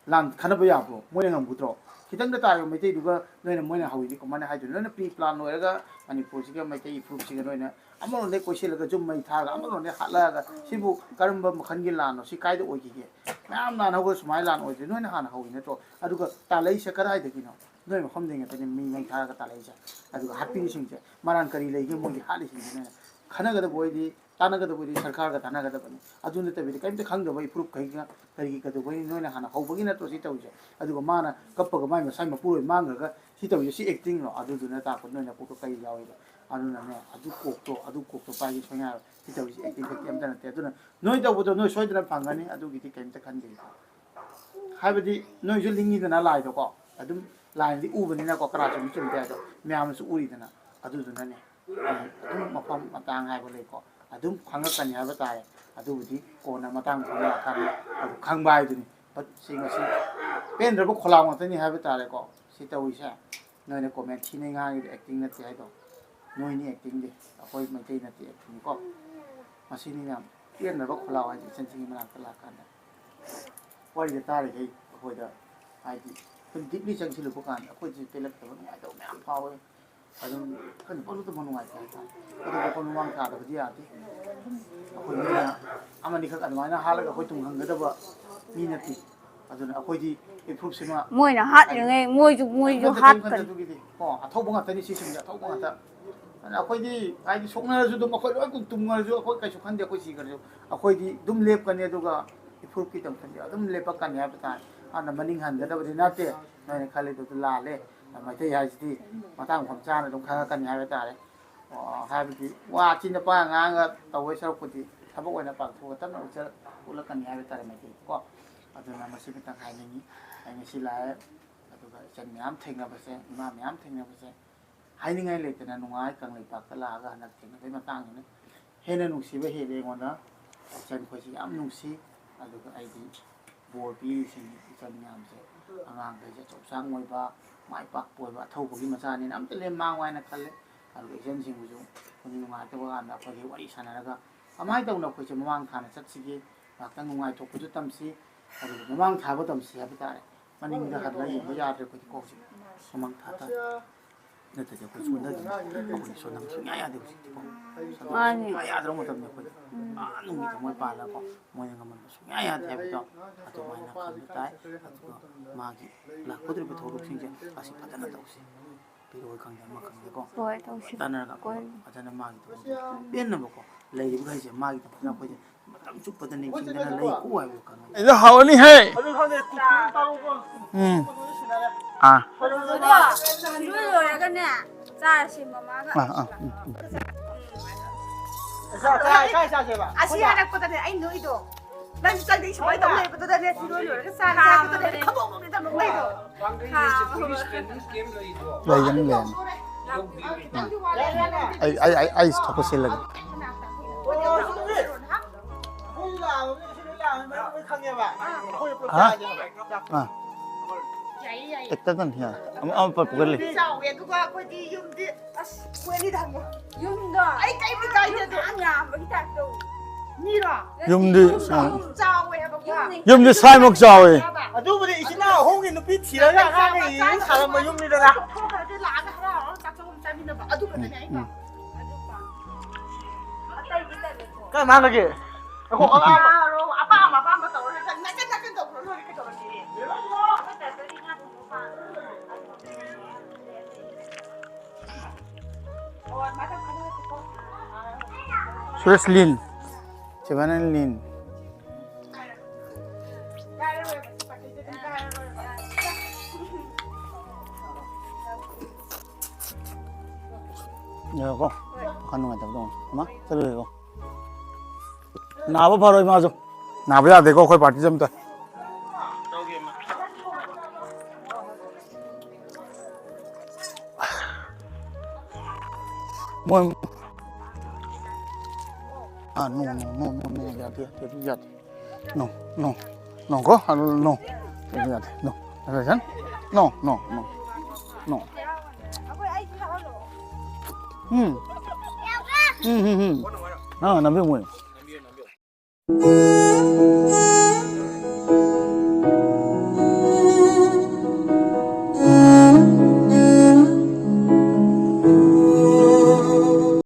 ꯂꯥꯟ ꯈꯟꯅꯕ ꯌꯥꯕ꯭ꯔꯣ? ꯃꯣꯏꯅ ꯉꯝꯒꯗ꯭ꯔꯣ? ꯈꯤꯇꯪꯗ ꯇꯥꯔꯤꯕ ꯃꯩꯇꯩꯗꯨꯒ ꯅꯣꯏꯅ ꯃꯣꯏꯅ ꯍꯧꯋꯤꯗꯤ ꯀꯃꯥꯏꯅ ꯍꯥꯏꯗꯣꯏꯅꯣ? ꯅꯣꯏꯅ ꯄ꯭ꯔꯤ ꯄ꯭ꯂꯥꯟ ꯑꯣꯏꯔꯒ ꯃꯅꯤꯄꯨꯔꯁꯤꯒ ꯃꯩꯇꯩ ꯏꯐꯨꯔꯨꯞꯁꯤꯒ ꯅꯣꯏꯅ ꯑꯃꯔꯣꯝꯗ ꯀꯣꯏꯁꯤꯜꯂꯒ ꯌꯨꯝ ꯃꯩ ꯊꯥꯔꯒ ꯑꯃꯔꯣꯝꯗ ꯍꯥꯠꯂꯛꯑꯒ ꯁꯤꯕꯨ ꯀꯔꯝꯕ ꯃꯈꯜꯒꯤ ꯂꯥꯟꯅꯣ? ꯁꯤ ꯀꯥꯏꯗ ꯑꯣꯏꯈꯤꯒꯦ? ꯃꯌꯥꯝ ꯂꯥꯟ ꯍꯧꯕ ꯁꯨꯃꯥꯏꯅ ꯂꯥꯟ ꯑꯣꯏꯗ꯭ꯔꯦ꯫ ꯅꯣꯏꯅ ꯍꯥꯟꯅ ꯍꯧꯋꯤ ꯅꯠꯇ꯭ꯔꯣ? ꯑꯗꯨꯒ ꯇꯥꯜꯂꯛꯏꯁꯦ ꯀꯗꯥꯏꯗꯒꯤꯅꯣ? ꯅꯣꯏ ꯃꯐꯝꯗꯒꯤ ꯉꯥꯛꯇꯅꯤ ꯃꯤ ꯃꯩ ꯊꯥꯔꯒ ꯇꯥꯜꯂꯛꯏꯁꯦ꯫ ꯑꯗꯨꯒ ꯍꯥꯠꯄꯤꯔꯤꯁꯤꯡꯁꯦ ꯃꯔꯥꯟ ꯀꯔꯤ ꯂꯩꯒꯦ? ꯃꯣꯏꯒꯤ ꯍꯥꯠꯂꯤꯁꯤꯡꯁꯦ ꯅꯣꯏꯅ ꯈꯟꯅꯒꯗꯕ ꯑꯣꯏꯗꯤ, ꯇꯥꯟꯅꯒꯗꯕ ꯑꯣꯏꯗꯤ ꯁꯔꯀꯥꯔꯒ ꯇꯥꯟꯅꯒꯗꯕꯅꯤ꯫ ꯑꯗꯨ ꯅꯠꯇꯕꯤꯗ ꯀꯔꯤꯝꯇ ꯈꯪꯗꯕ ꯏꯐꯨꯔꯨꯞꯈꯩꯒ ꯀꯔꯤꯒꯤ ꯀꯩꯗꯧꯕꯩ? ꯅꯣꯏꯅ ꯍꯥꯟꯅ ꯍꯧꯕꯒꯤ ꯅꯠꯇ꯭ꯔꯣ ꯁꯤ ꯇꯧꯔꯤꯁꯦ? ꯑꯗꯨꯒ ꯃꯥꯅ ꯀꯞꯄꯒ ꯃꯥꯏ ꯃꯁꯥꯏ ꯃꯄꯨꯔꯣꯏ ꯃꯥꯡꯈ꯭ꯔꯒ ꯁꯤ ꯇꯧꯔꯤꯁꯦ ꯁꯤ ꯑꯦꯛꯇꯤꯡꯂꯣ? ꯑꯗꯨꯗꯨꯅ ꯇꯥꯛꯄ ꯅꯣꯏ ꯅꯀꯣꯛꯇ ꯀꯔꯤ ꯌꯥꯎꯔꯤꯕ? ꯑꯗꯨꯅꯅꯦ ꯑꯗꯨ ꯀꯣꯛꯇꯣ ꯑꯗꯨ ꯀꯣꯛꯇꯣ ꯄꯥꯏꯒꯦ ꯁꯣꯏꯅ ꯌꯥꯔꯣꯏ꯫ ꯁꯤ ꯇꯧꯔꯤꯁꯦ ꯑꯦꯛꯇꯤꯡ ꯈꯛꯇꯤ ꯑꯝꯇ ꯅꯠꯇꯦ꯫ ꯑꯗꯨꯅ ꯅꯣꯏ ꯇꯧꯕꯗꯣ ꯅꯣꯏ ꯁꯣꯏꯗꯅ ꯐꯪꯒꯅꯤ꯫ ꯑꯗꯨꯒꯤꯗꯤ ꯀꯔꯤꯝꯇ ꯈꯟꯗꯦ꯫ ꯍꯥꯏꯕꯗꯤ ꯅꯣꯏꯁꯨ ꯂꯤꯡꯉꯤꯗꯅ ꯂꯥꯏꯗꯣꯀꯣ, ꯑꯗꯨꯝ ꯂꯥꯏꯅꯗꯤ ꯎꯕꯅꯤꯅꯀꯣ ꯀꯅꯥ ꯆꯨꯝꯃꯤ ꯆꯨꯝꯗꯦ ꯍꯥꯏꯗꯣ ꯃꯌꯥꯝꯅꯁꯨ ꯎꯔꯤꯗꯅ꯫ ꯑꯗꯨꯗꯨꯅꯅꯦ ꯑꯗꯨꯝ ꯃꯐꯝ ꯃꯇꯥꯡ ꯍꯥꯏꯕ ꯂꯩꯀꯣ꯫ ꯑꯗꯨꯝ ꯈꯪꯉꯛꯀꯅꯤ ꯍꯥꯏꯕ ꯇꯥꯔꯦ꯫ ꯑꯗꯨꯕꯨꯗꯤ ꯀꯣꯟꯅ ꯃꯇꯥꯡ ꯈꯪꯅꯔꯀꯥꯟꯗ ꯑꯗꯨ ꯈꯪꯕ ꯍꯥꯏꯗꯨꯅꯤ꯫ ꯁꯤ ꯉꯁꯤ ꯄꯦꯟꯗ꯭ꯔꯕ ꯈꯣꯜꯂꯥꯎ ꯉꯥꯛꯇꯅꯤ ꯍꯥꯏꯕ ꯇꯥꯔꯦꯀꯣ꯫ ꯁꯤ ꯇꯧꯔꯤꯁꯦ ꯅꯣꯏꯅ ꯀꯣꯃꯦꯟ ꯊꯤꯅ ꯉꯥꯡꯉꯤꯗꯣ ꯑꯦꯛꯇꯤꯡ ꯅꯠꯇꯦ ꯍꯥꯏꯗꯣ꯫ ꯅꯣꯏꯅꯤ ꯑꯦꯛꯇꯤꯡꯗꯤ ꯑꯩꯈꯣꯏ ꯃꯩꯇꯩ ꯅꯠꯇꯦ ꯑꯦꯛꯇꯤꯡꯅꯤꯀꯣ꯫ ꯃꯁꯤꯅꯤ ꯌꯥꯝ ꯄꯦꯟꯗ꯭ꯔꯕ ꯈꯣꯜꯂꯥꯎ ꯍꯥꯏꯁꯦ ꯏꯆꯟꯁꯤꯡꯒꯤ ꯃꯅꯥꯛꯇ ꯂꯥꯛꯀꯥꯟꯗ꯫ ꯋꯥꯔꯤꯁꯦ ꯇꯥꯔꯤꯈꯩ ꯑꯩꯈꯣꯏꯗ ꯍꯥꯏꯗꯤ ꯑꯩꯈꯣꯏ ꯗꯤꯞꯂꯤ ꯆꯪꯁꯤꯜꯂꯨꯕ ꯀꯥꯟꯗ ꯑꯩꯈꯣꯏꯁꯦ ꯄꯦꯜꯂꯛꯇꯕ ꯅꯨꯡꯉꯥꯏꯇꯕ ꯃꯌꯥꯝ ꯐꯥꯎꯋꯦ꯫ ꯑꯗꯨꯝ ꯑꯩꯈꯣꯏꯅ ꯄꯪꯂꯨꯞꯇ ꯅꯨꯡꯉꯥꯏꯇꯦ ꯍꯥꯏꯇꯥꯔꯦ꯫ ꯑꯗꯨꯒ ꯑꯩꯈꯣꯏ ꯃꯃꯥꯡ ꯊꯥꯗꯕꯗꯤ ꯌꯥꯗꯦ꯫ ꯑꯩꯈꯣꯏ ꯃꯤꯅ ꯑꯃꯅꯤꯈꯛ ꯑꯗꯨꯃꯥꯏꯅ ꯍꯥꯠꯂꯒ ꯑꯩꯈꯣꯏ ꯇꯨꯡꯍꯟꯒꯗꯕ ꯃꯤ ꯅꯠꯇꯦ꯫ ꯑꯗꯨꯅ ꯑꯩꯈꯣꯏꯗꯤ ꯏꯐꯨꯔꯨꯞꯁꯤꯃ ꯃꯣꯏꯅ ꯍꯥꯠꯂꯤꯉꯩ ꯃꯣꯏꯁꯨ ꯃꯣꯏꯁꯨ ꯅꯠꯇꯦ, ꯀꯩꯝ ꯈꯟꯗꯦ ꯍꯥꯠꯀꯅꯤ꯫ ꯑꯗꯨꯒꯤꯗꯤ ꯀꯣ ꯑꯊꯧꯕ ꯉꯥꯛꯇꯅꯤ ꯁꯤꯁꯤꯡꯁꯦ ꯑꯊꯧꯕ ꯉꯥꯛꯇ꯫ ꯑꯗꯨꯅ ꯑꯩꯈꯣꯏꯗꯤ ꯍꯥꯏꯗꯤ ꯁꯣꯛꯅꯔꯁꯨ ꯑꯗꯨꯝ ꯑꯩꯈꯣꯏ ꯂꯣꯏ ꯀꯨꯝ ꯇꯨꯝꯈ꯭ꯔꯁꯨ ꯑꯩꯈꯣꯏ ꯀꯩꯁꯨ ꯈꯟꯗꯦ꯫ ꯑꯩꯈꯣꯏ ꯁꯤꯈ꯭ꯔꯁꯨ ꯑꯩꯈꯣꯏꯗꯤ ꯑꯗꯨꯝ ꯂꯦꯞꯀꯅꯤ꯫ ꯑꯗꯨꯒ ꯏꯐꯨꯔꯨꯞꯀꯤ ꯇꯧꯁꯟꯁꯦ ꯑꯗꯨꯝ ꯂꯦꯞꯄꯛꯀꯅꯤ ꯍꯥꯏꯕ ꯇꯥꯔꯦ꯫ ꯑꯗꯨꯅ ꯃꯅꯤꯡ ꯍꯟꯒꯗꯕꯗꯤ ꯅꯠꯇꯦ꯫ ꯅꯣꯏꯅ ꯈꯜꯂꯤꯗꯨ ꯑꯗꯨ ꯂꯥꯜꯂꯦ꯫ ꯃꯩꯇꯩ ꯍꯥꯏꯁꯤꯗꯤ ꯃꯇꯥꯡ ꯃꯐꯝ ꯆꯥꯅ ꯑꯗꯨꯝ ꯈꯪꯉꯛꯀꯅꯤ ꯍꯥꯏꯕ ꯇꯥꯔꯦ꯫ ꯑꯣ, ꯍꯥꯏꯕꯗꯤ ꯋꯥ ꯑꯆꯤꯟ ꯑꯄꯥ ꯉꯥꯡꯉꯒ ꯇꯧꯕꯩ ꯁꯔꯨꯛꯄꯨꯗꯤ ꯊꯕꯛ ꯑꯣꯏꯅ ꯄꯥꯡꯊꯣꯛꯑꯒ ꯇꯞꯅ ꯎꯠꯆ-, ꯎꯠꯂꯛꯀꯅꯤ ꯍꯥꯏꯕ ꯇꯥꯔꯦ ꯃꯩꯇꯩꯒꯤꯀꯣ꯫ ꯑꯗꯨꯅ ꯃꯁꯤꯃꯇꯪ ꯍꯥꯏꯅꯤꯡꯉꯤ꯫ ꯑꯩ ꯉꯁꯤ ꯂꯥꯛꯑꯦ, ꯑꯗꯨꯒ ꯏꯆꯟ ꯃꯌꯥꯝ ꯊꯦꯡꯅꯕꯁꯦ, ꯏꯃꯥ ꯃꯌꯥꯝ ꯊꯦꯡꯅꯕꯁꯦ ꯍꯥꯏꯅꯤꯡꯉꯥꯏ ꯂꯩꯇꯅ ꯅꯨꯡꯉꯥꯏ꯫ ꯀꯪꯂꯩꯄꯥꯛꯇ ꯂꯥꯛꯑꯒ ꯍꯟꯗꯛ ꯊꯦꯡꯅꯕꯒꯤ ꯃꯇꯥꯡꯁꯤꯅ ꯍꯦꯟꯅ ꯅꯨꯡꯁꯤꯕ ꯍꯦꯜꯂꯦ ꯑꯩꯉꯣꯟꯗ꯫ ꯏꯆꯟꯈꯣꯏꯁꯤ ꯌꯥꯝ ꯅꯨꯡꯁꯤ꯫ ꯑꯗꯨꯒ ꯑꯩꯗꯤ ꯕꯣꯔ ꯄꯤꯔꯤꯁꯤꯡ ꯏꯆꯟ ꯃꯌꯥꯝꯁꯦ, ꯑꯉꯥꯡꯈꯩꯁꯦ ꯑꯆꯧ ꯑꯁꯥꯡ ꯑꯣꯏꯕ, ꯃꯥꯏ ꯄꯥꯛꯄ ꯑꯣꯏꯕ, ꯑꯊꯧꯕꯒꯤ ꯃꯆꯥꯅꯤꯅ ꯑꯝꯇ ꯂꯦꯝ ꯃꯥꯡꯉꯣꯏ ꯍꯥꯏꯅ ꯈꯜꯂꯦ꯫ ꯑꯗꯨꯒ ꯏꯆꯟꯁꯤꯡꯕꯨꯁꯨ ꯑꯩꯈꯣꯏꯅ ꯅꯨꯡꯉꯥꯏꯇꯕ ꯀꯥꯟꯗ ꯑꯩꯈꯣꯏꯒꯤ ꯋꯥꯔꯤ ꯁꯥꯟꯅꯔꯒ ꯀꯃꯥꯏꯅ ꯇꯧꯅ ꯑꯩꯈꯣꯏꯁꯦ ꯃꯃꯥꯡ ꯊꯥꯅ ꯆꯠꯁꯤꯒꯦ, ꯉꯥꯛꯇꯪ ꯅꯨꯡꯉꯥꯏꯊꯣꯛꯄꯁꯨ ꯇꯝꯁꯤ, ꯑꯗꯨꯒ ꯃꯃꯥꯡ ꯊꯥꯕ ꯇꯝꯁꯤ ꯍꯥꯏꯕ ꯇꯥꯔꯦ꯫ ꯃꯅꯤꯡꯗ ꯍꯜꯂ ꯌꯦꯡꯕ ꯌꯥꯗ꯭ꯔꯦ ꯑꯩꯈꯣꯏꯗꯤ ꯀꯣꯛꯁꯦ꯫ ꯃꯃꯥꯡ ꯊꯥ ꯇꯥꯔꯦ꯫ ꯅꯠꯇ꯭ꯔꯗꯤ ꯑꯩꯈꯣꯏ ꯁꯣꯟꯊꯈꯤꯅꯤ꯫ ꯑꯩꯈꯣꯏ ꯁꯣꯟꯊꯕ ꯁꯨꯡꯌꯥ ꯌꯥꯗꯦ ꯍꯧꯖꯤꯛꯇꯤꯀꯣ꯫ ꯁꯣꯟꯊꯕ ꯃꯥꯅꯤ꯫ ꯁꯨꯡꯌꯥ ꯌꯥꯗ꯭ꯔꯕ ꯃꯇꯝꯅꯤ ꯑꯩꯈꯣꯏꯗꯤ꯫ ꯎꯝ꯫ ꯑꯥ, ꯅꯨꯡꯒꯤ ꯊꯃꯣꯏ ꯄꯥꯜꯂꯒꯀꯣ, ꯃꯣꯏꯅ ꯉꯝꯍꯟꯕ ꯁꯨꯡꯌꯥ ꯌꯥꯗꯦ ꯍꯥꯏꯕꯗꯣ ꯑꯗꯨꯃꯥꯏꯅ ꯈꯟꯕ ꯇꯥꯏ꯫ ꯑꯗꯨꯒ ꯃꯥꯒꯤ ꯂꯥꯛꯀꯗꯧꯔꯤꯕ ꯊꯧꯗꯣꯛꯁꯤꯡꯁꯦ ꯑꯁꯤ ꯐꯖꯅ ꯇꯧꯁꯤ꯫ ꯄꯤꯔꯣꯏ ꯈꯪꯗꯦ, ꯑꯃ ꯈꯪꯗꯦꯀꯣ꯫ ꯍꯣꯏ, ꯇꯧꯁꯤ꯫ ꯇꯥꯟꯅꯔꯒ ꯀꯣꯏ- ꯐꯖꯅ ꯃꯥꯒꯤ ꯊꯕꯛꯇꯣ ꯄꯦꯟꯅꯕꯀꯣ꯫ ꯂꯩꯔꯤꯕꯈꯩꯁꯦ ꯃꯥꯒꯤꯗꯃꯛꯇ ꯑꯩꯈꯣꯏꯁꯦ ꯃꯇꯝ ꯆꯨꯞꯄꯗ ꯅꯤꯡꯁꯤꯡꯗꯅ ꯂꯩꯀꯣ ꯍꯥꯏꯕꯗꯣ ꯈꯪꯍꯟꯅꯤꯡꯉꯤ꯫ ꯑꯗꯨ ꯍꯥꯎꯔꯅꯤꯍꯦ꯫ ꯎꯝ꯫ ꯑꯥ꯫ ꯑꯗꯣ ꯂꯣꯏꯔꯒꯅꯦ, ꯆꯥꯔꯁꯤ ꯃꯃꯥꯒ꯫ ꯑꯥ, ꯑꯥ, ꯎꯝ, ꯎꯝ꯫ ꯀꯥꯏ, ꯀꯥꯏ ꯆꯥꯁꯦꯕ? ꯑꯁꯤ ꯍꯥꯏꯔꯛꯄꯗꯅꯦ ꯑꯩ ꯅꯣꯏꯗꯣ꯫ ꯅꯪ ꯆꯪꯗꯦ ꯁꯨꯃꯥꯏꯅ ꯇꯧ ꯂꯩꯕꯗꯨꯗꯅꯦ, ꯁꯤ ꯂꯣꯏ ꯂꯣꯏꯔꯒ ꯆꯥꯔꯁꯤ ꯍꯥꯏꯔꯛꯄꯗꯅꯦ, ꯈꯪꯗꯣꯛ ꯅꯣꯛꯅꯤꯡꯗ ꯅꯣꯛꯅꯩꯗꯣ꯫ ꯂꯩꯒꯅꯤ, ꯂꯩꯒꯅꯤ꯫ ꯎꯝ꯫ ꯑꯩ, ꯑꯩ, ꯑꯩ, ꯑꯩ ꯊꯣꯛꯄ ꯁꯤꯜꯂꯒꯦ꯫ ꯍꯥ? ꯑꯥ꯫ ꯌꯥꯏꯌꯦ, ꯌꯥꯏꯌꯦ꯫ ꯑꯦꯛꯇꯗꯅꯤ, ꯌꯥꯏ꯫ ꯑꯃ, ꯑꯃ ꯄꯨꯈꯠꯂꯤ꯫ ꯆꯥꯎꯋꯦ, ꯑꯗꯨꯒ ꯑꯩꯈꯣꯏꯗꯤ ꯌꯨꯝꯗꯤ, ꯑꯁ, ꯑꯩꯈꯣꯏ ꯑꯅꯤꯗ ꯍꯪꯉꯣ꯫ ꯌꯨꯝꯗꯣ ꯑꯩ ꯀꯩꯝꯇ ꯀꯥꯏꯗꯦ ꯑꯗꯣ꯫ ꯌꯥꯝ ꯌꯥꯝꯕꯒꯤ type ꯇꯧ꯫ ꯃꯤꯔꯣ? ꯌꯨꯝꯗꯤ ꯌꯨꯝꯗꯣ ꯁꯨꯃꯥꯏꯅ꯫ ꯆꯥꯎꯋꯦ ꯍꯥꯏꯕꯀꯣ꯫ ꯌꯨꯝꯗꯤ ꯌꯨꯝꯗꯤ ꯁ꯭ꯋꯥꯏꯃꯨꯛ ꯆꯥꯎꯋꯦ꯫ ꯑꯗꯨꯕꯨꯗꯤ ꯏꯆꯤꯟ ꯏꯅꯥꯎ ꯑꯍꯨꯝꯒꯤ ꯅꯨꯄꯤ ꯊꯤꯔꯒ ꯑꯉꯥꯡꯒꯤ ꯌꯨꯝ ꯁꯥꯔꯝꯕ ꯌꯨꯝꯅꯤꯗꯅ꯫ ꯊꯣꯛꯈ꯭ꯔꯗꯤ ꯂꯥꯛꯑꯒ ꯍꯔꯥꯎ ꯍꯔꯥꯎ ꯆꯥꯛ ꯆꯥꯐꯝ ꯆꯥꯃꯤꯟꯅꯕ꯫ ꯑꯗꯨ ꯈꯛꯇꯅꯦ ꯑꯩꯅ꯫ ꯎꯝ꯫ ꯀꯥꯏ ꯃꯥꯡꯉꯒꯦ? ꯑꯩꯈꯣꯏ ꯑꯉꯥꯡ ꯑꯄꯥꯝꯕ, ꯑꯄꯥꯝꯕ ꯇꯧꯔꯣ꯫ ꯅꯥꯀꯟ, ꯅꯥꯀꯟ ꯇꯧꯈ꯭ꯔꯣ, ꯂꯣꯏꯔꯦ, ꯀꯩꯗꯧꯔꯒꯦ? ꯁꯨꯔꯦꯁ ꯂꯤꯟ, ꯁꯤꯕꯥꯅꯟ ꯂꯤꯟ꯫ ꯌꯥꯔꯦꯀꯣ? ꯋꯥꯈꯜ ꯅꯨꯡꯉꯥꯏꯇꯕ ꯇꯧꯅꯨ꯫ ꯑꯃ, ꯆꯠꯂꯨꯔꯦꯀꯣ? ꯅꯥꯕ ꯐꯔꯣꯏ ꯃꯥꯁꯨ꯫ ꯅꯥꯕ ꯌꯥꯗꯦꯀꯣ ꯑꯩꯈꯣꯏ ꯄꯥꯔꯇꯤꯁꯦ ꯑꯝꯇ꯫ ꯃꯣꯏ ꯑꯥ, ꯅꯣ, ꯅꯣ, ꯅꯣ, ꯅꯣ, ꯅꯣ, ꯌꯥꯗꯦ, ꯌꯥꯗꯦ, ꯌꯥꯗꯦ꯫ ꯅꯣ, ꯅꯣ, ꯅꯣ ꯀꯣ, ꯑꯥ, ꯅꯣ꯫ ꯌꯥꯗꯦ, ꯅꯣ꯫ ꯅꯣ, ꯅꯣ, ꯅꯣ, ꯅꯣ꯫ ꯎꯝ꯫ ꯎꯝ, ꯎꯝ, ꯎꯝ꯫ ꯑꯥ, ꯅꯝꯕꯤꯌꯨ, ꯃꯣꯏ꯫